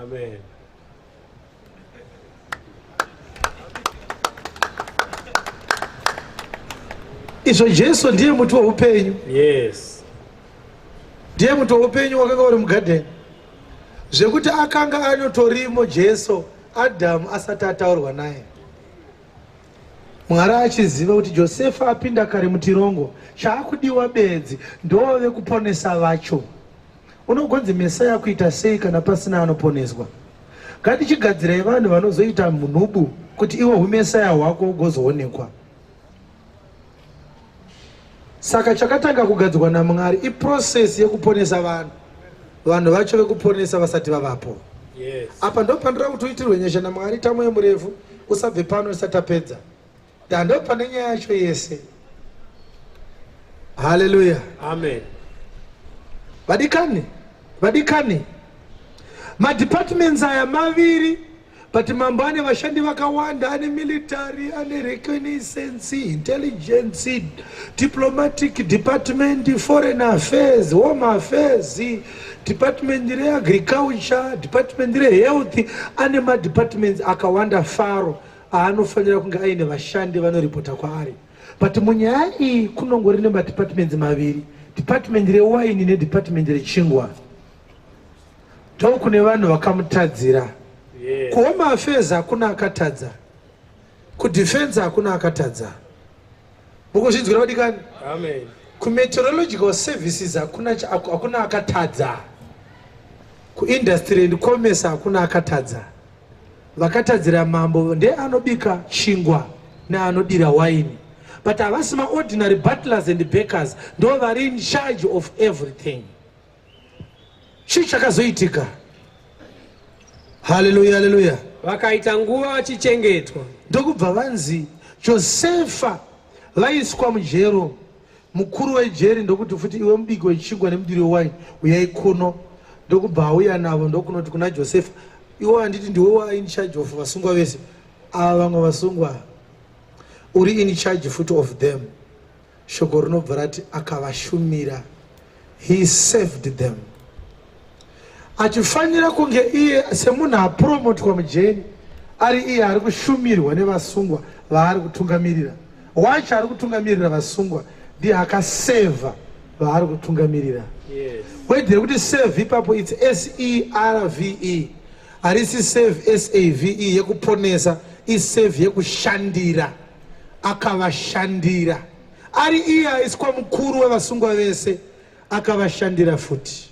Amen. Izvo Jesu ndiye muti woupenyu. Yes. Ndiye muti woupenyu wakanga uri mugadheni. Zvekuti akanga anotorimo Jesu Adamu asati ataurwa naye. Mwari achiziva kuti Josefa apinda kare mutirongo, chaakudiwa bedzi ndove kuponesa vacho. Unogonzi Mesaya kuita sei kana pasina anoponeswa? Ngatichigadzirai vanhu vanozoita nhubu kuti iwe huMesaya hwako hugozoonekwa. Saka chakatanga kugadzirwa naMwari iprocess yekuponesa vanhu, vanhu vacho vekuponesa vasati vavapo. Yes. Apa ndopandira kuti uitirwe nyasha naMwari, tamwe murefu usabve pano tisati tapedza. Ndopane nyaya yacho yese. Haleluya. Amen. Vadikani, vadikani. Madepartments aya maviri but mambo ane vashandi vakawanda, ane military, ane reconnaissance, intelligence, diplomatic department, foreign affairs, home affairs, department reagriculture, department rehealth, ane madepartments akawanda faro aanofanira kunge aine vashandi vanoripota kwaari. But munyaya iyi kunongori nemadepartments maviri, department rewaini nedepartment rechingwa. Ndokune vanhu vakamutadzira. Yes. Kuhome affairs hakuna akatadza, kudefense hakuna akatadza. Mukuzvinzwira vadikani? Amen. Kumeteorological services hakuna akatadza. Kuindustry and commerce hakuna akatadza. Vakatadzira mambo ndeanobika chingwa neanodira waini, but havasi maordinary butlers and bakers, ndo vari in charge of everything. Chii chakazoitika? Haleluya, haleluya. Vakaita nguva vachichengetwa. Ndokubva vanzi Josefa vaiswa mujero. Mukuru wejeri ndokuti futi, iwe mubiki wechingwa nemudiri wewaini, uyai kuno. Ndokubva auya navo, ndokunoti kuna Josefa, iwe handiti ndiwe wa in charge of vasungwa vese ava? Vamwe vasungwa uri in charge futi of them. Shoko rinobva rati akavashumira, he served them, achifanira kunge iye semunhu apromotwa mujeri ari iye ari kushumirwa nevasungwa vaari kutungamirira. Wacho ari kutungamirira vasungwa ndiye akasevha vaari kutungamirira. Word rekuti serve ipapo, its serve, harisi save, save yekuponesa, isave yekushandira. Akavashandira ari iye aiswa mukuru wevasungwa vese, akavashandira futi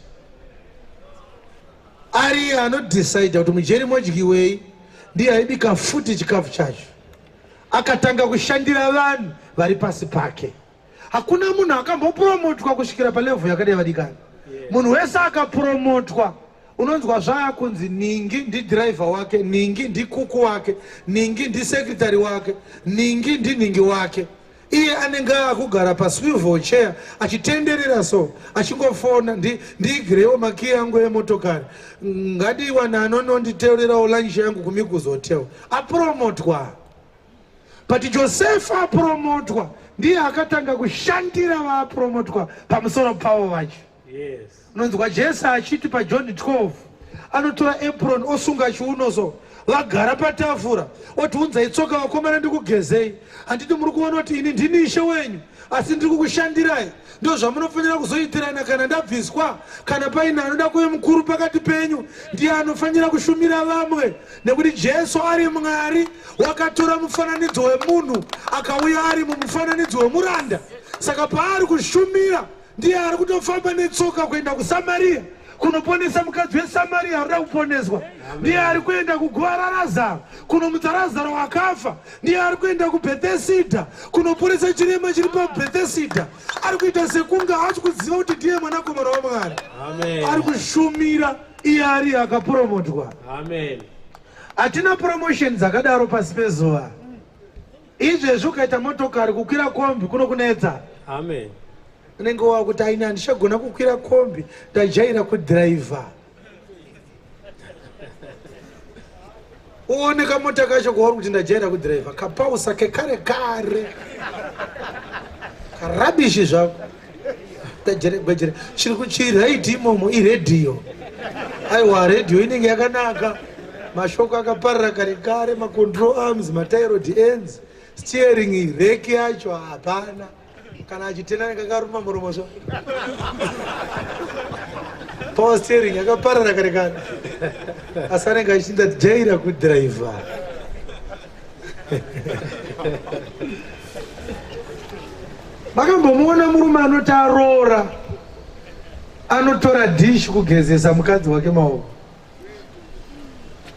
ari iye anodhisaidha kuti mujeri modyiwei, ndiye aibika futi chikafu chacho. Akatanga kushandira vanhu vari pasi pake. Hakuna munhu akambopromotwa kusvikira palevhel yakadai, vadikani. Munhu wese akapromotwa, unonzwa zvaya kunzi ningi ndidhiraivha wake, ningi ndikuku wake, ningi ndisekretary wake, ningi ndinhingi wake. Iye anenge akugara paswivel chair achitenderera so, achingofona, ndiigirewo makiyi angu emotokari, ngadiwana anononditeurerawo lunch yangu kuMeikles Hotel. Apromotwa. But Josefa apromotwa ndiye akatanga kushandira vaapromotwa pamusoro pavo vacho. Unonzwa Jesu achiti paJohn 12, anotora apron osunga chiuno so, vagara patafura, oti, "Unzai tsoka vakomana ndikugezei. Handiti muri kuona kuti ini ndini ishe wenyu, asi ndiri kukushandirai? Ndo zvamunofanira kuzoitirana kana ndabviswa. Kana paine anoda kuve mukuru pakati penyu, ndiye anofanira kushumira vamwe." Nekuti Jesu ari Mwari wakatora mufananidzo wemunhu, akauya ari mumufananidzo wemuranda. Saka paari kushumira, ndiye ari kutofamba netsoka kuenda kuSamariya kunoponesa mukadzi weSamariya arikuda kuponeswa. Ndiye ari kuenda kuguva raRazaro kunomutsa Razaro akafa. Ndiye ari kuenda kuBhethesida kunoporesa chirema chiri paBhethesida. Ari kuita sekunge haasi kuziva kuti ndiye mwanakomana waMwari. Amen. Ari kushumira iye ari akapromotwa. Amen. Hatina promotion dzakadaro pasi pezuva. Izvezvi ukaita motokari, kukwira kombi kunokunetsa. Amen. Unenge wakuti, "Aini handichagona kukwira kombi, ndajaira kudhiraivha." Uone kamota kacho kwauri kuti ndajaira kudhiraivha, kapausa kekare kare, karabishi zvako. Gwejere gwejere, chiri kuchiraiti imomo iredhiyo. Aiwa, redhiyo inenge yakanaka, mashoko akaparara kare kare, macontrol arms, matie rod ends, steering rack yacho hapana kana achitena kakaruma muromo so, power steering yakaparara kare kare, asi anenge achinda jaira kudhiraivha. Makambomuona murume anoti aroora anotora dhishi kugezesa mukadzi wake maoko?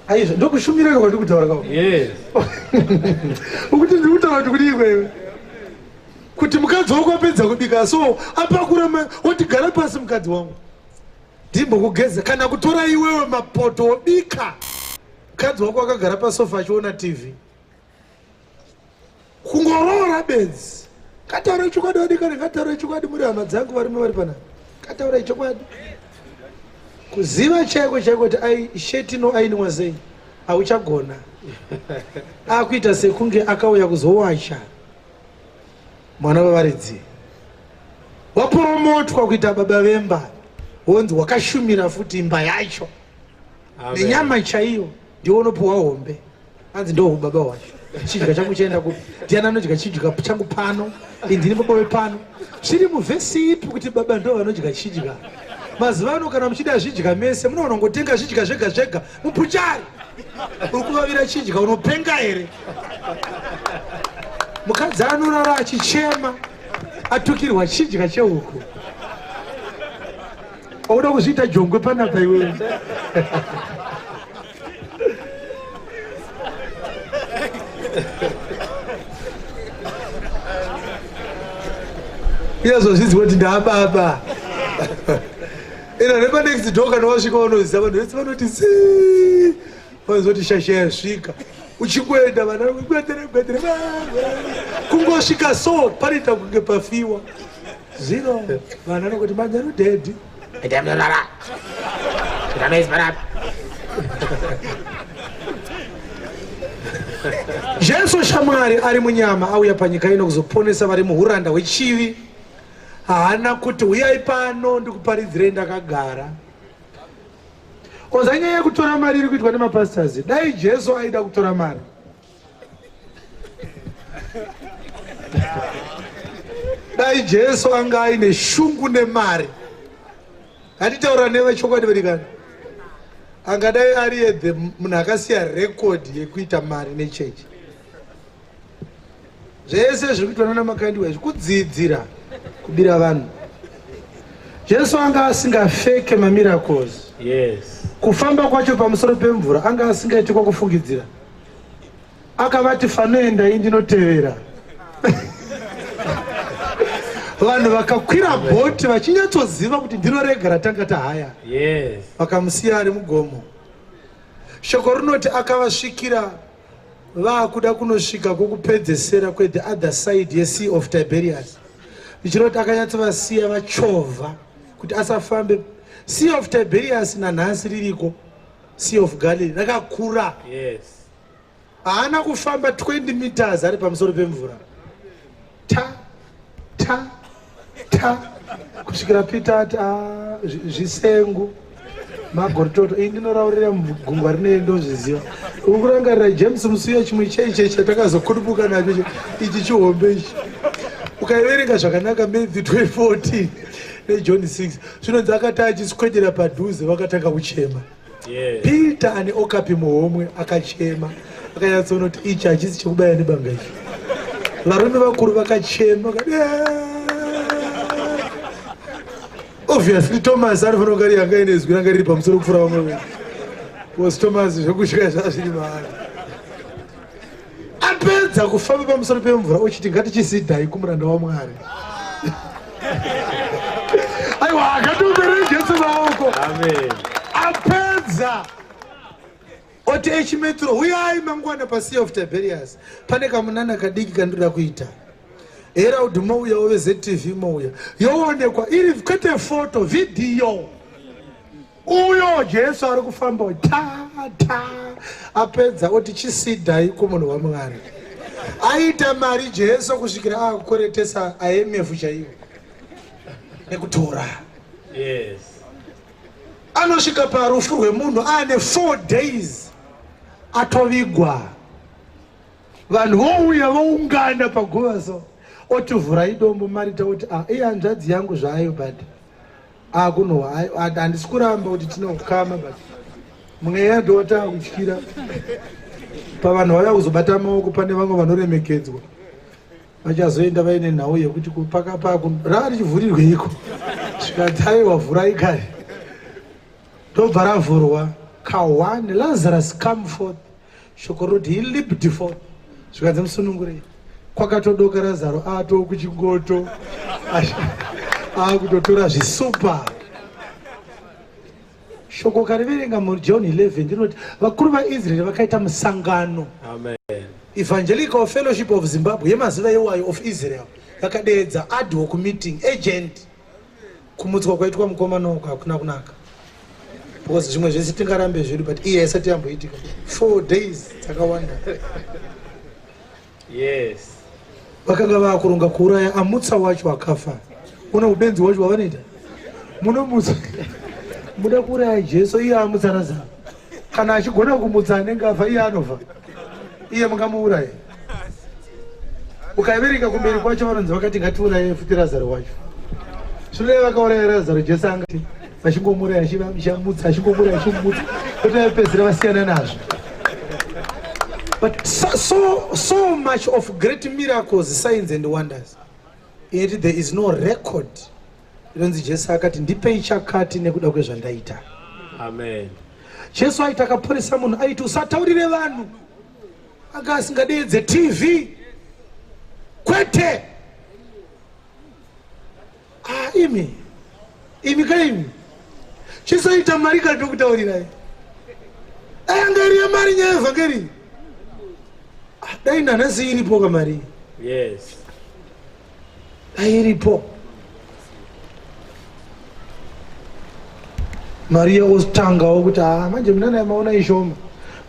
Aizvo ndokushumira kwandiri kutaura kao. Yes. Ukuti ndiri kutaura kuti kudii kwewe, kuti mukadzi wako apedza kubika so, apakura, woti, "Gara pasi mukadzi wangu ndimbokugeza," kana kutora iwewe mapoto wobika, mukadzi wako akagara pasofa achiona TV. Kungoroora benzi. Kataura chokwadi vadikani, ngataura chokwadi. Muri hama dzangu, varume vari panapa, kataura chokwadi. Kuziva chaiko chaiko kuti ai sheti inoainwa sei hauchagona. Akuita sekunge akauya kuzowacha mwana wevaridzi. Waporomotwa kuita baba vemba, wonzi wakashumira futi imba yacho. Amen. Nenyama chaiyo ndiwo unopiwa hombe, anzi ndo ubaba hwacho. Chidya changu chaenda kupi? Ndiani anodya chidya changu pano? Indini baba wepano. Zviri muvhesi ipi kuti baba ndo vanodya chidya? Mazuva ano kana muchida zvidya mese, munoona kungotenga zvidya zvega zvega mupuchari. Uri kuvavira chidya, unopenga here? Mukadzi anorara achichema atukirwa chidya chehuku. Auda kuzviita jongwe panapa iwewe. Iyazozvinzwa kuti ndaababa. Ina nepanext door kana wasvika unoziva vanhu vese vanoti si vanozoti shasha yasvika. Uchingoenda vana gwedere gwedere kungosvika so panoita kunge pafiwa. Zvino vanhu vanongoti manheru daddy. Jesu shamwari ari munyama auya panyika ino kuzoponesa vari muhuranda hwechivi. Haana kuti huyai pano ndikuparidzirei ndakagara. Oza nyaya yekutora mari iri kuitwa nemapastors. Dai Jesu aida kutora mari. Dai Jesu anga aine shungu nemari. Ngatitaura nevechokwadi vadikani. Angadai ari the munhu akasiya record yekuita mari nechechi. Zvese zviri kuitwa nana Makandiwa izvi kudzidzira kubira vanhu. Jesu anga asingafeke mamiracles. Yes. Kufamba kwacho pamusoro pemvura anga asingaiti kwakufungidzira. Akavati fanoenda ini ndinotevera. Vanhu vakakwira bhoti vachinyatsoziva kuti ndiro rega ratanga tahaya. Yes. Vakamusiya ari mugomo. Shoko rinoti akavasvikira vakuda kunosvika kwokupedzesera kwethe other side yesea of Tiberias. Zvichiroti akanyatsovasiya vachovha kuti asafambe. Sea of Tiberias nanhasi ririko. Sea of Galilee rakakura. Yes. Haana kufamba 20 meters ari pamusoro pemvura. Ta ta ta kusvikira Peter ati ah, zvisengu magoritoto iyi ndinoraurira mugungwa rinei ndozviziva. Uri kurangarira James Musuya chimwe chaiche chatakazokudubuka nacho ichi chihombe ichi. Ukaiverenga zvakanaka Matthew 2014 neJohn 6 zvinonzi akati achiswedera padhuze vakatanga kuchema. Yes. Peter ane okapi muhomwe akachema akanyatsonoti ichi hachisi chekubaya nebanga ichi. Varume vakuru vakachema vakati obviously Thomas anofanira kunge ari anga aine zwi ranga riri pamusoro kupfuura vamwe vedu because Thomas zvekutya zvazviri maari. Apedza kufamba pamusoro pemvura ochiti ngatichisidhai kumuranda waMwari. Aiwa akatombere Jesu maoko. Amen. Apedza oti echimetro huyai mangwana paSea of Tiberias pane kamunana kadiki kandinoda kuita. Herald mouya ove ZTV mouya yoonekwa iri kwete foto video. Uyo Jesu ari kufamba ta ta apedza oti chisidhai kumunhu waMwari. Aita mari Jesu kusvikira akukweretesa IMF chaiyo nekutora. Yes. Anosvika parufu rwemunhu aane 4 days atovigwa. Vanhu vouya voungana paguva so oti vhurai dombo Marita oti ah iye hanzvadzi yangu zvayo but akunowa handisi kuramba kuti tine ukama but mweya ndowatava kutyira pavanhu vauya kuzobata maoko pane vamwe vanoremekedzwa vachazoenda vaine nhau yekuti kupakapako rava richivhurirweiko zvikanzi aiwa vhurai kare ndobva ravhurwa ka1 Lazarus come forth Shoko rinoti he leaped forth zvikanzi musunungurei. Kwakatodoka Razaro atoo kuchingoto akutotora zvisupa. Shoko ukariverenga muJohn 11 rinoti vakuru vaIsraeri vakaita musangano. Amen. Evangelical Fellowship of Zimbabwe yemazuva iwayo of Israel vakadeedza ad hoc meeting agent Kumutswa kwaitwa mukomana uku hakuna kunaka because zvimwe zvese tingarambe zvedu but iye haisati yamboitika 4 days dzakawanda. Yes. Vakanga vakuronga kuuraya amutsa wacho akafa. Una ubenzi wacho wavanoita. Munomutsa. Muda kuuraya Jesu iye amutsa Lazaro. Kana achigona kumutsa anenge afa iye anofa. Iye mungamuuraye. Ukaiverenga kumberi kwacho vanonzi vakati ngatiuraye futi Razaro wacho. Zvino vakauraya Razaro Jesu angati vachingomuraya achivamutsa achingomuraya achimutsa kuti vapedzisira vasiyana nazvo. But so, so, so much of great miracles, signs and wonders. Yet there is no record. Inonzi Jesu akati ndipei chakati nekuda kwezvandaita. Amen. Jesu aiti akaporesa munhu aiti usataurire vanhu. Anga asingadeedze TV. Kwete. Ah, imi. Imi ka imi. Chisoita mari ka ndokutaurirai. Dai anga iri yemari nyaya yevhangeri. Ah, dai nanhasi iripo ka mari. Yes. Dai iripo. Maria otangawo kuti ah, manje minana yamaona ishoma.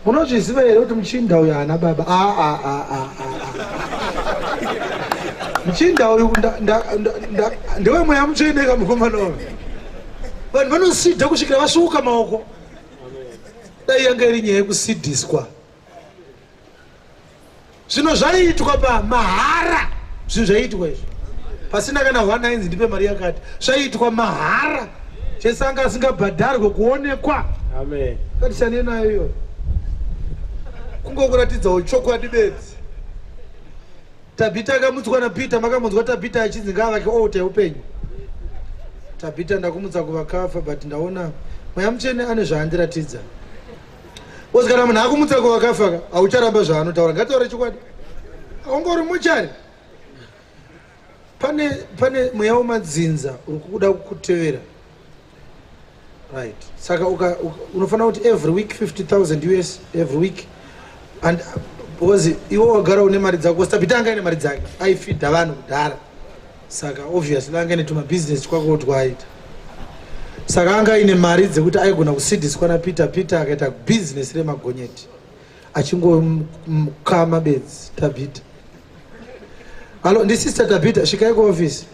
Munozviziva here kuti muchinda uyu haana baba? Ah, ah, ah, ah, ah. Muchinda uyu ndewe mweya mutsvene ka mukomana uyu. Vanhu vanosidha kusvikira vasvuuka maoko. Dai yanga iri nyaya yekusidhiswa. Zvino zvaiitwa pa mahara zvinhu zvaiitwa izvi pasina kana one ainzi ndipe mari yakati zvaiitwa mahara chese anga asingabhadharwe kuonekwa. Amen. Ngatisiyane nayo iyoyo kungokuratidzawo chokwadi bedzi. Tabhita akamutswa naPeter, makamunzwa Tabhita achinzi ngaavake altar yeupenyu. Tabhita ndakumutsa kuvakafa but ndaona mweya mutsvene ane zvaandiratidza. Because kana munhu akumutsa kuvakafa ka haucharamba zvaanotaura, ngataure chokwadi. Haungori mochari. Pane pane mweya wemadzinza uri kuda kukutevera. Right. Saka uka, uka, unofanira kuti every week 50,000 US every week and because iwe wagara une mari dzako Tabita anga ine mari dzake aifidha vanhu kudhara saka obviously anga ine tumabusiness twako twaaita saka anga aine mari dzekuti aigona kusidhiswa napeter peter akaita business remagonyeti achingokama bedzi tabita Hello, ndi sister Tabita, svikai kuoffice.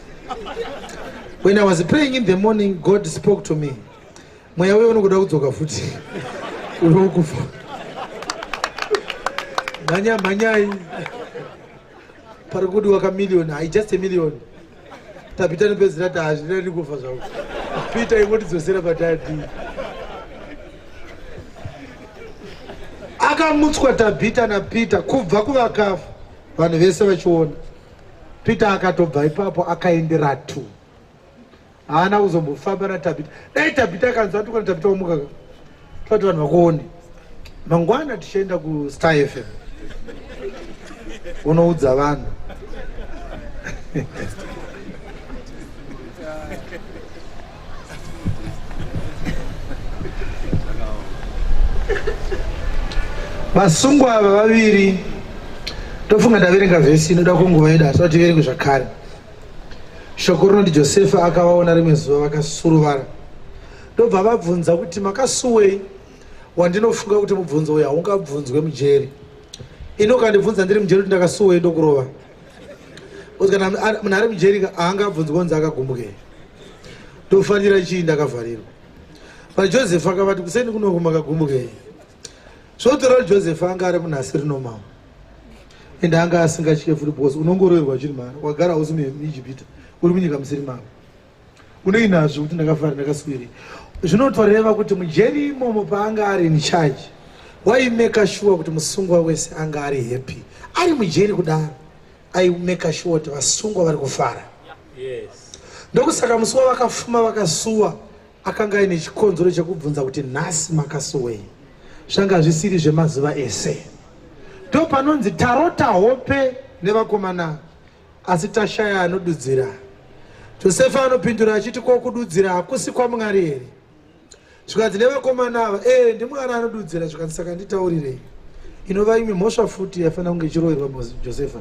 When I was praying in the morning, God spoke to me. Mweya uyo unokuda kudzoka futi. Uri wokufa. Mhanya mhanyai. Pari kudiwa ka million, I just a million. Tabita nopedzera ta hazvina ndikufa zvavo. Peter ingotidzosera patadi. Akamutswa Tabita naPeter kubva kuvakafa vanhu vese vachiona. Peter akatobva ipapo akaendera tu. Haana kuzombofamba naTabita. Dai Tabita akanzi atukwa naTabita wamuka ka. Toti vanhu vakuone. Mangwana tichaenda kuStar FM. Unoudza vanhu. Vasungwa ava vaviri tofunga ndaverenga vhesi inoda kunguva yedu asi tiverenge zvakare. Shoko rinoti Josefa akavaona rimwe zuva vakasuruvara, ndobva vabvunza kuti makasuwei? Wandinofunga kuti mubvunzo uyu haungabvunzwe mujeri. Ini ukandibvunza ndiri mujeri kuti ndakasuwei ndokurova. Because kana munhu ari mujeri haangabvunzwi kunzi akagumbukei. Ndofanira chii ndakavharirwa. But Joseph akavati kuseni kunoku makagumbukei. Zvotora kuti Joseph anga ari munhu asiri normal. And anga asingatye futi because unongoroerwa chiri mahara. Wagara hausi muIjipita, uri munyika musiri mako. Unei nazvo kuti ndakafara ndakaswiri. Zvinotoreva kuti mujeri imomo paanga ari in charge, waimeka sure kuti musungwa wese anga ari happy. Ari mujeri kudaro, aimeka sure kuti vasungwa vari kufara. Yes. Ndokusaka musi wavakafuma vakasuwa akanga aine chikonzero chekubvunza kuti nhasi makasuwei. Zvanga zvisiri zvemazuva ese. Ndopanonzi tarota hope nevakomana asi tashaya anodudzira. Josefa anopindura achiti ko kududzira hakusi kwaMwari here? Zvikanzi nevakomana ava ee ndiMwari anodudzira. Zvikanzi saka nditaurirei. Inova imwe mhosva futi yaifanira kunge ichiroverwa Josefa.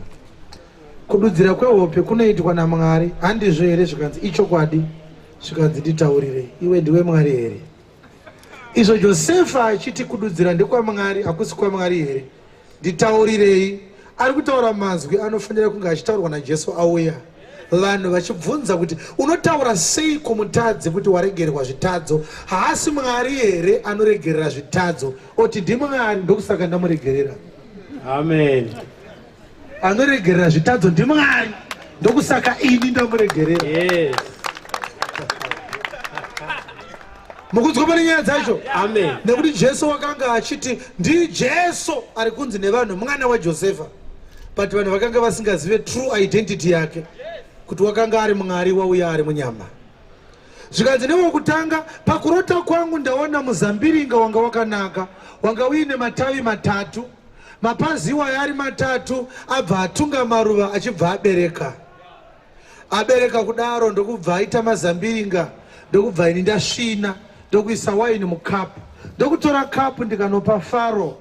Kududzira kwehope kunoitwa naMwari handizvo here? Zvikanzi ichokwadi. Zvikanzi nditaurirei, iwe ndiwe Mwari here? Izvo Josefa achiti kududzira ndekwaMwari hakusi kwaMwari here? Nditaurirei. Ari kutaura mazwi anofanira kunge achitaurwa naJesu auya. Vanhu vachibvunza kuti unotaura sei kumutadzi kuti waregererwa zvitadzo? Haasi Mwari here anoregerera zvitadzo? Oti ndiMwari ndokusaka ndamuregerera. Amen. Anoregerera zvitadzo ndiMwari ndokusaka ini ndamuregerera. Yes. Mukunzwa pane nyaya dzacho? Amen. Nekuti Jesu wakanga achiti ndiJesu ari kunzi nevanhu mwana waJosefa, but vanhu vakanga vasingazive true identity yake kuti wakanga ari Mwari wauya ari munyama. Zvikanzi newokutanga, pakurota kwangu ndaona muzambiringa wanga wakanaka, wanga uine matavi matatu. Mapazi iwayo ari matatu abva atunga maruva achibva abereka. Abereka kudaro ndokubva aita mazambiringa ndokubva ini ndasvina ndokuisa waini mukapu ndokutora kapu ndikanopa Faro.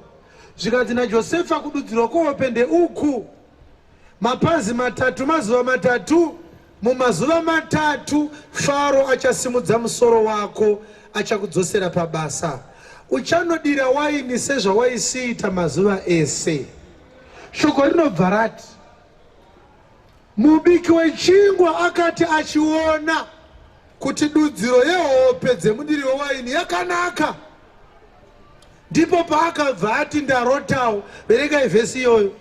Zvikanzi naJosefa kududzirwa kwehope ndeuku. Mapazi matatu mazuva matatu, mumazuva matatu Faro achasimudza musoro wako, achakudzosera pabasa. Uchanodira waini sezvawaisiita mazuva ese. Shoko rinobva rati, Mubiki wechingwa akati achiona kuti dudziro yehope dzemudiri wewaini yakanaka, ndipo paakabva ati ndarotawo. Verengai vhesi iyoyo.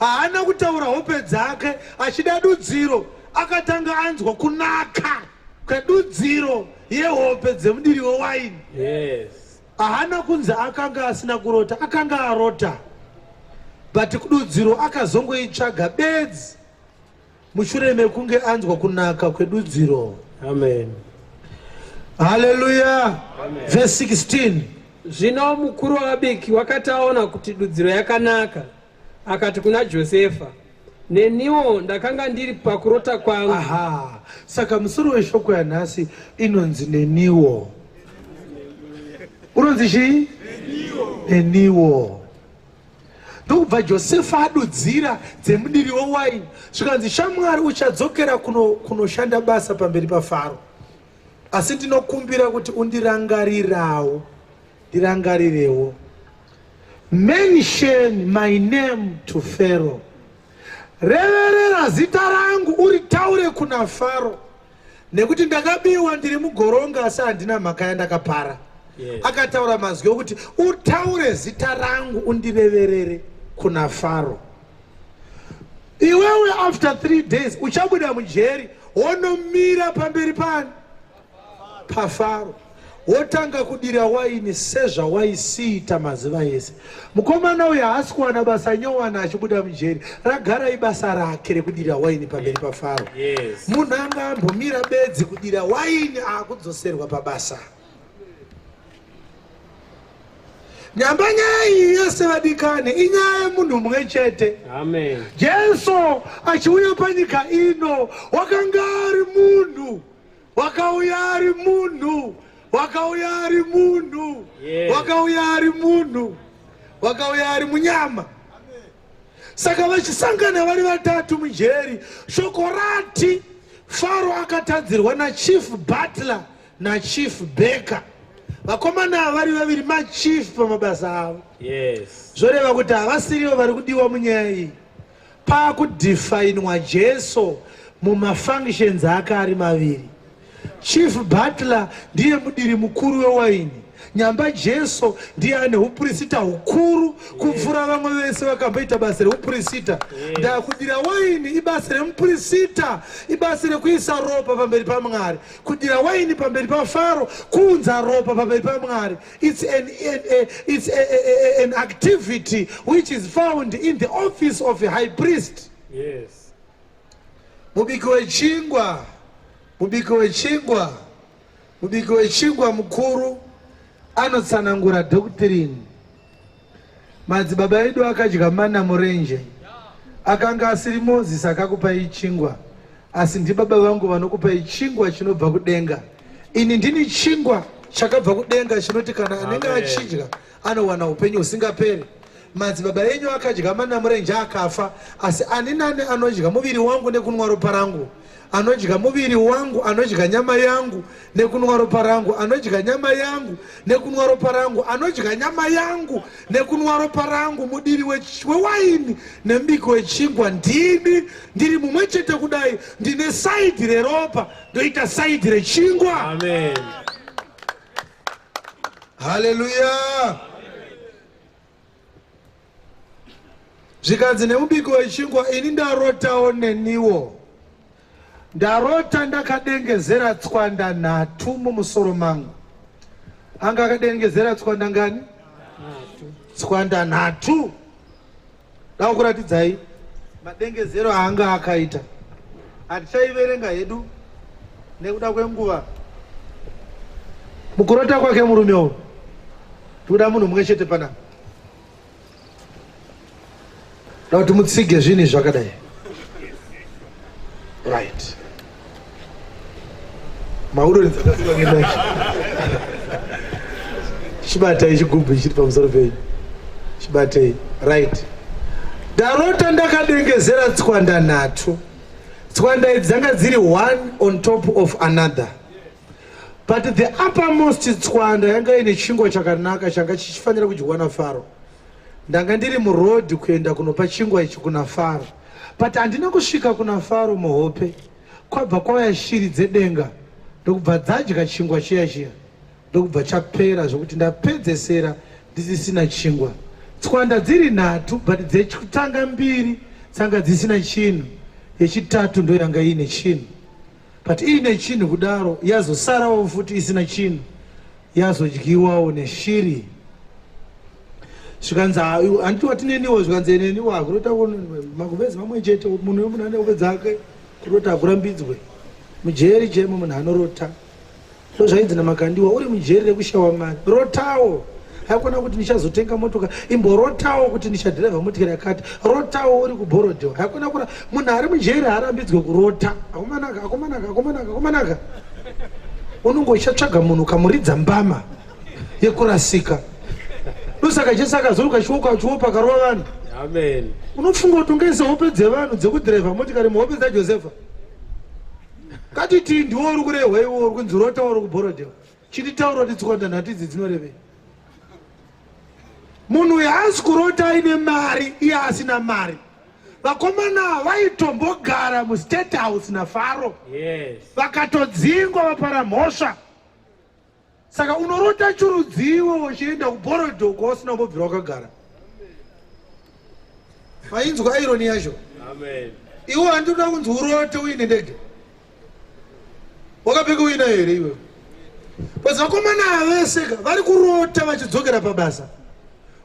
Haana kutaura hope dzake achida dudziro, akatanga anzwa kunaka kwedudziro yehope dzemudiri wewaini. Yes. Haana kunzi akanga asina kurota, akanga arota, but kududziro akazongoitsvaga bedzi mushure mekunge anzwa kunaka kwedudziro. Amen. Haleluya. Verse 16. Zvino mukuru wavabiki wakati aona kuti dudziro yakanaka, akati kuna Josefa, Neniwo ndakanga ndiri pakurota kwangu. Aha, saka musoro weshoko yanhasi inonzi neniwo. Unonzi chii? Neniwo. Ndokubva Josefa adudzira dzemudiri wewaini, zvikanzi, shamwari, uchadzokera kunoshanda kuno basa pamberi paFaro, asi ndinokumbira kuti undirangarirawo, ndirangarirewo. Mention my name to Pharaoh. Reverera zita rangu uritaure kuna Faro, nekuti ndakabiwa ndiri mugoronga asi handina mhaka yandakapara. Yes. Akataura mazwi okuti utaure zita rangu undireverere kuna Faro. Iwewe after 3 days uchabuda mujeri wonomira pamberi pani paFaro wotanga kudira waini sezvawaisiita mazuva ese. Mukomana uyu haasi kuwana basa nyowana achibuda mujeri, ragara ibasa rake rekudira waini pamberi paFaro. Yes. Munhu anga ambomira bedzi kudira waini akudzoserwa pabasa. Nyamba nyaya iyi yese vadikani inyaya yemunhu mumwe chete. Amen. Jesu achiuya panyika ino wakanga ari munhu, wakauya ari munhu, wakauya ari munhu, Yes. wakauya ari munhu, wakauya ari munyama. Saka vachisangana vari vatatu mujeri, shoko rati Faro akatadzirwa naChief Butler naChief Baker. Vakomana ava vari vaviri machief pamabasa avo. Yes. Zvoreva kuti havasirivo vari kudiwa munyaya iyi. Pakudefinwa Jesu mumafunctions ake ari maviri. Chief Butler ndiye mudiri mukuru wewaini. Nyamba Jesu ndiye ane hupurisita hukuru kupfuura vamwe vese vakamboita basa rehupurisita. Ndakudira waini ibasa remupurisita, ibasa rekuisa ropa pamberi paMwari. Kudira waini pamberi paFaro, kuunza ropa pamberi paMwari. It's an activity which is found in the office of a high priest. Yes. Mubiki wechingwa, mubiki wechingwa, mubiki wechingwa mukuru anotsanangura doctrine. Madzibaba edu akadya mana murenje. Akanga asiri Mozisi akakupai chingwa, asi ndibaba vangu vanokupai chingwa chinobva kudenga. Ini ndini chingwa chakabva kudenga chinoti kana anenge achidya anowana upenyu husingaperi. Madzibaba enyu akadya mana murenje akafa, asi ani nani anodya muviri wangu nekunwa ropa rangu, anodya muviri wangu, anodya nyama yangu nekunwa ropa rangu, anodya nyama yangu nekunwa ropa rangu, anodya nyama yangu nekunwa ropa rangu, mudiri wewaini nemubiki wechingwa ndini, ndiri mumwe chete kudai, ndine saidhi reropa, ndoita saidhi rechingwa. Amen. Haleluya. Zvikanzi nemubiki wechingwa, ini ndarotawo neniwo. Ndarota ndakadengezera tswanda nhatu mumusoro mangu. Anga akadengezera tswanda ngani? Tswanda nhatu. Ndakuratidzai madengezero aanga akaita. Hatichaiverenga hedu nekuda kwenguva. Mukurota kwake murume uyu, tikuda munhu mumwe chete panapa. Da kuti mutsige zvinhu izvi zvakadai. Right. Mauro dzakasuka ngemaki. Chibatai chigubhu chiri pamusoro penyu. Chibatei. Right. Ndarota ndakadengezera tswanda nhatu. Tswanda idzi dzanga dziri one on top of another. But the uppermost tswanda yanga ine chingwa chakanaka changa chichifanira kudyiwa naFaro. Ndanga ndiri muroad kuenda kunopa chingwa ichi kuna Faro. But handina kusvika kuna Faro muhope. Kwabva kwauya shiri dzedenga ndokubva dzadya chingwa chiya chiya ndokubva chapera zvekuti ndapedzesera ndisisina chingwa. Tswanda dziri nhatu but dzekutanga mbiri dzanga dzisina chinhu, yechitatu ndoyanga iine chinhu. But iine chinhu kudaro yazosarawo futi isina chinhu yazodyiwawo neshiri. Zvikanzi handiti wati neniwo zvikanzi neniwo hakurota makuvezi mamwe chete munhu wemunhu ane hope dzake kurota hakurambidzwe mujeri chemo munhu anorota ndozvainzi namakandiwa uri mujeri rekushawa mari rotawo haikona kuti ndichazotenga motoka imborotawo kuti ndichadhiraivha motikari yakati rotawo uri kubhorodhewa haikona kura munhu ari mujeri haarambidzwe kurota akomanaka akomanaka akomanaka akomanaka unonge uchatsvaga munhu ukamuridza mbama yekurasika ndosaka jesu akazoruka chioko achiwopa akarova vanhu Amen. Unofunga kuti ungaise hope dzevanhu dzekudhiraivha motikari muhope dzajosefa katiti ndiwo uri kurehwa iwo uri kunzi rota uri kubhorodhewa chititaura kuti tsikwanda nhatu idzi dzinorevei munhu uyu haasi kurota aine mari iye asina mari vakomana vaitombogara mustate house nafaro Yes. vakatodzingwa vapara mhosva saka unorota churudziwe uchienda kuborodho kwausina kumbobvira wakagara mainzwa ironi yacho iwe handinoda kunzi urote uine ndege wakapfeka uina here iwe bcause vakomana aveseka vari kurota vachidzokera pabasa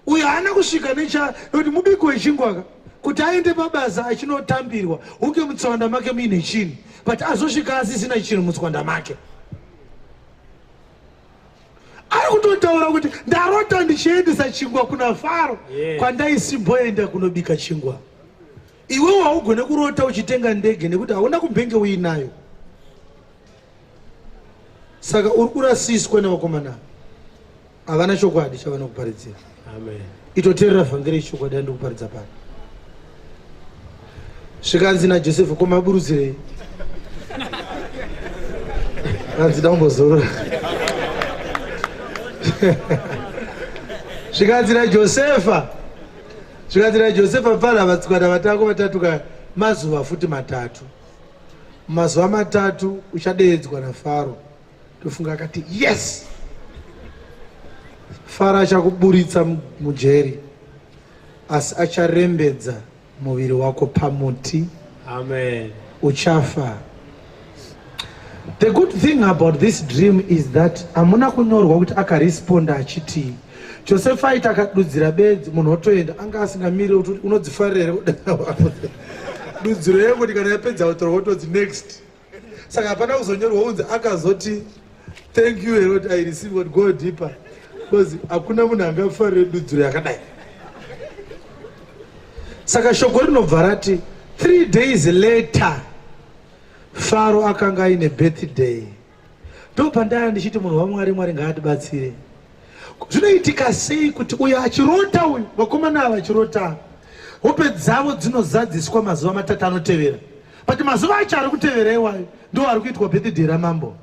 uyo haana kusvika necha nekuti mubiki wechingwaka kuti aende pabasa achinotambirwa hunge mutswanda make muine chinhu but azosvika asisina chinhu mutswanda make ari kutotaura kuti ndarota ndichiendesa chingwa kuna faro yeah. kwandaisimboenda kunobika chingwa iwewo haugone kurota uchitenga ndege nekuti hauna kumbenge uinayo saka uri kurasiswa nevakomana havana chokwadi chavanokuparidzira itoteerera vhangeri yechokwadi yandiri kuparidza pano zvikanzi najosefa ko maburutsirei anzi daumbozorora zvikanzi najosefa zvikanzi najosefa pfana vatsikwana vatako vatatu ka mazuva futi matatu mazuva matatu uchadeedzwa nafaro Ndofunga akati yes, Faro achakuburitsa mujeri, asi acharembedza muviri wako pamuti. Amen. Uchafa. The good thing about this dream is that hamuna kunyorwa kuti akaresponda achitii. Josefa aiti akadudzira bedzi munhu otoenda anga asingamirire kuti unodzifarira here dudziro yekuti kana yapedza kutorwa wotodzi next. Saka hapana kuzonyorwa unzi akazoti thank you here I receive what go deeper because hakuna munhu angafarire dudziro yakadai. Saka shoko rinobva rati 3 days later Faro akanga aine birthday. Ndopandaya ndichiti munhu waMwari, Mwari ngaatibatsire. Zvinoitika sei kuti uyo achirota uyu, vakomana ava vachirota, hope dzavo dzinozadziswa mazuva matatu anotevera. But mazuva acho ari kutevera iwayo ndo ari kuitwa birthday ramambo.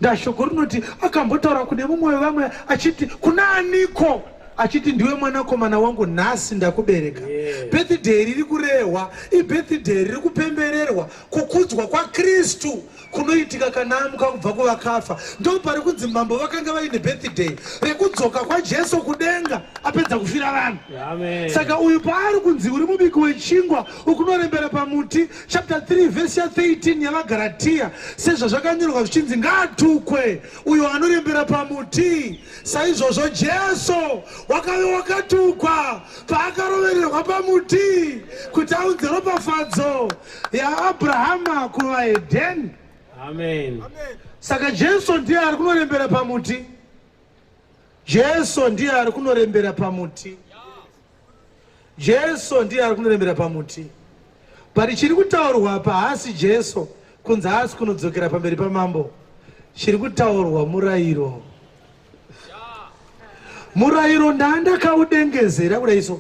Ndashoko rinoti akambotaura kune mumwe wevamwe achiti kuna aniko achiti ndiwe mwanakomana wangu nhasi ndakubereka. Yes. Birthday riri kurehwa ibirthday riri kupembererwa kukudzwa kwaKristu kunoitika kana amuka kubva kuvakafa. Ndopari kunzi mambo vakanga vaine birthday rekudzoka kwaJesu kudenga apedza kufira vanhu. Amen. Saka uyu paari kunzi uri mubiki wechingwa ukunorembera pamuti chapter 3 verse ya 13 yavaGaratiya sezvazvakanyorwa zvichinzi ngaatukwe uyo anorembera pamuti saizvozvo Jesu wakave wakatukwa paakarovererwa pamuti kuti aunze ropafadzo yaAbrahama kuvaHedheni. Amen. Saka Jesu ndiye ari kunorembera pamuti. Jesu ndiye ari kunorembera pamuti. Jesu ndiye ari kunorembera pamuti. But chiri kutaurwa apa haasi Jesu kunzi haasi kunodzokera pamberi pamambo. Chiri kutaurwa murayiro. Murayiro ndandakaudengezera kudai so.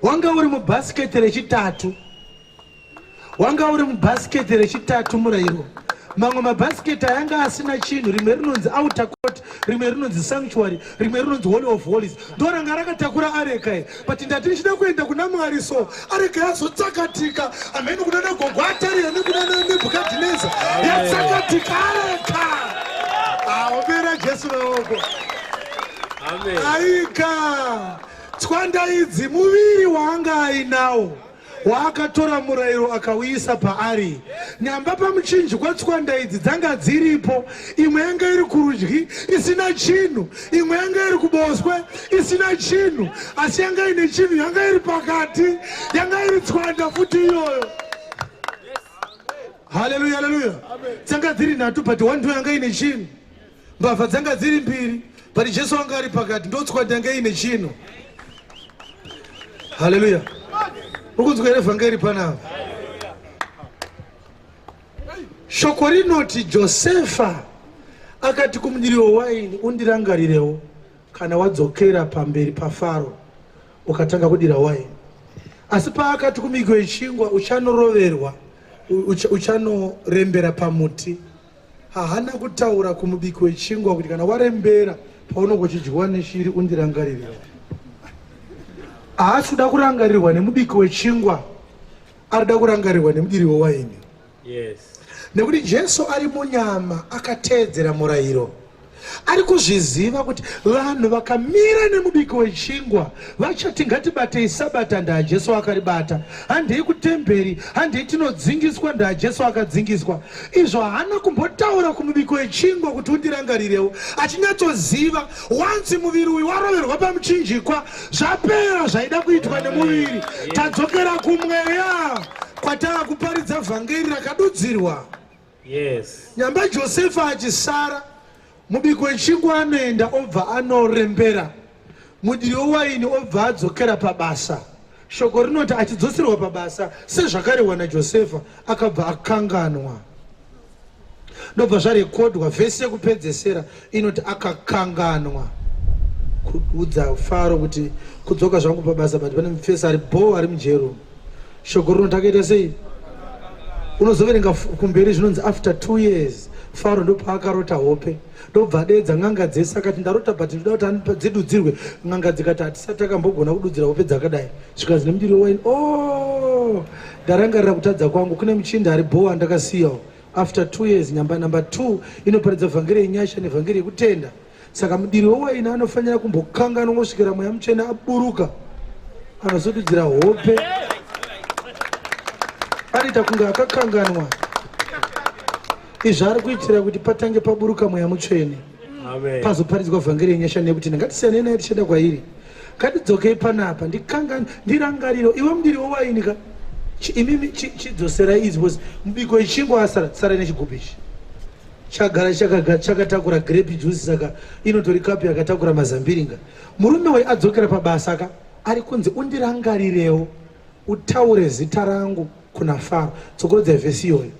Wanga uri mubhasiketi rechitatu. Wanga uri mubhasiketi rechitatu murayiro. Mamwe mabhasiketi ayanga asina chinhu, rimwe rinonzi outer court, rimwe rinonzi sanctuary, rimwe rinonzi holy of holies. Ndoranga rakatakura areka iri. But ndati ndichida kuenda kuna Mwari so areka yazotsakatika. Hameno kuna nagogo Ataria nekuna Nebhukadhineza. Yatsakatika areka. Aombera Jesu maoko. Amen. Aika. Tswanda idzi muviri waanga ainawo waakatora murayiro akauisa paari. Nyamba pamuchinjikwa tswanda idzi dzanga dziripo, imwe yanga iri kurudyi isina chinhu, imwe yanga iri kuboswe isina chinhu, asi yanga ine chinhu yanga iri pakati, yanga iri tswanda futi iyoyo. Haleluya, haleluya. Dzanga dziri nhatu but one ndo yanga ine chinhu. Mbavha dzanga dziri mbiri but Jesu anga ari pakati, ndotswanda yanga ine chinhu. Haleluya. Uri kunzwa here vhangeri panapa? Shoko rinoti Josefa akati kumudiri wewaini, undirangarirewo kana wadzokera pamberi paFaro ukatanga kudira waini. Asi paakati kumiko yechingwa, uchanoroverwa, uchanorembera pamuti, haana kutaura kumubiki wechingwa kuti kana warembera paunenge uchidyiwa neshiri undirangarirewo. Haasi kuda kurangarirwa nemubiki wechingwa, arida kurangarirwa nemudiri wewaini. Yes. Nekuti Jesu ari munyama akateedzera murayiro. Ari kuzviziva kuti vanhu vakamira nemubiki wechingwa vachati ngatibatei sabata, ndaa Jesu akaribata. Handei kutemberi, handei tinodzingiswa, ndaa Jesu akadzingiswa. Izvo haana kumbotaura kumubiki wechingwa kuti undirangarirewo, achinyatsoziva wanzi muviri uyu waroverwa pamuchinjikwa, zvapera zvaida kuitwa nemuviri, tadzokera kumweya kwatava kuparidza vhangeri rakadudzirwa. Yes. Nyamba Josefa achisara, mubiki wechingwa anoenda obva anorembera, mudiri wewaini obva adzokera pabasa. Shoko rinoti achidzoserwa pabasa sezvakarehwa naJosefa, akabva akanganwa. Ndobva zvarekodwa vhesi yekupedzesera inoti akakanganwa kuudza Faro kuti kudzoka zvangu pabasa, but pane mufesi ari bho ari mujero. Shoko rinoti akaita sei? Unozoverenga kumberi zvinonzi after 2 years Faro ndopaakarota hope, ndobva adeedza n'anga dzese akati ndarota but ndoda kuti dzidudzirwe. N'anga dzikati hatisati takambogona kududzira hope dzakadai. Zvikanzi nemudiri wewaini, oh, ndarangarira kutadza kwangu, kune muchinda ari bho wandakasiyawo. After 2 years, nyamba number 2 inoparidza vhangeri yenyasha nevhangeri yekutenda. Saka mudiri wewaini anofanira kumbokanganwa kusvikira mweya mutsvene aburuka, anozodudzira hope, anoita kunge akakanganwa. Izvi ari kuitira kuti patange paburuka mweya mutsvene, Amen. pazoparidzwa vhangeri yenyasha nekutenda. Ngatisiyanei naye tichienda kwairi. Ngatidzokei panapa, ndirangariro iwe mudiri wewaini ka, imimi chidzoserai idzi, because mubiko wechingwa asara sarai nechigubhu ichi chagara chakatakura grape juice, saka inotori kapu yakatakura mazambiringa. Murume uyu adzokera pabasa ka, ari kunzi undirangarirewo utaure zita rangu kuna Faro. Dzokorodza vhesi iyoyo.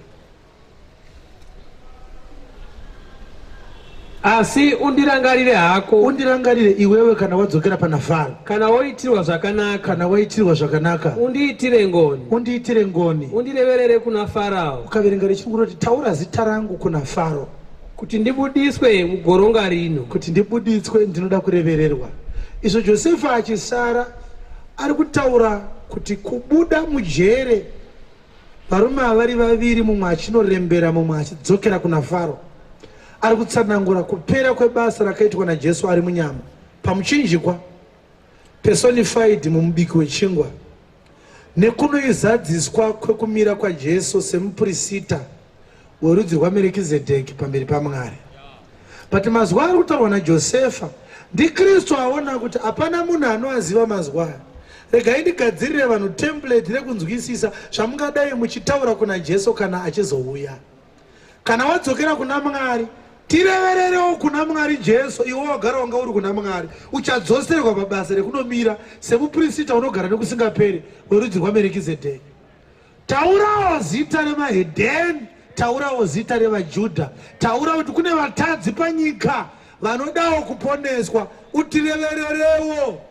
Asi undirangarire hako, undirangarire iwewe kana wadzokera pana Faro, kana woitirwa zvakanaka, kana waitirwa zvakanaka, undiitire ngoni, undiitire ngoni, undireverere kuna Farao, Ukaverenga rechirungu rinoti taura zita rangu kuna Faro, kuti ndibudiswe mugoronga rino, kuti ndibuditswe, ndinoda kurevererwa. Izvo Josefa achisara ari kutaura kuti kubuda mujere, varume ava vari vaviri, mumwe achinorembera, mumwe achidzokera kuna Faro. Ari kutsanangura kupera kwebasa rakaitwa naJesu ari munyama pamuchinjikwa, personified mumubiki wechingwa, nekunoizadziswa kwekumira kwaJesu semupurisita werudzi rwaMerekizedheki pamberi paMwari. But mazwi ari kutaurwa naJosefa ndiKristu aona kuti hapana munhu anoaziva mazwi aya. Regai ndigadzirire vanhu template rekunzwisisa zvamungadai muchitaura kuna Jesu kana achizouya. Kana wadzokera kuna Mwari, Tirevererewo kuna Mwari Jesu, iwe wagara wanga uri kuna Mwari, uchadzoserwa pabasa rekunomira semupirisita unogara nekusingaperi werudzi rwaMerekizedheki. Taurawo zita remahedheni, taurawo zita revaJudha, taura kuti kune vatadzi panyika vanodawo kuponeswa, utirevererewo.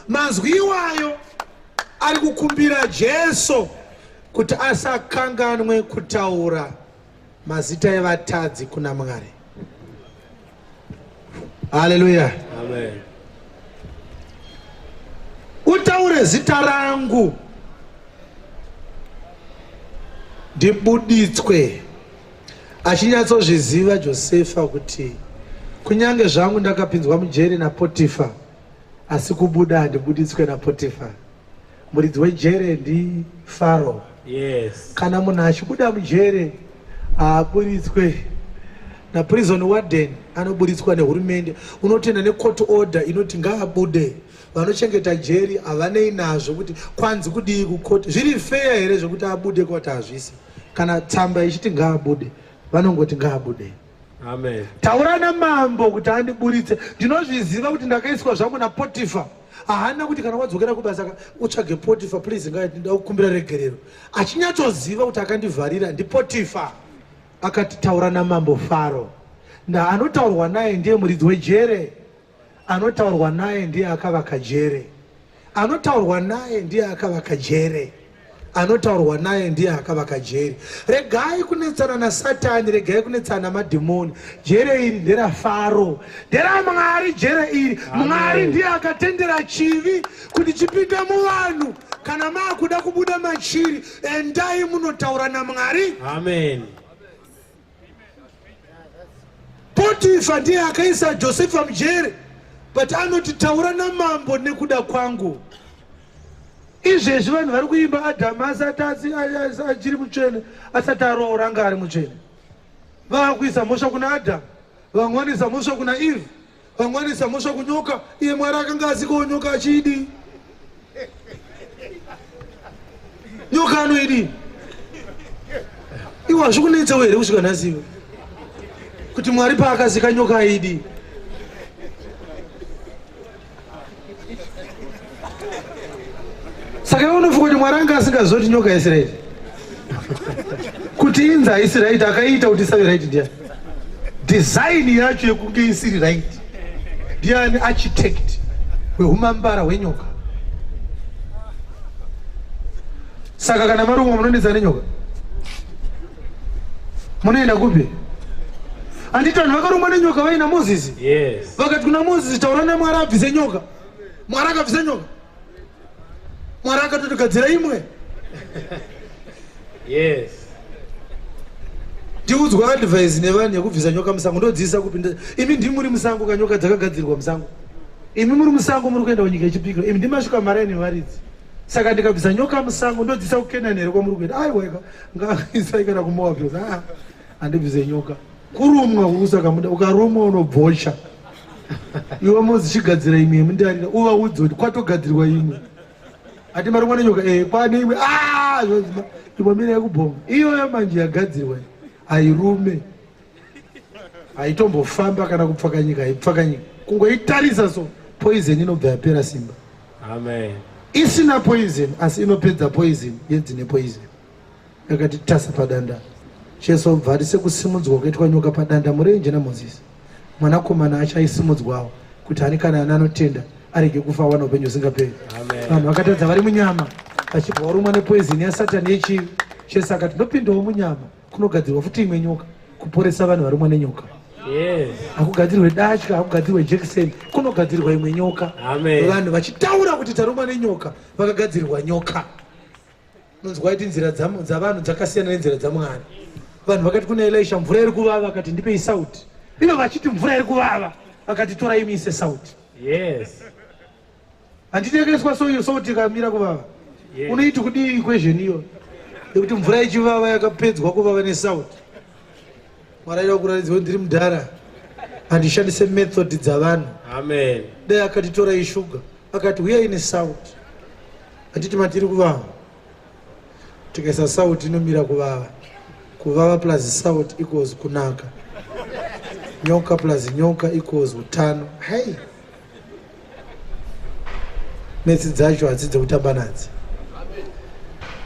Mazwi iwayo ari kukumbira Jesu kuti asakanganwe kutaura mazita evatadzi kuna Mwari. Haleluya. Amen. Utaure zita rangu ndibuditswe. Achinyatsozviziva Josefa kuti kunyange zvangu ndakapinzwa mujeri naPotifa, asi kubuda handibuditswe naPotifa. Muridzi wejere ndiFaro. Yes. Kana munhu achibuda mujere haaburitswe naprison warden, anoburitswa nehurumende. Unotenda necourt order inoti ngaabude. Vanochengeta jeri havanei nazvo kuti kwanzi kudii kucourt. Zviri fair here zvekuti abude kwati hazvisi. Kana tsamba ichiti ngaabude, vanongoti ngaabude. Amen. Taura namambo kuti andiburitse. Ndinozviziva kuti ndakaiswa zvangu naPotifa. Haana kuti kana wadzokera kubasa utsvage Potifa please, ndinoda kukumbira regerero. Achinyatsoziva kuti akandivharira ndiPotifa. Akati taura namambo Faro. Nda anotaurwa naye ndiye muridzi wejere. Anotaurwa naye ndiye akavaka jere. Anotaurwa naye ndiye akavaka jere. Anotaurwa naye ndiye akavaka jeri. Regai kunetsana naSatani, regai kunetsana namadhimoni. Jere iri nderaFaro, nderaMwari. Jere iri Mwari ndiye akatendera chivi kuti chipinde muvanhu. Kana maakuda kubuda machiri, endai munotaura naMwari. Amen. Potifa ndiye akaisa Josefa mujere, but anoti taura namambo nekuda kwangu. Izvezvi vanhu vari kuimba Adhamu asati achiri mutsvene, asati aroora anga ari mutsvene. Vakuisa mhosva kuna Adhamu, vamwe vanoisa mhosva kuna Eve, vamwe vanoisa mhosva kunyoka. Iye Mwari akanga asikawo nyoka achiidii? Nyoka anoidii? Iwe hazvikunetsewo here kusvika nhasi iwe kuti Mwari paakasika nyoka aidii? Saka iwe unofunga kuti Mwari anga asingazivi kuti nyoka haisi right, kuti inzi haisi right, akaiita kuti isave right ndiani? Design yacho yekunge isiri right ndiani? Architect wehumambara hwenyoka. Saka kana marumwa munonetsa nenyoka, munoenda kupi? Handiti vanhu vakarumwa nenyoka vaina Mozisi? Yes. Vakati kuna Mozisi, taura naMwari abvise nyoka. Mwari akabvisa nyoka. Mwari akatotogadzira imwe. Yes. Ndiudzwa advice nevanhu yekubvisa nyoka musango, ndodziisa kupi? Imi ndimi muri musango, kanyoka dzakagadzirwa musango. Imi muri musango, muri kuenda kunyika yechipikirwa. Imi ndimasvika maraini varidzi. Saka ndikabvisa nyoka musango ndodziisa kuKenani here kwamuri kuenda? Aiwa, ngaisai kana kuMoabhi. Ah, handibvise nyoka. Kurumwa kusaka muda, ukarumwa unobvocha. Iwe Mozisi chigadzira imwe yemundarira, uvaudze kuti kwatogadzirwa imwe. Ati marumwa nenyoka, kwane imwe. Ah, imwe mira yekubhonga. Iyoyo manje yagadzirwa hairume. Haitombofamba kana kupfakanyika, haipfakanyika. Kungoitarisa so poison inobva yapera simba. Amen. Isina poison asi inopedza poison yedzine poison. Yakati tasa padanda. Jesu obva ati sekusimudzwa kuitwa nyoka padanda murenje naMozisi, mwanakomana achaisimudzwawo kuti ani kana ani anotenda arege kufa awane upenyu husingaperi. Vanhu vakatadza vari munyama vachibva varumwa nepoison yaSatani yechivi. Jesu akati ndopindawo munyama kunogadzirwa futi imwe nyoka kuporesa vanhu varumwa nenyoka. Yes. Hakugadzirwe datya, hakugadzirwe jekiseni, kunogadzirwa imwe nyoka. Amen. Vanhu vachitaura kuti tarumwa nenyoka, vakagadzirwa nyoka. Unonzwa iti nzira dzavanhu dzakasiyana nenzira dzaMwari. Vanhu vakati kuna Elisha, mvura iri kuvava, akati ndipei sauti. Ivo vachiti mvura iri kuvava, akati torai muise sauti. Yes. Handiti yakaiswa so iyo sauti ikamira kuvava. Yes. Unoiti kudii equation iyo? Yekuti mvura ichivava yakapedzwa kuvava nesauti. Mwari aida kuratidza kuti ndiri mudhara, handishandise method dzavanhu. Amen. Dai akati torai shuga, akati huyai nesauti. Handiti matiri kuvava, tikaisa sauti inomira kuvava. Kuvava plus salt equals kunaka. Nyoka plus nyoka equals utano. Hey! Metsi dzacho hadzi dzekutamba nadzi.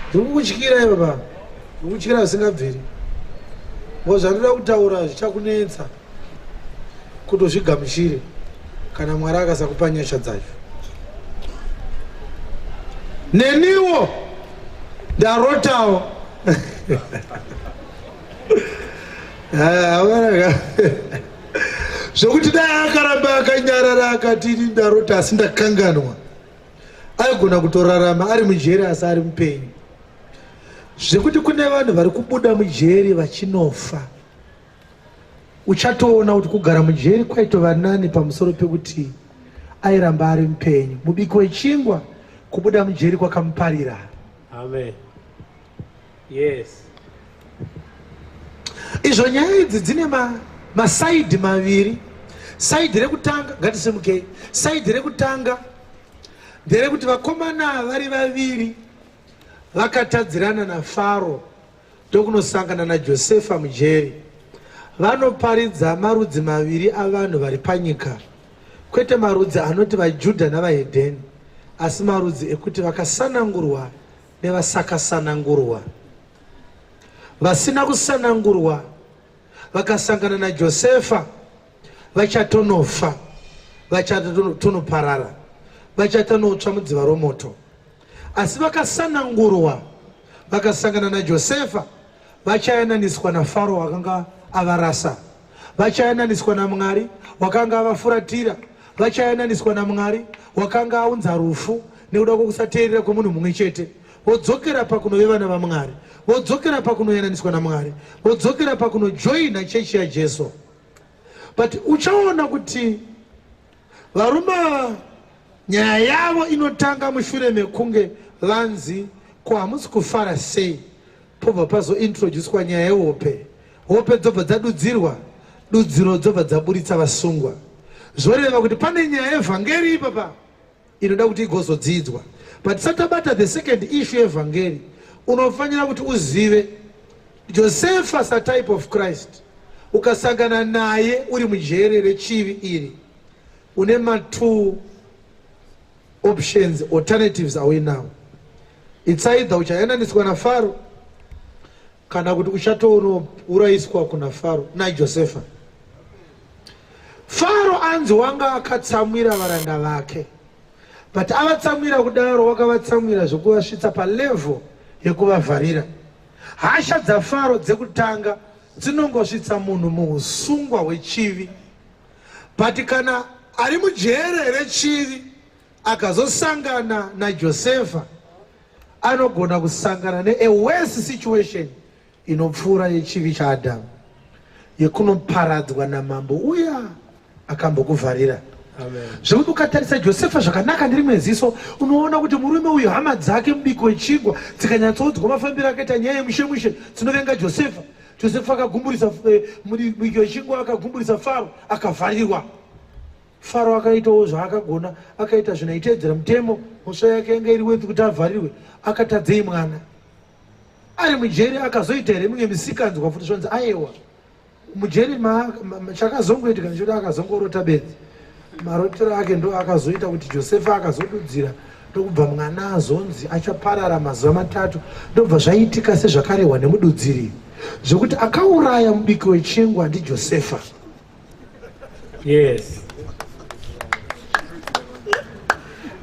Ndiri kukutyira baba. Ndiri kutyira zvisingabviri. Ngo zvandinoda kutaura zvichakunetsa kuti uzvigamuchire kana Mwari akasakupa nyasha dzacho. Neniwo ndarotawo. Zvokuti dai akaramba akanyarara akati ini ndarota asi ndakanganwa, aigona kutorarama ari mujeri asi ari mupenyu. Zvekuti kune vanhu vari kubuda mujeri vachinofa, uchatoona kuti kugara mujeri kwaitova nani pamusoro pekuti airamba ari mupenyu. Mubiki wechingwa kubuda mujeri kwakamuparira. Amen. Yes. Izvo nyaya idzi dzine masaidhi maviri. Saidhi rekutanga, ngatisimukei. Saidhi rekutanga nderekuti vakomana vari vaviri vakatadzirana naFaro ndokunosangana naJosefa mujeri. Vanoparidza marudzi maviri avanhu vari panyika, kwete marudzi anoti vaJudha navahedheni, asi marudzi ekuti vakasanangurwa nevasakasanangurwa. Vasina kusanangurwa vakasangana naJosefa vachatonofa, vachatonoparara, vachatonotsva mudziva romoto. Asi vakasanangurwa vakasangana naJosefa vachayananiswa naFaro wakanga avarasa, vachayananiswa naMwari wakanga avafuratira, vachayananiswa naMwari wakanga aunza rufu nekuda kwokusateerera kwemunhu mumwe chete, vodzokera pakunove vana vaMwari, vodzokera pakunoyananiswa naMwari, vodzokera pakunojoina chechi yaJesu. But uchaona kuti varume ava nyaya yavo inotanga mushure mekunge vanzi ko hamusi kufara sei, pobva pazointroducwa nyaya yehope, hope dzobva dzadudzirwa, dudziro dzobva dzaburitsa vasungwa. Zvoreva kuti pane nyaya yevhangeri ipapa inoda kuti igozodzidzwa. But tisati tabata the second issue yevhangeri, unofanira kuti uzive Josefa sa type of Christ. Ukasangana naye uri mujere rechivi iri, une ma two options, alternatives auinawo. It's either uchayananiswa naFaro kana kuti uchatonourayiswa kuna Faro naJosefa. Faro anzi wanga akatsamwira varanda vake, but avatsamwira kudaro wakavatsamwira zvekuvasvitsa palevel yekuvavharira. Hasha dzaFaro dzekutanga dzinongosvitsa munhu muusungwa hwechivi, but kana ari mujere rechivi akazosangana naJosefa anogona kusangana ne a worse situation inopfuura yechivi chaAdhamu, yekunoparadzwa namambo uya akambokuvharira. Zvekuti ukatarisa Josefa zvakanaka nerimwe ziso unoona kuti murume uyu hama dzake mubiki wechingwa dzikanyatsoudzwa mafambiro akaita nyaya yemushe mushe dzinovenga Josefa. Josefa akagumburisa mubiki wechingwa akagumburisa Faro akavharirwa. Faro akaitawo zvaakagona, akaita zvinhu aiteedzera mutemo. Mhosva yake yanga iri worth kuti avharirwe. Akatadzei mwana ari mujeri? Akazoita here mimwe misikanzwa futi? Zvanzi ayewa mujeri chakazongoitika ndechekuti akazongorota bedzi. Marotero ake ndo akazoita kuti Josefa akazodudzira, ndokubva mwana azonzi achaparara mazuva matatu, ndobva zvaitika sezvakarehwa nemududziri, zvekuti akauraya mubiki wechingwa ndiJosefa. Yes.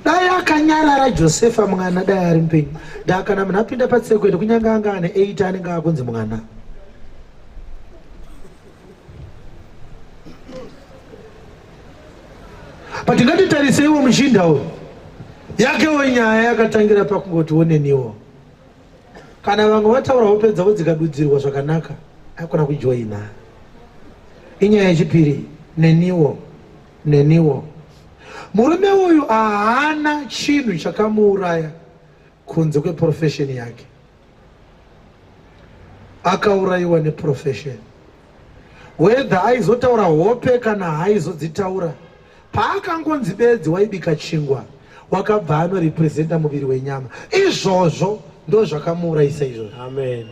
Dai akanyarara Josefa mwana dai ari mupenyu. Da kana munhu apinda patsekwende kunyange anga ane 8 anenge akunzi mwana. But ngatitariseiwo muchinda uyu. Yakewo nyaya yakatangira pakungoti oneniwo. Kana vamwe vataura hope dzavo dzikadudzirwa zvakanaka, akona kujoina. Inyaya yechipiri, neniwo, neniwo. Murume uyu haana chinhu chakamuuraya kunze kweprofession yake. Akaurayiwa neprofession. Whether aizotaura hope kana haaizodzitaura, paakangonzi bedzi waibika chingwa, wakabva anorepresenta muviri wenyama. Izvozvo ndozvakamuurayisa izvozvo. Amen.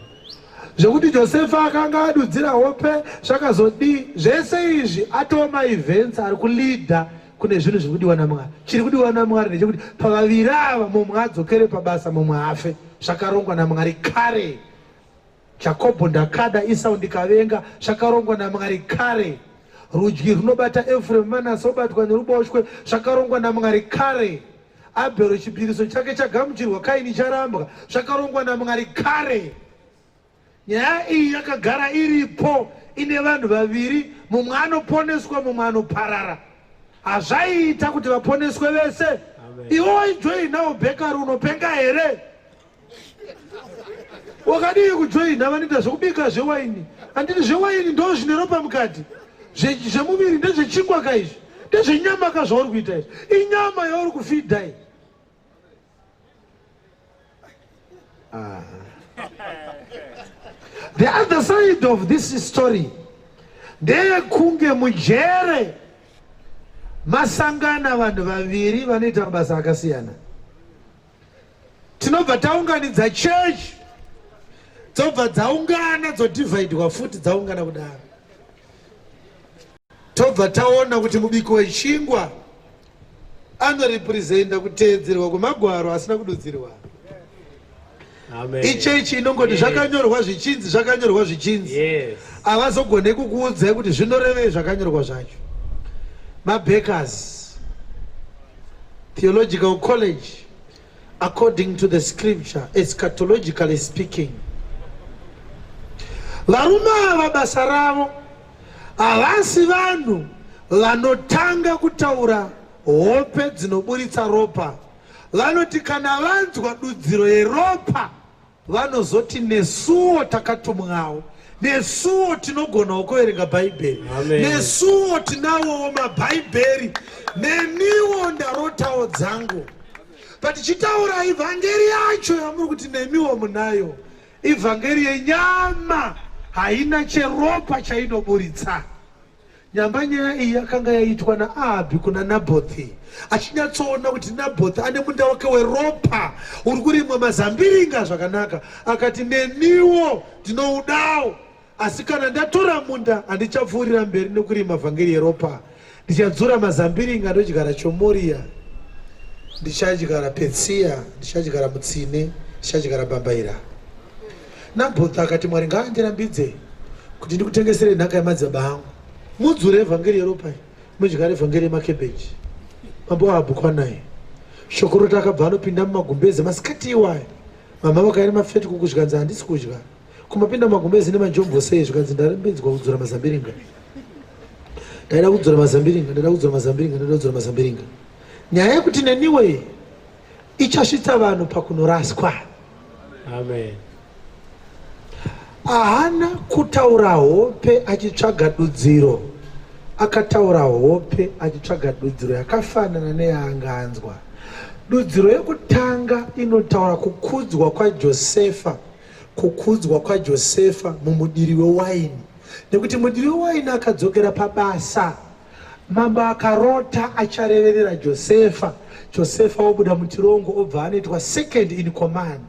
Zvekuti Josefa akanga adudzira hope zvakazodii, zvese izvi atova maevents ari kuleader kune zvinhu zviri kudiwa naMwari. Chiri kudiwa naMwari ndechekuti pavaviri ava mumwe adzokere pabasa mumwe afe. Zvakarongwa naMwari kare. Jakobho ndakada, Isau ndikavenga, zvakarongwa naMwari kare. Rudyi runobata Efremu, Manase obatwa neruboshwe, zvakarongwa naMwari kare. Abhero chipiriso chake chagamuchirwa, Kaini charambwa, zvakarongwa naMwari kare. Nyaya iyi yakagara iripo, ine vanhu vaviri, mumwe anoponeswa, mumwe anoparara. Hazvaiita kuti vaponeswe vese. Iwe waijoinawo bhekari unopenga here? Wakadii kujoina vanoita zvekubika zvewaini? Handiti zvewaini ndo zvine ropa mukati, zvemuviri ndezvechingwa ka izvi, ndezvenyama ka zvauri kuita izvi, inyama yauri kufidha iyi. Ah. The other side of this story ndeyekunge mujere masangana vanhu vaviri vanoita mabasa akasiyana. Tinobva taunganidza church dzobva dzaungana dzodivhaidwa futi dzaungana kudaro, tobva taona kuti mubiki wechingwa anorepresenta kuteedzerwa kwemagwaro asina kududzirwa. Ichechi inongoti zvakanyorwa zvichinzi, zvakanyorwa zvichinzi, havazogone kukuudzai kuti zvinorevei zvakanyorwa zvacho. Mabakers Theological College, according to the scripture, eschatologically speaking, varume ava basa ravo havasi vanhu vanotanga kutaura hope dzinoburitsa ropa. Vanoti kana vanzwa dudziro yeropa Vanozoti nesuwo takatumwawo, nesuwo tinogonawo kuverenga Bhaibheri, nesuwo tinawowo maBhaibheri, neniwo ndarotawo dzangu. But chitaura ivhangeri yacho yamuri kuti nemiwo munayo, ivhangeri yenyama, haina cheropa chainoburitsa. Nyamba nyaya iyi yakanga yaitwa naAhabhi kuna Nabhothi, achinyatsoona kuti Nabhothi ane munda wake weropa uri kurimwa mazambiringa zvakanaka, akati, Neniwo ndinoudawo, asi kana ndatora munda handichapfuurira mberi nokurima vhangeri yeropa. Ndichadzura mazambiringa ndodyara chomoriya, ndichadyara petsiya, ndichadyara mutsine, ndichadyara mbambaira. Nabhothi akati, Mwari ngaandirambidze kuti ndikutengesere nhaka yamadzibaba angu. Mudzure evhangeri yeropa iyi, mudyare evhangeri yemakebheji. Mambo Ahabhu kwanai. Shoko roti akabva anopinda mumagumbeze masikati iwayo. Mama vakaira mafeti kuku zvikanzi handisi kudya. Kumapinda mumagumbeze nemajombo sei zvikanzi ndarambidzwa kudzura mazambiringa. Ndaida kudzura mazambiringa, ndaida kudzura mazambiringa, ndaida kudzura mazambiringa. Nyaya yekuti neniwe ichasvitsa vanhu pakunoraswa. Amen. Ahana kutaura hope achitsvaga dudziro, akataura hope achitsvaga dudziro yakafanana neyaanga anzwa. Dudziro yekutanga inotaura kukudzwa kwaJosefa, kukudzwa kwaJosefa mumudiri wewaini, nekuti mudiri wewaini akadzokera pabasa Mambo akarota achareverera Josefa. Josefa obuda mutirongo obva anoitwa second in command.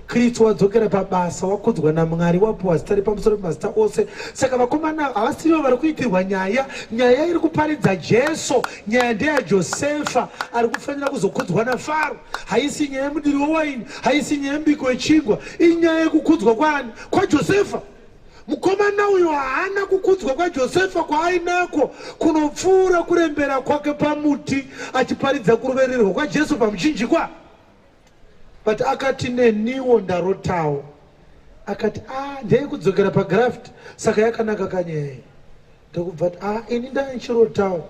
Kristu wadzokera pabasa, wakudzwa naMwari, wapuwa zita repamusoro pemazita ose. Saka vakomana havasirivo vari kuitirwa nyaya. Nyaya iri kuparidza Jesu, nyaya ndeyaJosefa ari kufanira kuzokudzwa naFaro. Haisi nyaya yemudiri wewaini, haisi nyaya yemubiko wechingwa, inyaya yekukudzwa kwaani? KwaJosefa. Mukomana uyu haana kukudzwa kwaJosefa kwaainako kunopfuura kurembera kwake pamuti achiparidza kurovererwa kwaJesu pamuchinjikwa. But akati neniwo ndarotawo. Akati ah, ndeyekudzokera pagraft saka yakanaka kanyaya iyi. Ndokubva ati ah, ini ndaichirotawo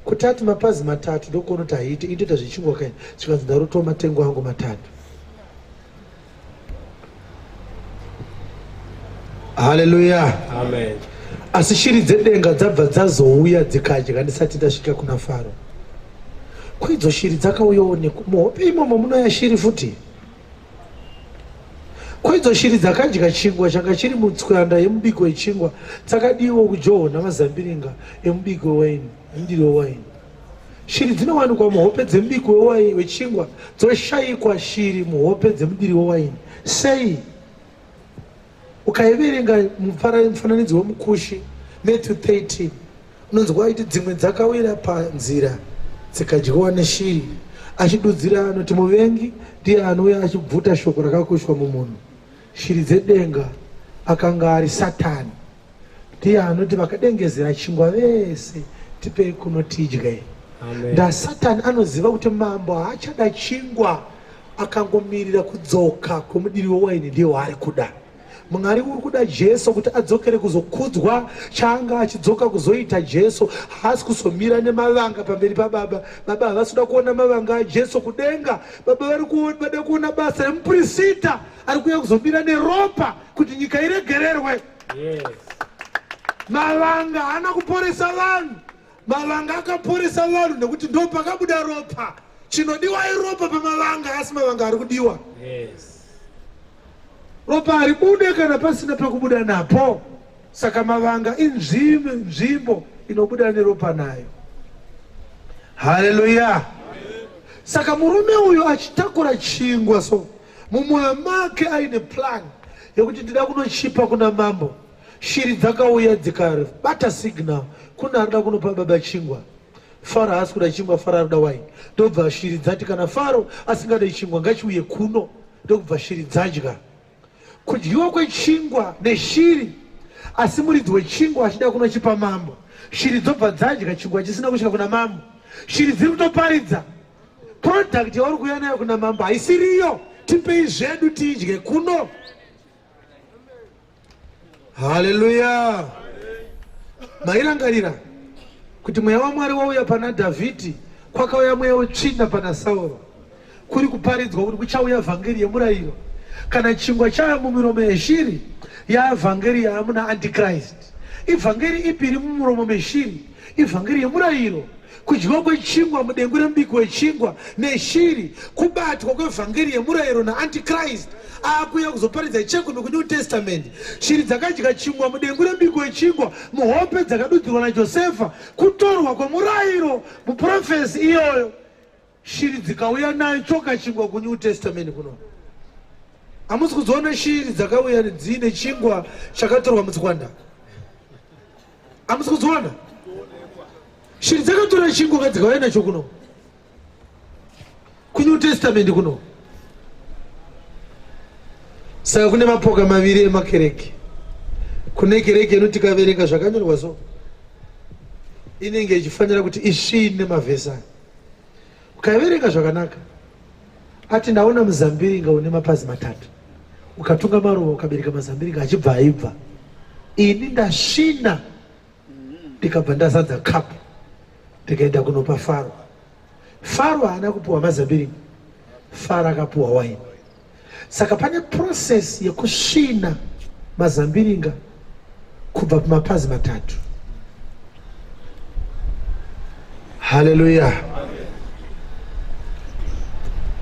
kuti ati mapazi matatu ndokuona kuti haiite intoita zvechingwa kaini zvikanzi ndarotawo matengo angu matatu. Haleluya. Amen. Asi shiri dzedenga dzabva dzazouya dzikadya ndisati ndasvika kuna Faro. Ko idzo shiri dzakauyawo muhope imomo munouya shiri futi? Ko idzo shiri dzakadya chingwa changa chiri mutswanda yemubiko wechingwa dzakadiiwo kujohona mazambiringa emubiko wewaini, emudiri wewaini? Shiri dzinowanikwa muhope dzemubiko Ukaiverenga mufananidzo wemukushi, Matthew 13, unonzwa aiti dzimwe dzakawira panzira dzikadyiwa neshiri. Achidudzira anoti muvengi ndiye anouya achibvuta shoko rakakushwa mumunhu. Shiri dzedenga akanga ari Satani. Ndiye anoti vakadengezera chingwa vese tipei kuno tidye. NdaSatani anoziva kuti mambo haachada chingwa akangomirira kudzoka kwemudiri wewaini ndiye waari kuda. Mwari uri kuda Jesu kuti adzokere kuzokudzwa chaanga achidzoka kuzoita Jesu. Haasi kuzomira nemavanga pamberi pababa. Baba havasi kuda kuona mavanga aJesu kudenga. Baba vari kuda kuona basa remupurisita ari kuuya kuzomira neropa kuti nyika iregererwe. Yes. Mavanga haana kuporesa vanhu. Mavanga akaporesa vanhu nekuti ndo pakabuda ropa. Chinodiwa iropa pamavanga, asi mavanga ari kudiwa. Yes. Ropa haribude kana pasina pekubuda napo. Saka mavanga inzvimbo nzvimbo inobuda neropa nayo. Haleluya. Saka murume uyu achitakura chingwa so mumwoyo make aine plan yekuti ndida kunochipa kuna mambo. Shiri dzakauya dzikabata signal kune arikuda kunopa baba chingwa. Faro haasi kuda chingwa, Faro arikuda waini. Ndobva shiri dzati kana Faro asingade chingwa ngachiuye kuno. Ndokubva shiri dzadya. Kudyiwa kwechingwa neshiri asi muridzi wechingwa achida kunochipa mambo. Shiri dzobva dzadya chingwa chisina kusvika kuna mambo. Shiri dziri kutoparidza product yauri kuuya nayo kuna mambo haisiriyo, tipei zvedu tidye kuno. Haleluya! Mairangarira kuti mweya waMwari wauya pana Dhavhidhi, kwakauya mweya wetsvina pana Sauro. Kuri kuparidzwa kuti kuchauya vhangeri yemurayiro. Kana chingwa chava mumiromo yeshiri, yaa vhangeri yaamuna Antichrist. Ivhangeri ipi iri mumuromo meshiri? Ivhangeri yemurayiro. Kudyiwa kwechingwa mudengu remubiki wechingwa neshiri, kubatwa kwevhangeri yemurayiro naAntichrist aakuuya kuzoparidza chegumi kuNew Testament. Shiri dzakadya chingwa mudengu remubiki wechingwa muhope dzakadudzirwa naJosefa, kutorwa kwemurayiro muprofesi iyoyo. Shiri dzikauya nayo choka chingwa kuNew Testament kuno. Hamusi kuzoona shiri dzakauya dziine chingwa chakatorwa mutsikwanda. Hamusi kuzoona shiri dzakatora chingwa ka dzikauya nacho kuno kuNew Testament kuno. Saka kune mapoka maviri emakereke. Kune kereke inoti tikaverenga zvakanyorwa so inenge ichifanira kuti isvine mavhesi aya. Ukaverenga zvakanaka ati ndaona muzambiringa une mapazi matatu ukatunga maruva ukabereka mazambiringa achibva aibva ini ndasvina ndikabva ndazadza kapu ndikaenda kunopa Faro. Faro haana kupiwa mazambiringa, Faro akapiwa waini. Saka pane process yekusvina mazambiringa kubva pamapazi matatu. Haleluya!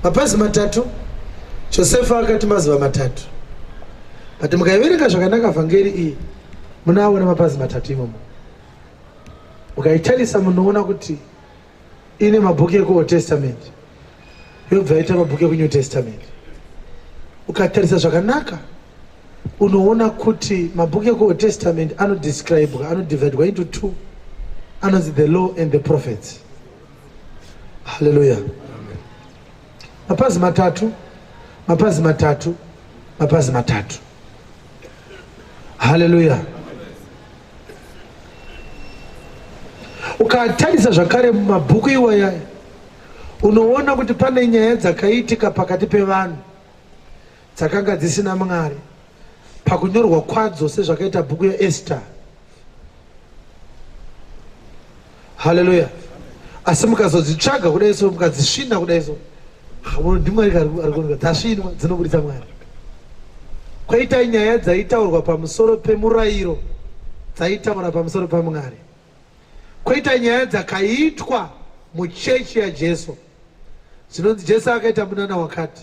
Mapazi matatu, Josefa akati mazuva matatu, but mukaiverenga zvakanaka vhangeri iyi munoaona mapazi matatu imomo. Mukaitarisa munoona kuti ine mabhuku ekuOld Testament yobva yaita mabhuku ekuNew Testament. Ukatarisa zvakanaka unoona kuti mabhuku ekuOld Testament anodescribwa, anodividwa into two, anonzi the law and the prophets. Haleluya! Mapazi matatu, mapazi matatu, mapazi matatu. Haleluya! Ukatarisa zvakare mumabhuku iwaya unoona kuti pane nyaya dzakaitika pakati pevanhu dzakanga dzisina Mwari pakunyorwa kwadzo, sezvakaita bhuku yaEsther. Haleluya! Asi mukazodzitsvaga kudai so, mukadzisvina kudai so, ndiMwari ari kuoneka dzasvinwa, dzinoburitsa Mwari. Kwaita nyaya dzaitaurwa pamusoro pemurayiro dzaitaura pamusoro paMwari. Kwaita nyaya dzakaitwa muchechi yaJesu dzinonzi Jesu akaita munana wakati,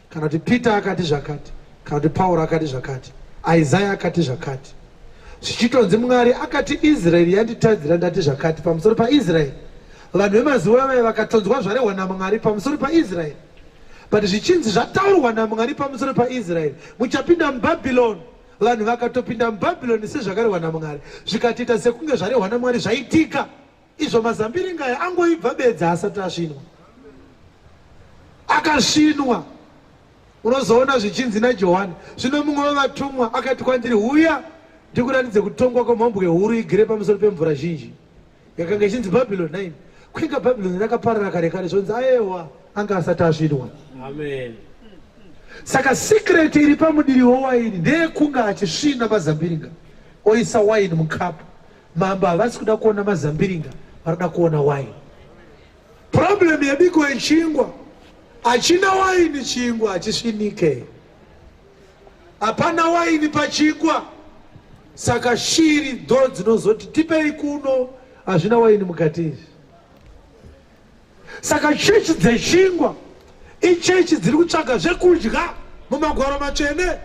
kana kuti Peter akati zvakati, kana kuti Pauro akati zvakati, Isaya akati zvakati, zvichitonzi Mwari akati Israeri yanditadzira, ndati zvakati pamusoro paIsraeri. Vanhu vemazuva vaya vakatonzwa zvarehwa naMwari pamusoro paIsraeri, but zvichinzi zvataurwa naMwari pamusoro paIsraeri, muchapinda muBhabhiloni. Vanhu vakatopinda muBhabhironi sezvakarehwa naMwari, zvikatoita sekunge zvarehwa naMwari zvaitika. Izvo mazambiringa aya angoibva bedzi asati asvinwa. Akasvinwa. Unozoona zvichinzi naJohani, zvino mumwe wevatumwa akati kwandiri, Huya ndikuratidze kutongwa kwemhombwe huru igere pamusoro pemvura zhinji. Yakanga ichinzi Bhabhironi nhaimi. Kuinga Bhabhironi rakaparara kare kare zvonzi ayewa anga asati asvinwa. Amen. Saka secret iri pamudiri wewaini ndeyekunge achisvina mazambiringa oisa waini mukapu. Mambo havasi kuda kuona mazambiringa, varikuda kuona waini. Problem yebiko yechingwa, hachina waini chingwa hachisvinike. Hapana waini pachingwa. Saka shiri ndo dzinozoti tipei kuno, hazvina waini mukati izvi. Saka chechi dzechingwa ichechi dziri kutsvaga zvekudya mumagwaro matsvene,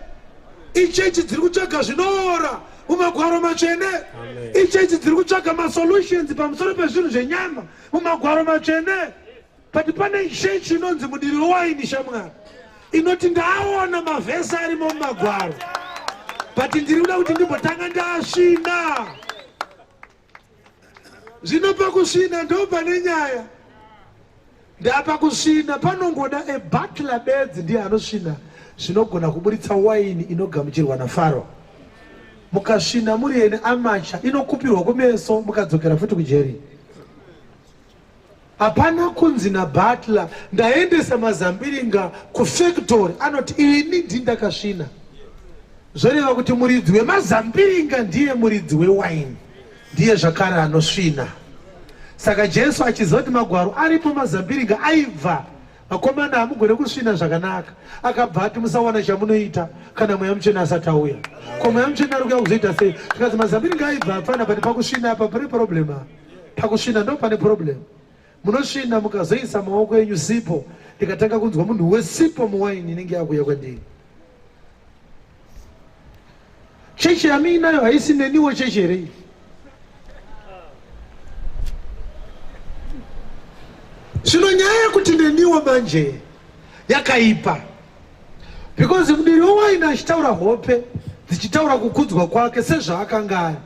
ichechi dziri kutsvaga zvinoora mumagwaro matsvene, ichechi dziri kutsvaga masolutions pamusoro pezvinhu zvenyama mumagwaro matsvene. But pane chechi inonzi mudiri wewaini shamwari inoti ndaona mavhesi arimo mumagwaro but ndiri kuda kuti ndimbotanga ndasvina. Zvino pakusvina ndo pane nyaya. Ndapa kusvina panongoda a butler bedzi ndiye anosvina zvinogona kuburitsa waini inogamuchirwa naFaro. Mukasvina muri ene amacha inokupirwa kumeso mukadzokera futi kujeri. Hapana kunzi naButler ndaendesa mazambiringa kufactory anoti ini ndindakasvina. Zvoreva kuti muridzi wemazambiringa ndiye muridzi wewaini, ndiye zvakare anosvina. Saka Jesu achiziva kuti magwaro aripo mazambiringa aibva, vakomana hamugone kusvina zvakanaka, akabva ati musawana chamunoita kana Mweya Mutsvene asati auya. Ko Mweya Mutsvene ari kuuya kuzoita sei? Zvikanzi mazambiringa aibva hapana, but pakusvina apa pane problem apa. Pakusvina ndo pane problem. Munosvina mukazoisa maoko enyu sipo, ndikatanga kunzwa munhu wesipo muwaini inenge yakuuya kwandiri. Chechi yamiinayo haisi neniwo chechi here iyi? Zvino nyaya yekuti neniwo manje yakaipa because mudiri wewaini achitaura hope dzichitaura kukudzwa kwake sezvaakanga ari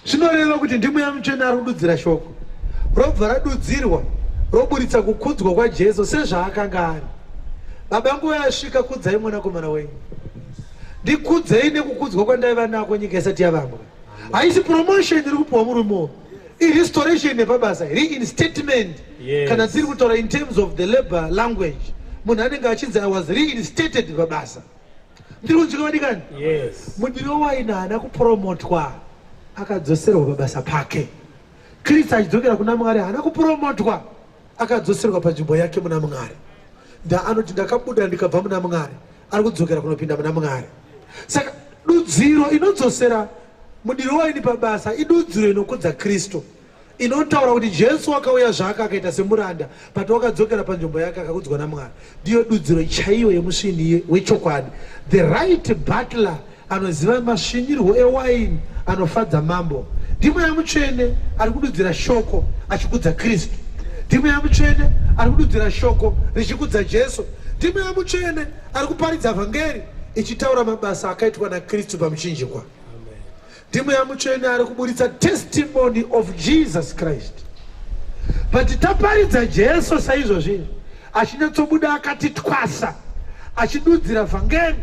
Zvinoreva kuti ndiMweya Mutsvene ari kududzira shoko, robva radudzirwa roburitsa kukudzwa kwaJesu sezvaakanga ari. Baba, nguva yasvika, kudzai Mwanakomana wenyu. Ndikudzei nekukudzwa kwandaiva nako nyika isati yavambwa. Haisi promotion iri kupiwa murume uyu, irestoration yepabasa, reinstatement. Yes. Kana tiri kutaura in terms of the labor language, munhu anenge achinzi I was reinstated pabasa. Ndiri kunzwika vadikani? Yes. Mudiri wewaini haana kupromotwa, akadzoserwa pabasa pake. Kristu achidzokera kuna Mwari haana kupromotwa, akadzoserwa panzvimbo yake muna Mwari. Nda anoti ndakabuda ndikabva muna Mwari, ari kudzokera kunopinda muna Mwari. Saka dudziro inodzosera mudiri wewaini pabasa idudziro inokudza Kristu. Inotaura kuti Jesu wakauya zvake akaita semuranda but wakadzokera panzvimbo yake akakudzwa naMwari. Ndiyo dudziro chaiyo yemusvini wechokwadi. The right butler anoziva masvinirwo ewaini anofadza mambo. NdiMweya Mutsvene ari kududzira shoko achikudza Kristu. NdiMweya Mutsvene ari kududzira shoko richikudza Jesu. NdiMweya Mutsvene ari kuparidza vhangeri ichitaura mabasa akaitwa naKristu pamuchinjikwa. NdiMweya Mutsvene ari kuburitsa testimony of Jesus Christ. But taparidza Jesu saizvozvi achinyatsobuda akati twasa achidudzira vhangeri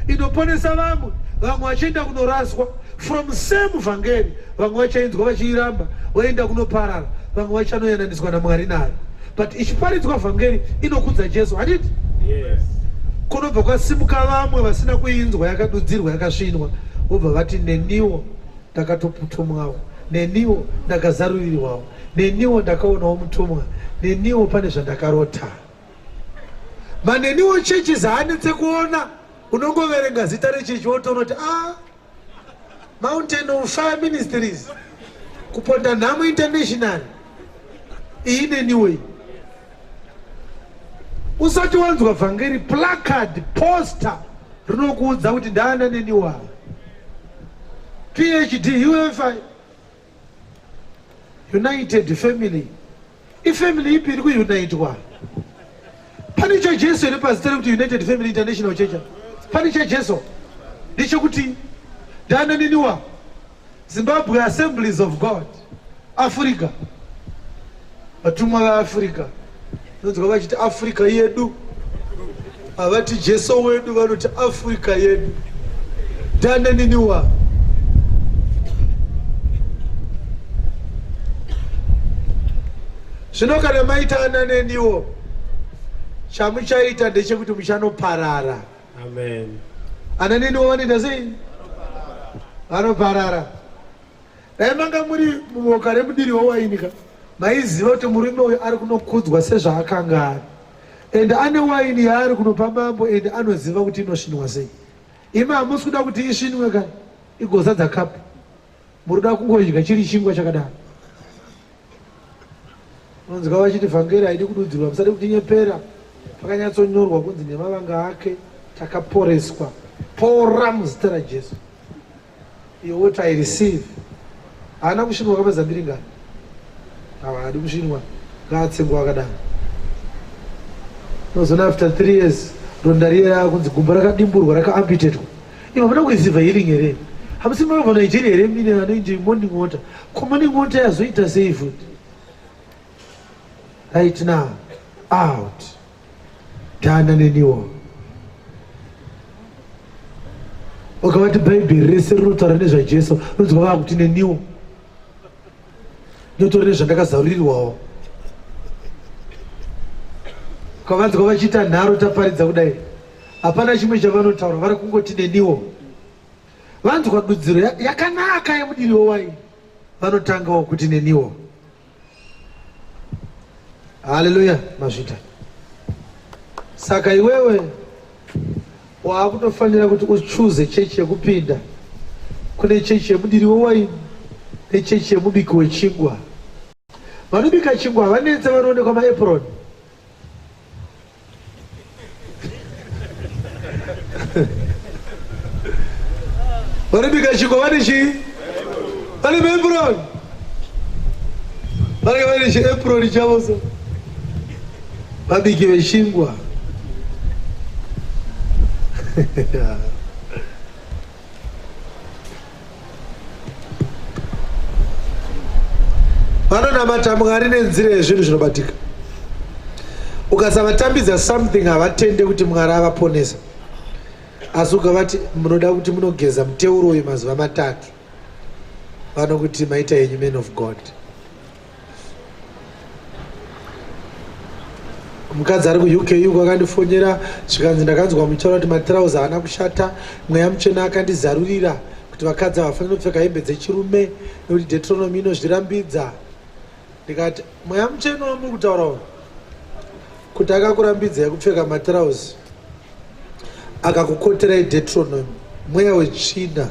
inoponesa vamwe, vamwe vachienda kunoraswa from same vhangeri, vamwe vachainzwa vachiiramba voenda kunoparara, vamwe vachanoyananiswa naMwari nayo. But ichiparidzwa vhangeri inokudza Jesu, handiti? Yes. Kunobva kwasimuka vamwe vasina kuinzwa yakadudzirwa yakasvinwa, vobva vati neniwo ndakatoputumwawo, neniwo ndakazarurirwawo, neniwo ndakaonawo mutumwa, neniwo pane zvandakarota. Maneniwo churches haanetse kuona, unongoverenga zita rechechi wotoona kuti ah, Mountain of Fire Ministries, Kuponda Nhamo International, iyi neniwo iyi. Usati wanzwa vhangeri, placard, poster rinokuudza kuti ndaana neniwo ava. PhD, UFI, United Family. Ifamily ipi iri kuunitwa? Pane chaJesu here pazita rekuti United Family International Church? Pane chaJesu? Ndechekuti Dananiniwa. Zimbabwe Assemblies of God. Africa. Vatumwa veAfrica. Unonzwa vachiti Africa yedu. Havati Jesu wedu vanoti Africa yedu. Dananiniwa. Zvino kana maita ana neniwo chamuchaita ndechekuti muchanoparara. Amen. Ana neniwo vanoita sei? Vanoparara. Dai manga muri muboka remudiri wewaini ka maiziva kuti murume uyu ari kunokudzwa sezvaakanga ari and ane waini yaari kunopa mambo and anoziva kuti inosvinwa sei. Imi hamusi kuda kuti isvinwe ka igozadza kapu. Muri kuda kungodya chiri chingwa chakadaro. Unonzwa vachiti vhangeri haidi kududzirwa, musade kutinyepera. Pakanyatsonyorwa kunzi nemavanga ake takaporeswa. Pora muzita raJesu. Iyo what I receive. Haana kusvinwa kamazambiringa. Haadi kusvinwa. Ngaatsengwa akadaro. Unozoona after 3 years ronda riye raakunzi gumbo rakadimburwa rakaamputatwa. Ivo hamuna kureceiva healing here? Hamusi makabva Nigeria here mine anoinzi morning water? Ko morning water yazoita sei futi? Right now, out. Dana neniwo. Ukavati Bhaibheri rese rinotaura nezvaJesu, unonzwa vakuti neniwo. Ndinotori nezvandakazarurirwawo. Ukavanzwa vachiita nharo taparidza kudai. Hapana chimwe chavanotaura, vari kungoti neniwo. Vanzwa dudziro yakanaka yemudiri wewaini, vanotangawo kuti neniwo. Haleluya, mazvita. Saka iwewe waakutofanira kuti uchuze chechi yekupinda. Kune chechi yemudiri wewaini nechechi yemubiki wechingwa. Vanobika chingwa havanetse, vanoonekwa maapron. Vanobika chingwa vane chii? Vane maapron. Vanenge vane chiapron chavo so. Vabiki vechingwa. Vanonamata Mwari nenzira yezvinhu zvinobatika. Ukasavatambidza something havatende kuti Mwari avaponesa. Asi ukavati munoda kuti munogeza muteuro uyu mazuva matatu, vanokuti maita henyu man of God. Mukadzi ari kuUK uko akandifonyera zvikanzi ndakanzwa muchitaura kuti matirauzi haana kushata, mweya mutsvene akandizarurira kuti vakadzi havafaniri kupfeka hembe dzechirume nekuti Deuteronomy inozvirambidza. Ndikati mweya mutsvene wamuri kutaura uyu kuti akakurambidzai kupfeka matirauzi akakukoterai Deuteronomy, mweya wetsvina.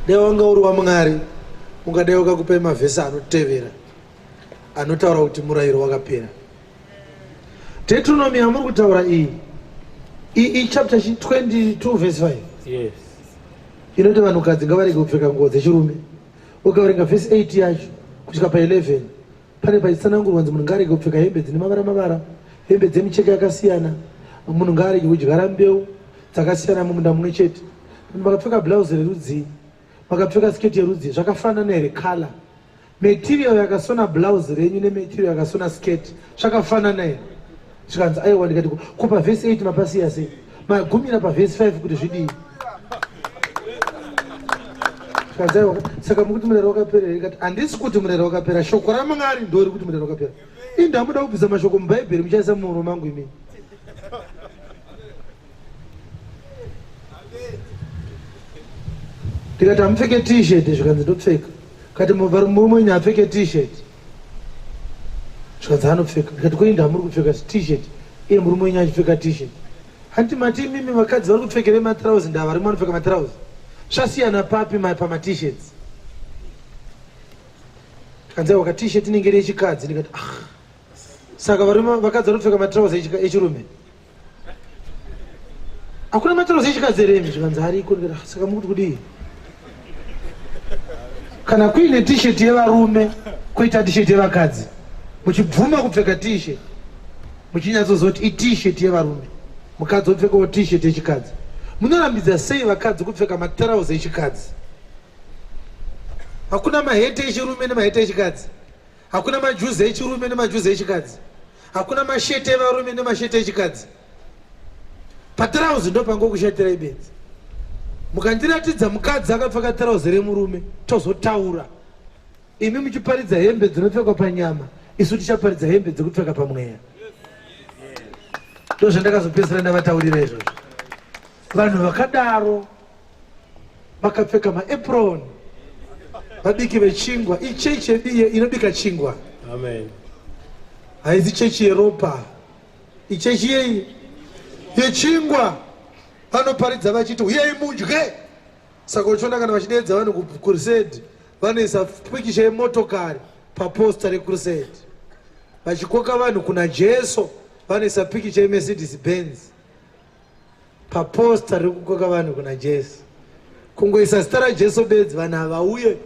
Dai wanga uri waMwari ungadai wakakupai mavhesi anotevera anotaura kuti murayiro wakapera. Deuteronomy yamuri kutaura iyi iyi chapter 22 verse 5 Yes. inoti vanhukadzi ngavarege kupfeka nguo dzechirume. Ukaverenga verse 8 yacho kusvika pa 11 pane pachitsanangurwa kunzi munhu ngaarege kupfeka hembe dzine mavara mavara, hembe dzemicheka yakasiyana, munhu ngaarege kudyara mbeu dzakasiyana mumunda mumwe chete. Makapfeka blouse rerudzii, makapfeka skirt yerudzii, zvakafanana here color? Material yakasona blouse renyu nematerial yakasona skirt zvakafanana here? Zvikanzi aiwa. Ndikati ko pavhesi 8 mapasiya sei? Magumira pavhesi 5 kuti zvidii? Zvikanzi aiwa. Saka mukuti murayiro wakapera here? Ndikati handisi kuti murayiro wakapera, shoko raMwari ndori kuti murayiro wakapera. Ini ndamuda kubvisa mashoko muBhaibheri muchaisa mumuromo mangu imini. Ndikati hamupfeke t-shirt? Zvikanzi ndopfeka. Kati murume wenyu haapfeke t-shirt? Zvikanzi anopfeka. Ndikati koinda hamuri kupfeka t-shirt iye murume wenyu achipfeka t-shirt? Hanti mati imimi vakadzi vari kupfekere matrauzi, ndava varume vanopfeka matrauzi, zvasiyana papi pama-t-shirts? Tikanzi aiwa, ka-t-shirt inenge iri yechikadzi. Ndikati ah, saka varume vakadzi vanopfeka matrauzi echirume? Hakuna matrauzi echikadzi here imi? Zvikanzi ariko. Ndikati ah, saka mukuti kudii? Kana kuine t-shirt yevarume koita t-shirt yevakadzi, muchibvuma kupfeka t-shirt muchinyatsozoti i-t-shirt yevarume, mukadzi opfekawo t-shirt yechikadzi. Munorambidza sei vakadzi kupfeka matarauzi echikadzi? Hakuna mahete echirume nemahete echikadzi. Hakuna majuzi echirume nemajuzi echikadzi. Hakuna mashete evarume nemashete echikadzi. Patirauzi ndopangokushatirai benzi. Mukandiratidza mukadzi akapfeka tirauzi remurume tozotaura. Imi muchiparidza hembe dzinopfekwa panyama, isu tichaparidza hembe dzekupfeka pamweya. Ndozvandakazopedzisira ndavataurira izvozvo. Vanhu vakadaro vakapfeka maapron, vabiki vechingwa. Ichechi yedu iyo inobika chingwa. Amen. Haizi chechi yeropa, ichechi yei yechingwa. Vanoparidza vachiti uyai mudye. Saka uchiona kana vachideedza vanhu kucrusade vanoisa pikicha yemotokari paposta recrusade, vachikoka vanhu kuna Jesu vanoisa pikicha yeMercedes Benz paposta rekukoka vanhu kuna Jesu. Kungoisa zita raJesu bedzi vanhu havauye,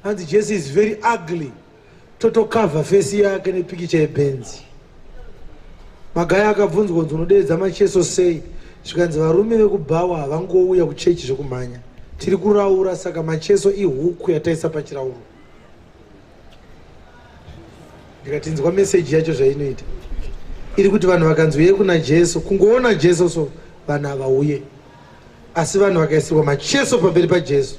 hanzi Jesu is very ugly, totokavha fesi yake nepikicha yebenzi. Magaya akabvunzwa kunzi unodeedza macheso sei, zvikanzi varume vekubhawa havangouya kuchechi zvekumhanya, tiri kuraura, saka macheso ihuku yataisa pachirauro. Ndikatinzwa meseji yacho zvainoita iri kuti vanhu vakanzi uye kuna Jesu, kungoona Jesu so vanhu havauye, asi vanhu vakaisirwa macheso pamberi paJesu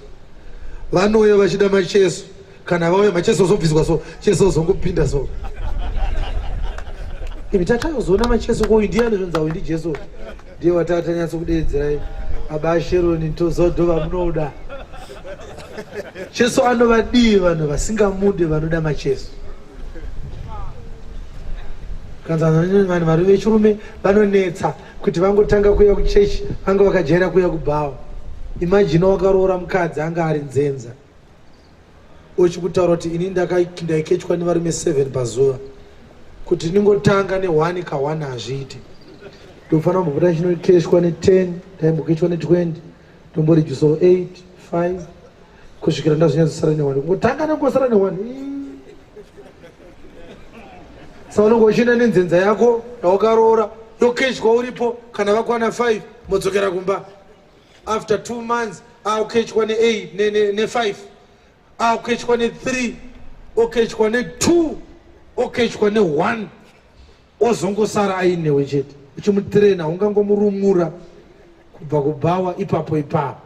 vanouya vachida macheso. Kana vauya macheso ozobviswa so cheso ozongopinda so. Imi tatazoona macheso ko uyu ndiani? Zvonzi uyu ndiJesu, ndiye watatanyatso kudeedzerai baba Sheroni tozodo vamunoda. Jesu anovadii vanhu vasingamude vanoda macheso? Kanzi vanhu vari vechirume vanonetsa kuti vangotanga kuuya kuchechi, vanga vakajaira kuuya kubhawa. Imagine wakaroora mukadzi anga ari nzenza, uchikutaura kuti ini ndaikechwa nevarume 7 pazuva, kuti ndingotanga ne1 ka1 hazviite, ndofanira kumbopota chinokeshwa ne10, ndaimbokechwa ne20, ndomboredusawo 8 5 kusvikira ndazonyatsosara ne1. Kungotanga nengosara ne1, saka unenge uchienda nenzenza yako yawakaroora yokechwa uripo, kana vakwana 5 modzokera kumba. After 2 months akukechwa ne8 ne5, akukechwa ne3, okechwa ne2, okechwa ne1, ozongosara ainewe chete uchimutirena, ungangomurumura kubva kubhawa ipapo ipapo.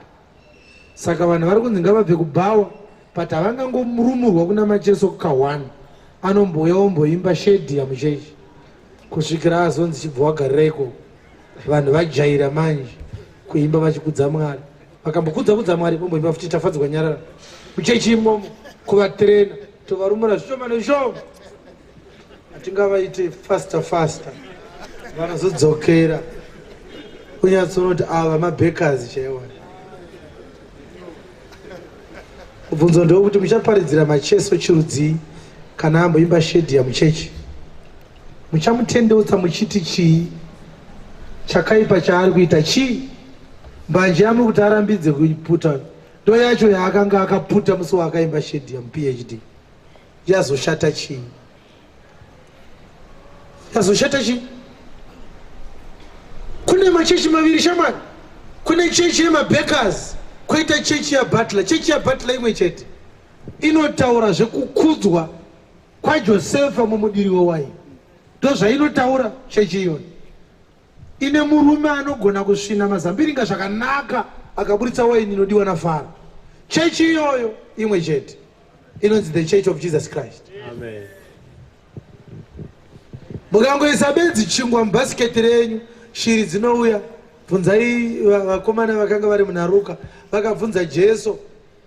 Saka vanhu vari kunzi ngavabve kubhawa, but havangangomurumurwa kuna macheso ka1, anombouya omboimba shedhi yamuchechi kusvikira azonzi chibva wagarira ikoko. Vanhu vajaira manje kuimba vachikudza Mwari, vakambokudza kudza Mwari vomboimba futi tafadzwa nyarara muchechi imomo, kuvatirena tovarumura zvishoma neshoma. Hatingavaite faster faster, vanozodzokera kunyatsonoti ava mabhekazi chaiwo. Mubvunzo ndewekuti muchaparidzira macheso chirudzii kana amboimba shedhi yamuchechi? Muchamutendeutsa muchiti chii? Chakaipa chaari kuita chii? Mbanje yamuri kuti arambidze kuiputa ndo yacho yaakanga akaputa musi waakaimba shedhi yamuPhD. Yazoshata chii? Yazoshata chii? Kune machechi maviri shamwari. Kune chechi yemabakers, koita chechi yaButler. Chechi yaButler imwe chete inotaura zvekukudzwa kwaJosefa mumudiri wewaini, ndozvainotaura chechi iyoyo. Ine murume anogona kusvina mazambiringa zvakanaka akaburitsa waini inodiwa naFaro. Chechi iyoyo imwe chete inonzi The Church of Jesus Christ. Amen. Mukangoisa bedzi chingwa mubhasiketi renyu, shiri dzinouya. Bvunzai vakomana vakanga vari munaRuka, vakabvunza Jesu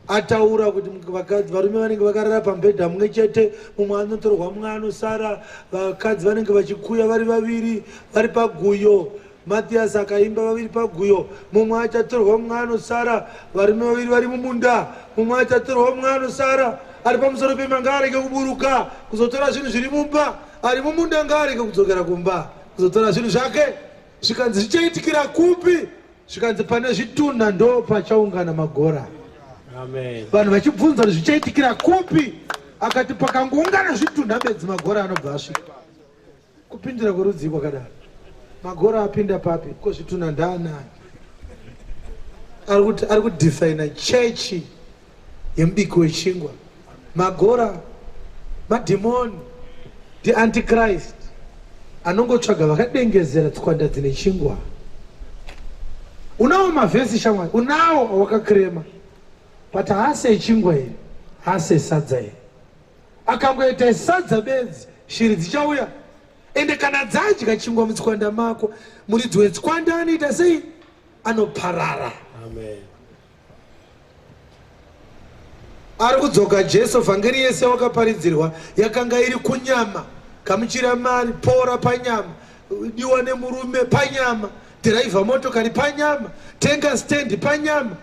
ataura kuti vakadzi varume vanenge vakarara pamubhedha mumwe chete, mumwe anotorwa mumwe anosara, vakadzi vanenge vachikuya vari vaviri vari paguyo. Mathias akaimba vaviri paguyo, mumwe achatorwa mumwe anosara, varume vaviri vari mumunda, mumwe achatorwa mumwe anosara, ari pamusoro pemba ngaarege kuburuka kuzotora zvinhu zviri mumba, ari mumunda ngaarege kudzokera kumba kuzotora zvinhu zvake. Zvikanzi zvichaitikira kupi? Zvikanzi pane zvitunha ndo pachaungana magora. Amen. Vanhu vachibvunza kuti zvichaitikira kupi, akati pakangoungana zvitunha bedzi magora anobva asvika. Kupindira kwerudzii kwakadaro? Magora apinda papi? Ko zvitunha ndaanani? Ari kudefina chechi yemubiki wechingwa. Magora, madhimoni, ndiantichrist anongotsvaga vakadengezera tswanda dzine chingwa. Unawo mavhesi shamwari, unawo awakakrema, but haasi echingwa here, haasi esadza here? Akangoita esadza bedzi, shiri dzichauya. Ende kana dzadya chingwa mutswanda mako, muridzi wetswanda anoita sei? Anoparara. Amen. Ari kudzoka Jesu, vhangeri yese wakaparidzirwa yakanga iri kunyama. Gamuchira mari, pora panyama, diwa nemurume panyama, dhiraivha motokari panyama, tenga stendi panyama.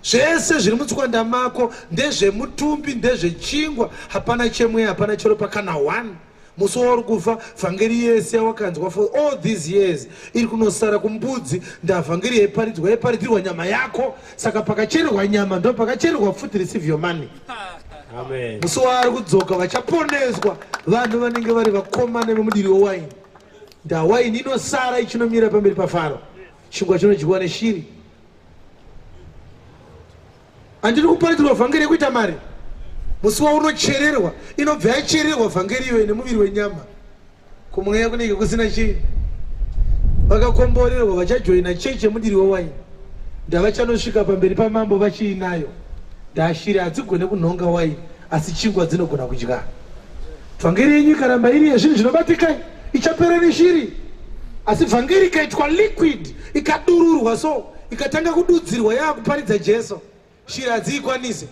Zvese zviri mutswanda mako ndezvemutumbi, ndezvechingwa, hapana chemweya, hapana cheropa kana one. Musi wauri kufa, vhangeri yese yawakanzwa for all these years iri kunosara kumbudzi. Ndavhangeri yaiparidzwa, yaiparidzirwa nyama yako. Saka pakachererwa nyama ndo pakachererwa futi. Receive your money. Amen. Musi waari kudzoka vachaponeswa vanhu vanenge vari vakomana vemudiri wewaini. Ndawaini inosara ichinomira pamberi paFaro, chingwa chinodyiwa neshiri. Handiri kuparidzirwa vhangeri yekuita mari. Musi waunochererwa inobva yachererwa vhangeri iyoyo nemuviri wenyama. Kumweya kunenge kusina chii. Vakakomborerwa vachajoina chechi yemudiri wewaini, ndavachanosvika pamberi pamambo vachiinayo. Ndashiri hadzigone kunhonga waini, asi chingwa dzinogona kudya. Vhangeri yenyu ikaramba iri yezvinhu zvinobatika ichapera neshiri, asi vhangeri ikaitwa liquid, ikadururwa so, ikatanga kududzirwa yaakuparidza Jesu, shiri hadziikwanise.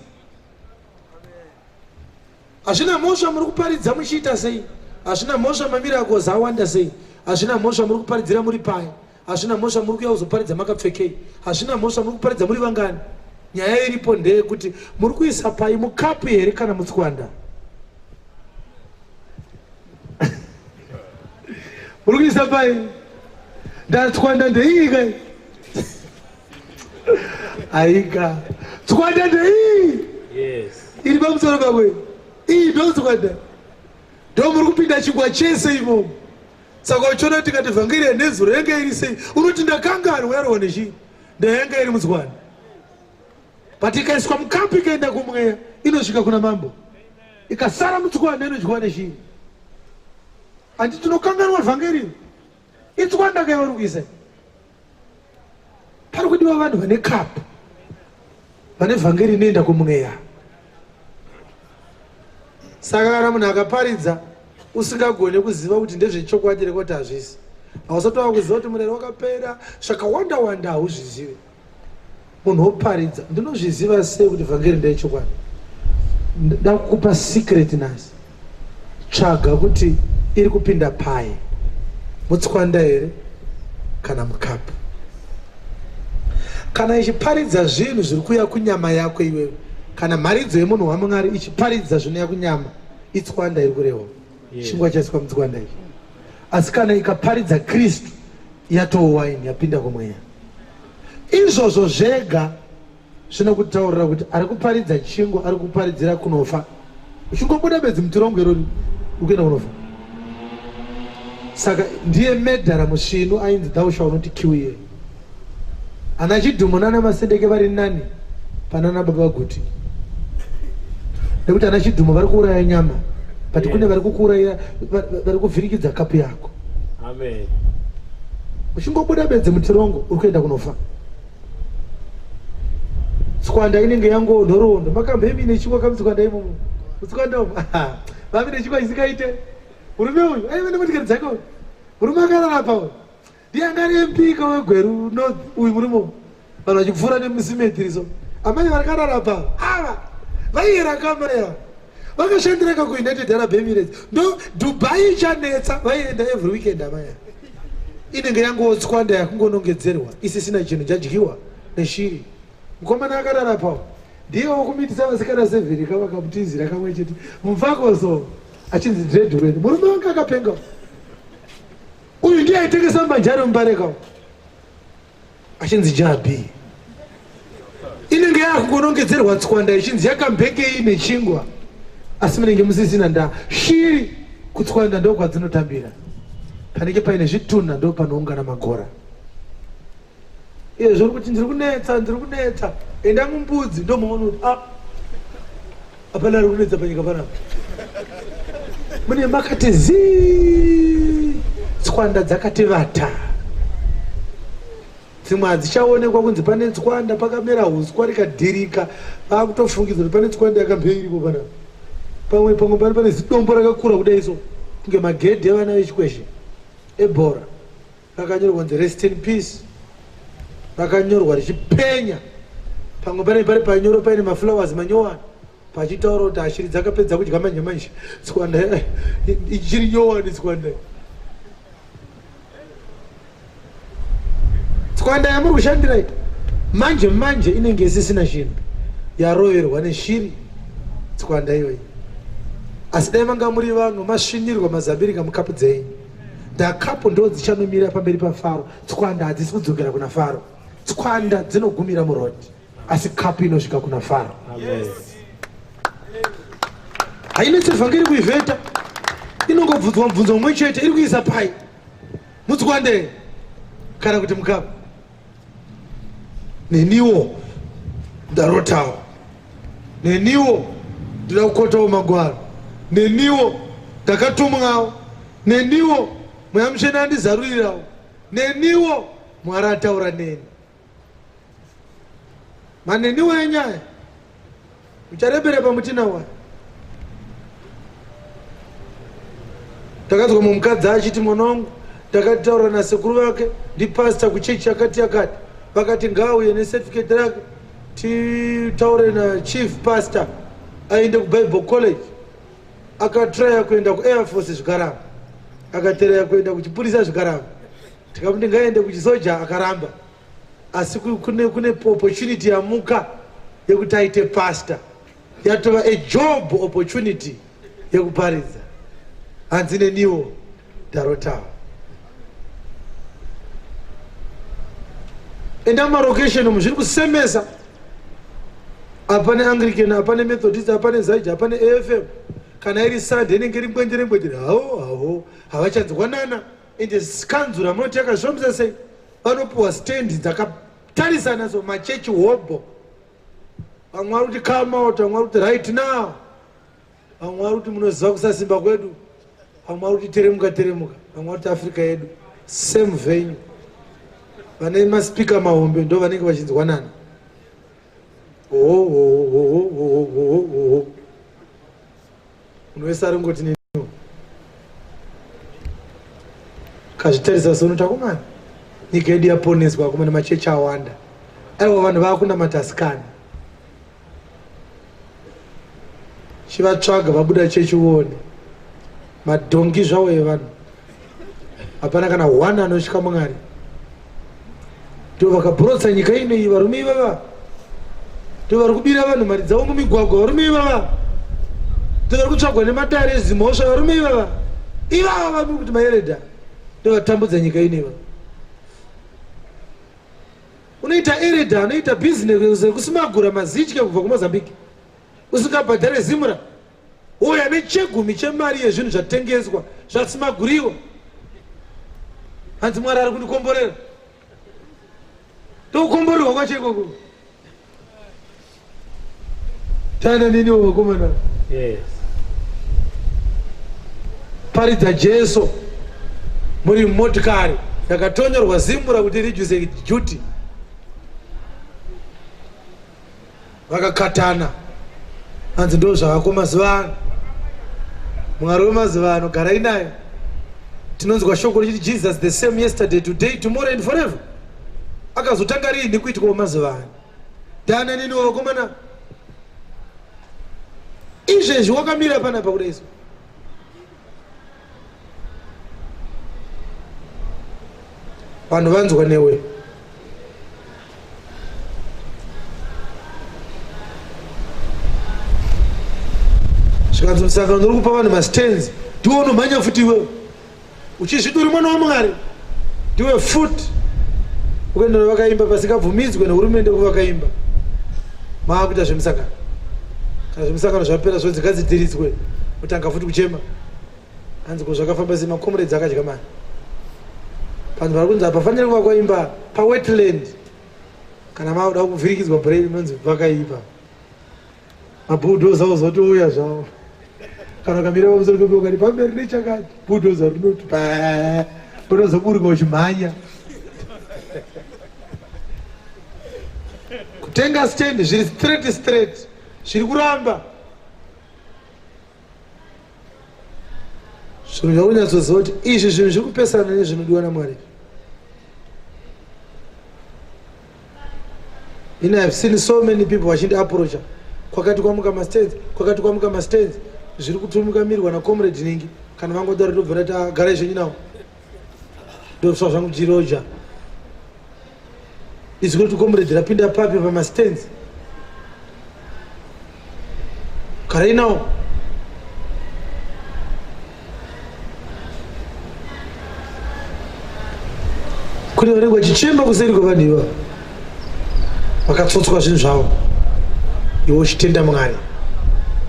Hazvina mhosva muri kuparidza muchiita sei, hazvina mhosva mamiracles awanda sei, hazvina mhosva muri kuparidzira muri pai, hazvina mhosva muri kuya kuzoparidza makapfekei, hazvina mhosva muri kuparidza muri vangani. Nyaya iripo ndeyekuti muri kuisa pai, mukapu here kana mutswanda? Muri kuisa pai? Ndatswanda ndeiyi kai? Aika tswanda ndeiyi. Yes. Iri pamusoro pako iyi ndo tswanda, ndo muri kupinda chingwa chese imomo. Saka uchiona tikati vhangeri yanezuro yanga iri sei, unoti ndakanganwa yarohwa nechii, ndayanga iri mutswanda. But ikaiswa mukapu ikaenda kumweya inosvika kuna mambo, ikasara mutswanda inodyiwa nechii. Handi tinokanganwa vhangeri itswanda kaivari kuisa. Pari kudiwa vanhu vane kapu, vane vhangeri inoenda kumweya. Saka kana munhu akaparidza usingagone kuziva kuti ndezvechokwadi rekuti hazvisi, hausati wakuziva kuti murayiro wakapera, zvakawanda wanda hauzvizivi. Munhu woparidza, ndinozviziva sei kuti vhangeri ndeyechokwadi? Ndakukupa secret nhasi. Tsvaga kuti iri kupinda pai, mutswanda here kana mukapu. Kana ichiparidza zvinhu zviri kuuya kunyama yako iwewe, kana mharidzo yemunhu waMwari ichiparidza zvinouya kunyama, itswanda iri kurehwa. Chingwa chaiswa mutswanda ichi. Asi kana ikaparidza Kristu, yatoo waini yapinda kumweya. Izvozvo zvega zvinokutaurira kuti ari kuparidza chingwa ari kuparidzira kunofa. Uchingobuda bedzi mutirongo irori ukuenda kunofa. Saka ndiye medhara musvinu ainzi thou shall not kill ye. Ana Chidhumo nana Masendeke vari nani panana Baba Guti, nekuti ana Chidhumo vari kuuraya nyama, but kune vari kukuuraya, vari kuvhirikidza kapu yako. Amen. Uchingobuda bedzi mutirongo uri kuenda kunofa. Tswanda inenge yango nhoroondo. Makambo emi nechingwa kamutswanda imomo. Mutswanda umo. Vave nechingwa chisingaite. Murume uyu aive nemotikari dzake uyu. Murume akarara pa uyu. Ndiye anga ari MP ka weGweru North uyu murume uyu. Vanhu vachipfuura nemusimetiri so. Amai vakarara pa ava vaiyera kamba ava. Vakashandira ka kuUnited Arab Emirates. Ndo Dubai ichanetsa vaienda every weekend amai ava. Inenge yangotswanda yakungonongedzerwa isisina chinhu chadyiwa neshiri. Mukomana akarara pa ndiye wokumitisa vasikana severika vakamutizira kamwe chete mupfakoso achinzi dreadwen. Murume wanga akapenga uyu, ndiye aitengesa mbanje muMbareka achinzi Jabi. Inenge yakungonongedzerwa tswanda ichinzi yakambekei nechingwa, asi munenge musisina nda shiri. Kutswanda ndo kwadzinotambira, panenge paine zvitunha ndo panoungana magora. Iye zviri kuti ndiri kunetsa, ndiri kunetsa. Enda mumbudzi ndomuona kuti ah hapana ari kunetsa panyika panapa. Mune makati zii tswanda dzakati vata. Dzimwe hadzichaonekwa kunzi pane tswanda pakamera huswa rikadhirika vakutofungidzira kuti pane tswanda yakambe iripo panapa. Pamwe pamwe pane pane zidombo rakakura kudai so kunge magedhi evana vechikweshe ebhora. Rakanyorwa kunzi rest in peace, rakanyorwa richipenya. Pamwe pane pari panyoro paine maflowers manyowani pachitaura kuti ashiri dzakapedza kudya manje manje tswanda ichiri nyowani tswanda tswanda yamuri kushandira iyi manje manje inenge isisina chinhu yaroverwa neshiri tswanda iyoyi asi dai manga muri vamwe masvinirwa mazambirika mukapu dzenyu Ndakapo ndo dzichanomira pamberi paFaro. Tswanda hadzisi kudzokera kuna Faro. Tswanda dzinogumira muroad, asi kapu inosvika kuna Faro. Hainetse vhangeri kuivheta, inongobvunzwa mubvunzo mumwe chete, iri kuisa pai mutswande kana kuti mukapu. Neniwo ndarotawo, neniwo ndinoda kukotawo magwaro, neniwo ndakatumwawo, neniwo Mweya Mutsvene andizarurirawo, neniwo Mwari ataura neni. Maneniwo enyaya Ucharebera pamutina wani. Takanzwa mumwe mukadzi achiti mwana wangu ndakataura nasekuru vake ndipastor kuchechi yakati yakati vakati ngaauye necertificate rake titaure nachief pastor aende kubible college akatraya kuenda kuair force zvikaramba akatraya kuenda kuchipurisa zvikaramba tikamuti ngaende kuchisoja akaramba asi kune, kune opportunity yamuka yekuti aite pastor yatova a job opportunity yekuparidza hanzi neniwo ndarotawo enda mumarokesheni umu zviri kusemesa apane anglican apane methodist apane zaija apane afm kana iri sunday inenge iri ngwenjere ngwenjere hawo hawo havachanzwanana ende kanzura munoti yakazvomisa sei vanopiwa stand dzakatarisana so machechi hobho vamwe vari kuti come out vamwe vari kuti right now vamwe vari kuti munoziva kusasimba kwedu vamwe vari kuti teremuka teremuka vamwe vari kuti africa yedu same venue vane maspika mahombe ndo vanenge vachinzwanana ohohohohohohoho Munhu wese ari kungoti neniwo. Kazvitarisa sono takomana. Nyika yedu yaponeswa akomana machechi awanda. Aiwa vanhu vakunamata asikana. Chivatsvaga vabuda chechi uone. Madhongi zvawo evanhu. Hapana kana one anosvika Mwari. Ndivo vakabhorotsa nyika ino iyi varume ivava. Ndivo vari kubira vanhu mari dzavo mumigwagwa varume ivava. Ndivo vari kutsvagwa nematare ezimhosva varume ivava. Ivava vamuri kuti maereda ndivo vatambudza nyika ino ivava. Unoita ereda anoita bhizinesi rekusimagura mazitya kubva kuMozambique usingabhadhare zimura Uyo ane chegumi chemari yezvinhu zvatengeswa zvasimaguriwa. Hanzi Mwari ari kundikomborera. Ndokukomborerwa kwacho ikoko. Tana neniwo vakomana. Yes. Paridza Jesu muri mumotikari yakatonyorwa zimura kuti reduce duty. Vakakatana hanzi ndo zvavako mazuva ano. Mwari wemazuva ano garai naye. Tinonzwa shoko richiti Jesus the same yesterday, today, tomorrow and forever. Akazotanga riini kuitwa mazuva ano? Dana neni vakomana. Izvezvi wakamira panapa kudai so. Vanhu vanzwa newe. Zvikanzi musangano uri kupa vanhu mastands, ndiwe unomhanya futi iwewe. Uchizviti uri mwana waMwari, ndiwe futi. Ukaenda vakaimba pasingabvumidzwe nehurumende kuvakaimba. Maakuita zvemusangano. Kana zvemusangano zvapera zvonzi ngadzidhiridzwe, otanga futi kuchema. Hanzi ko zvakafamba sei macomrades akadya mari. Panhu vari kunzi hapafaniri kuvakwa imba pawetland. Kana makuda kuvhirikidzwa brain munonzi vakaipa. Mabulldozer ozotouya zvawo. Kana ukamira pamusoro pepo ukati pamberi nechakati, bulldozer rinoti pa unozoburuka uchimhanya. Kutenga stand zviri straight straight zviri kuramba. Zvinhu zvakunyatsoziva kuti izvi zvinhu zviri kupesana nezvinodiwa naMwari. Ini I've seen so many people vachindi approacha kwakati kwamuka mastands, kwakati kwamuka mastands zviri kutumimirwa nacomrade ningi kana vangodaro ndobva ndati ah, garai zvenyu nawo ndosva zvangu jiroja izwi kuti comrade rapinda papi pamastands garai nawo kune vanenge vachichemba kuseri kwevanhu iva vakatsotswa zvinhu zvavo iwe uchitenda Mwari.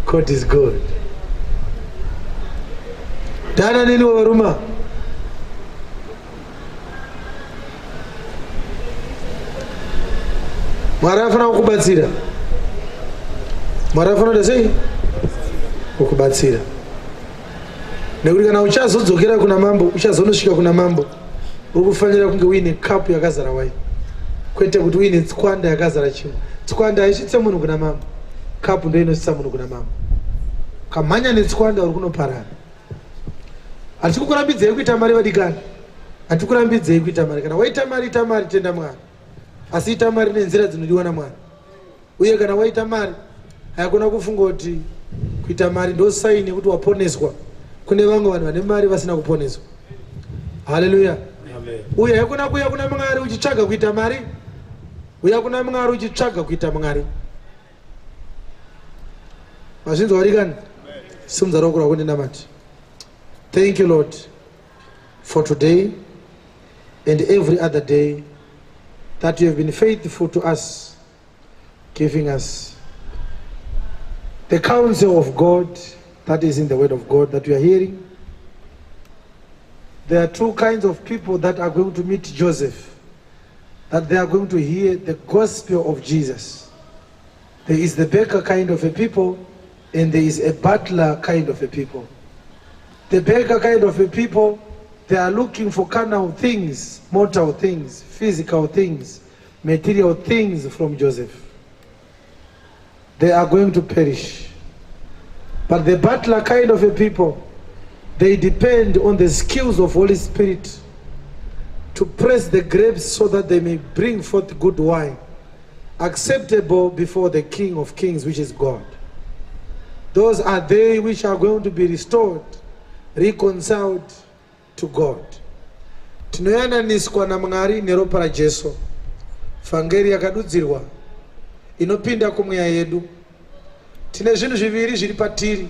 God is good. Dana neni wavaruma. Mwari afanira kukubatsira. Mwari afanira kuita sei? Kukubatsira. Nekuti kana uchazodzokera kuna mambo, uchazonosvika kuna mambo, uri kufanira kunge uine kapu yakazara waini, kwete kuti uine tswanda yakazara chingwa. Tswanda haisvitse munhu kuna mambo, kapu ndo inosvitsa munhu kuna mambo. Ukamhanya netswanda uri kunoparara. Hatikukurambidzei kuita mari vadikani, hatikurambidzei kuita mari. Kana waita mari, ita mari, tenda Mwari, asi ita mari nenzira dzinodiwa naMwari. Uye kana waita mari, haikona kufunga kuti kuita mari ndo saini yekuti waponeswa. Kune vamwe vanhu vane mari vasina kuponeswa. Haleluya. Uye haikona kuuya kuna Mwari uchitsvaga kuita mari. Uya kuna Mwari uchitsvaga kuita Mwari. Mazvinzwa vadikani? Simudza ruoko rwako ndinamate. Thank you Lord for today and every other day that you have been faithful to us, giving us the counsel of God that is in the word of God that we are hearing. There are two kinds of people that are going to meet Joseph, that they are going to hear the gospel of Jesus. There is the baker kind of a people and there is a butler kind of a people. The baker kind of a people, they are looking for carnal things, mortal things, physical things, material things from Joseph. They are going to perish. But the butler kind of a people, they depend on the skills of Holy Spirit to press the grapes so that they may bring forth good wine, acceptable before the King of Kings, which is God. Those are they which are going to be restored, reconciled to God. Tinoyananiswa naMwari neropa raJesu. Vhangeri yakadudzirwa inopinda kumweya yedu. Tine zvinhu zviviri zviri patiri.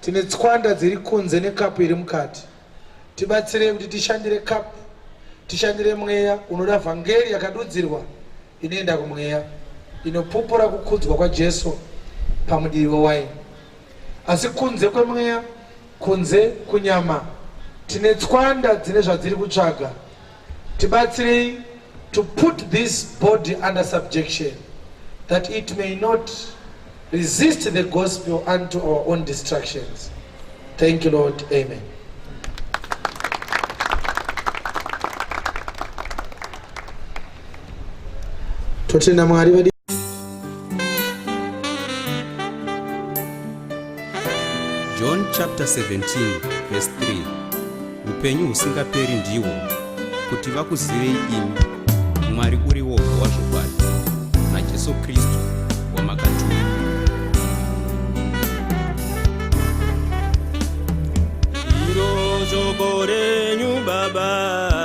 Tine tswanda dziri kunze nekapu iri mukati. Tibatsirei kuti tishandire kapu, tishandire mweya unoda vhangeri yakadudzirwa inoenda kumweya, inopupura kukudzwa kwaJesu pamudiri wewaini. Asi kunze kwemweya, kunze kunyama, tine tswanda dzine zvadziri kutsvaga. Tibatsirei to put this body under subjection, that it may not resist the gospel unto our own destructions. Thank you, Lord. Amen. Totenda Mwari vadi. John chapter 17 verse 3 Upenyu husingaperi ndihwo kuti vakuzivei imi Mwari uri woga wazvokwadi naJesu Kristu wamakatuma. Iro shoko renyu baba.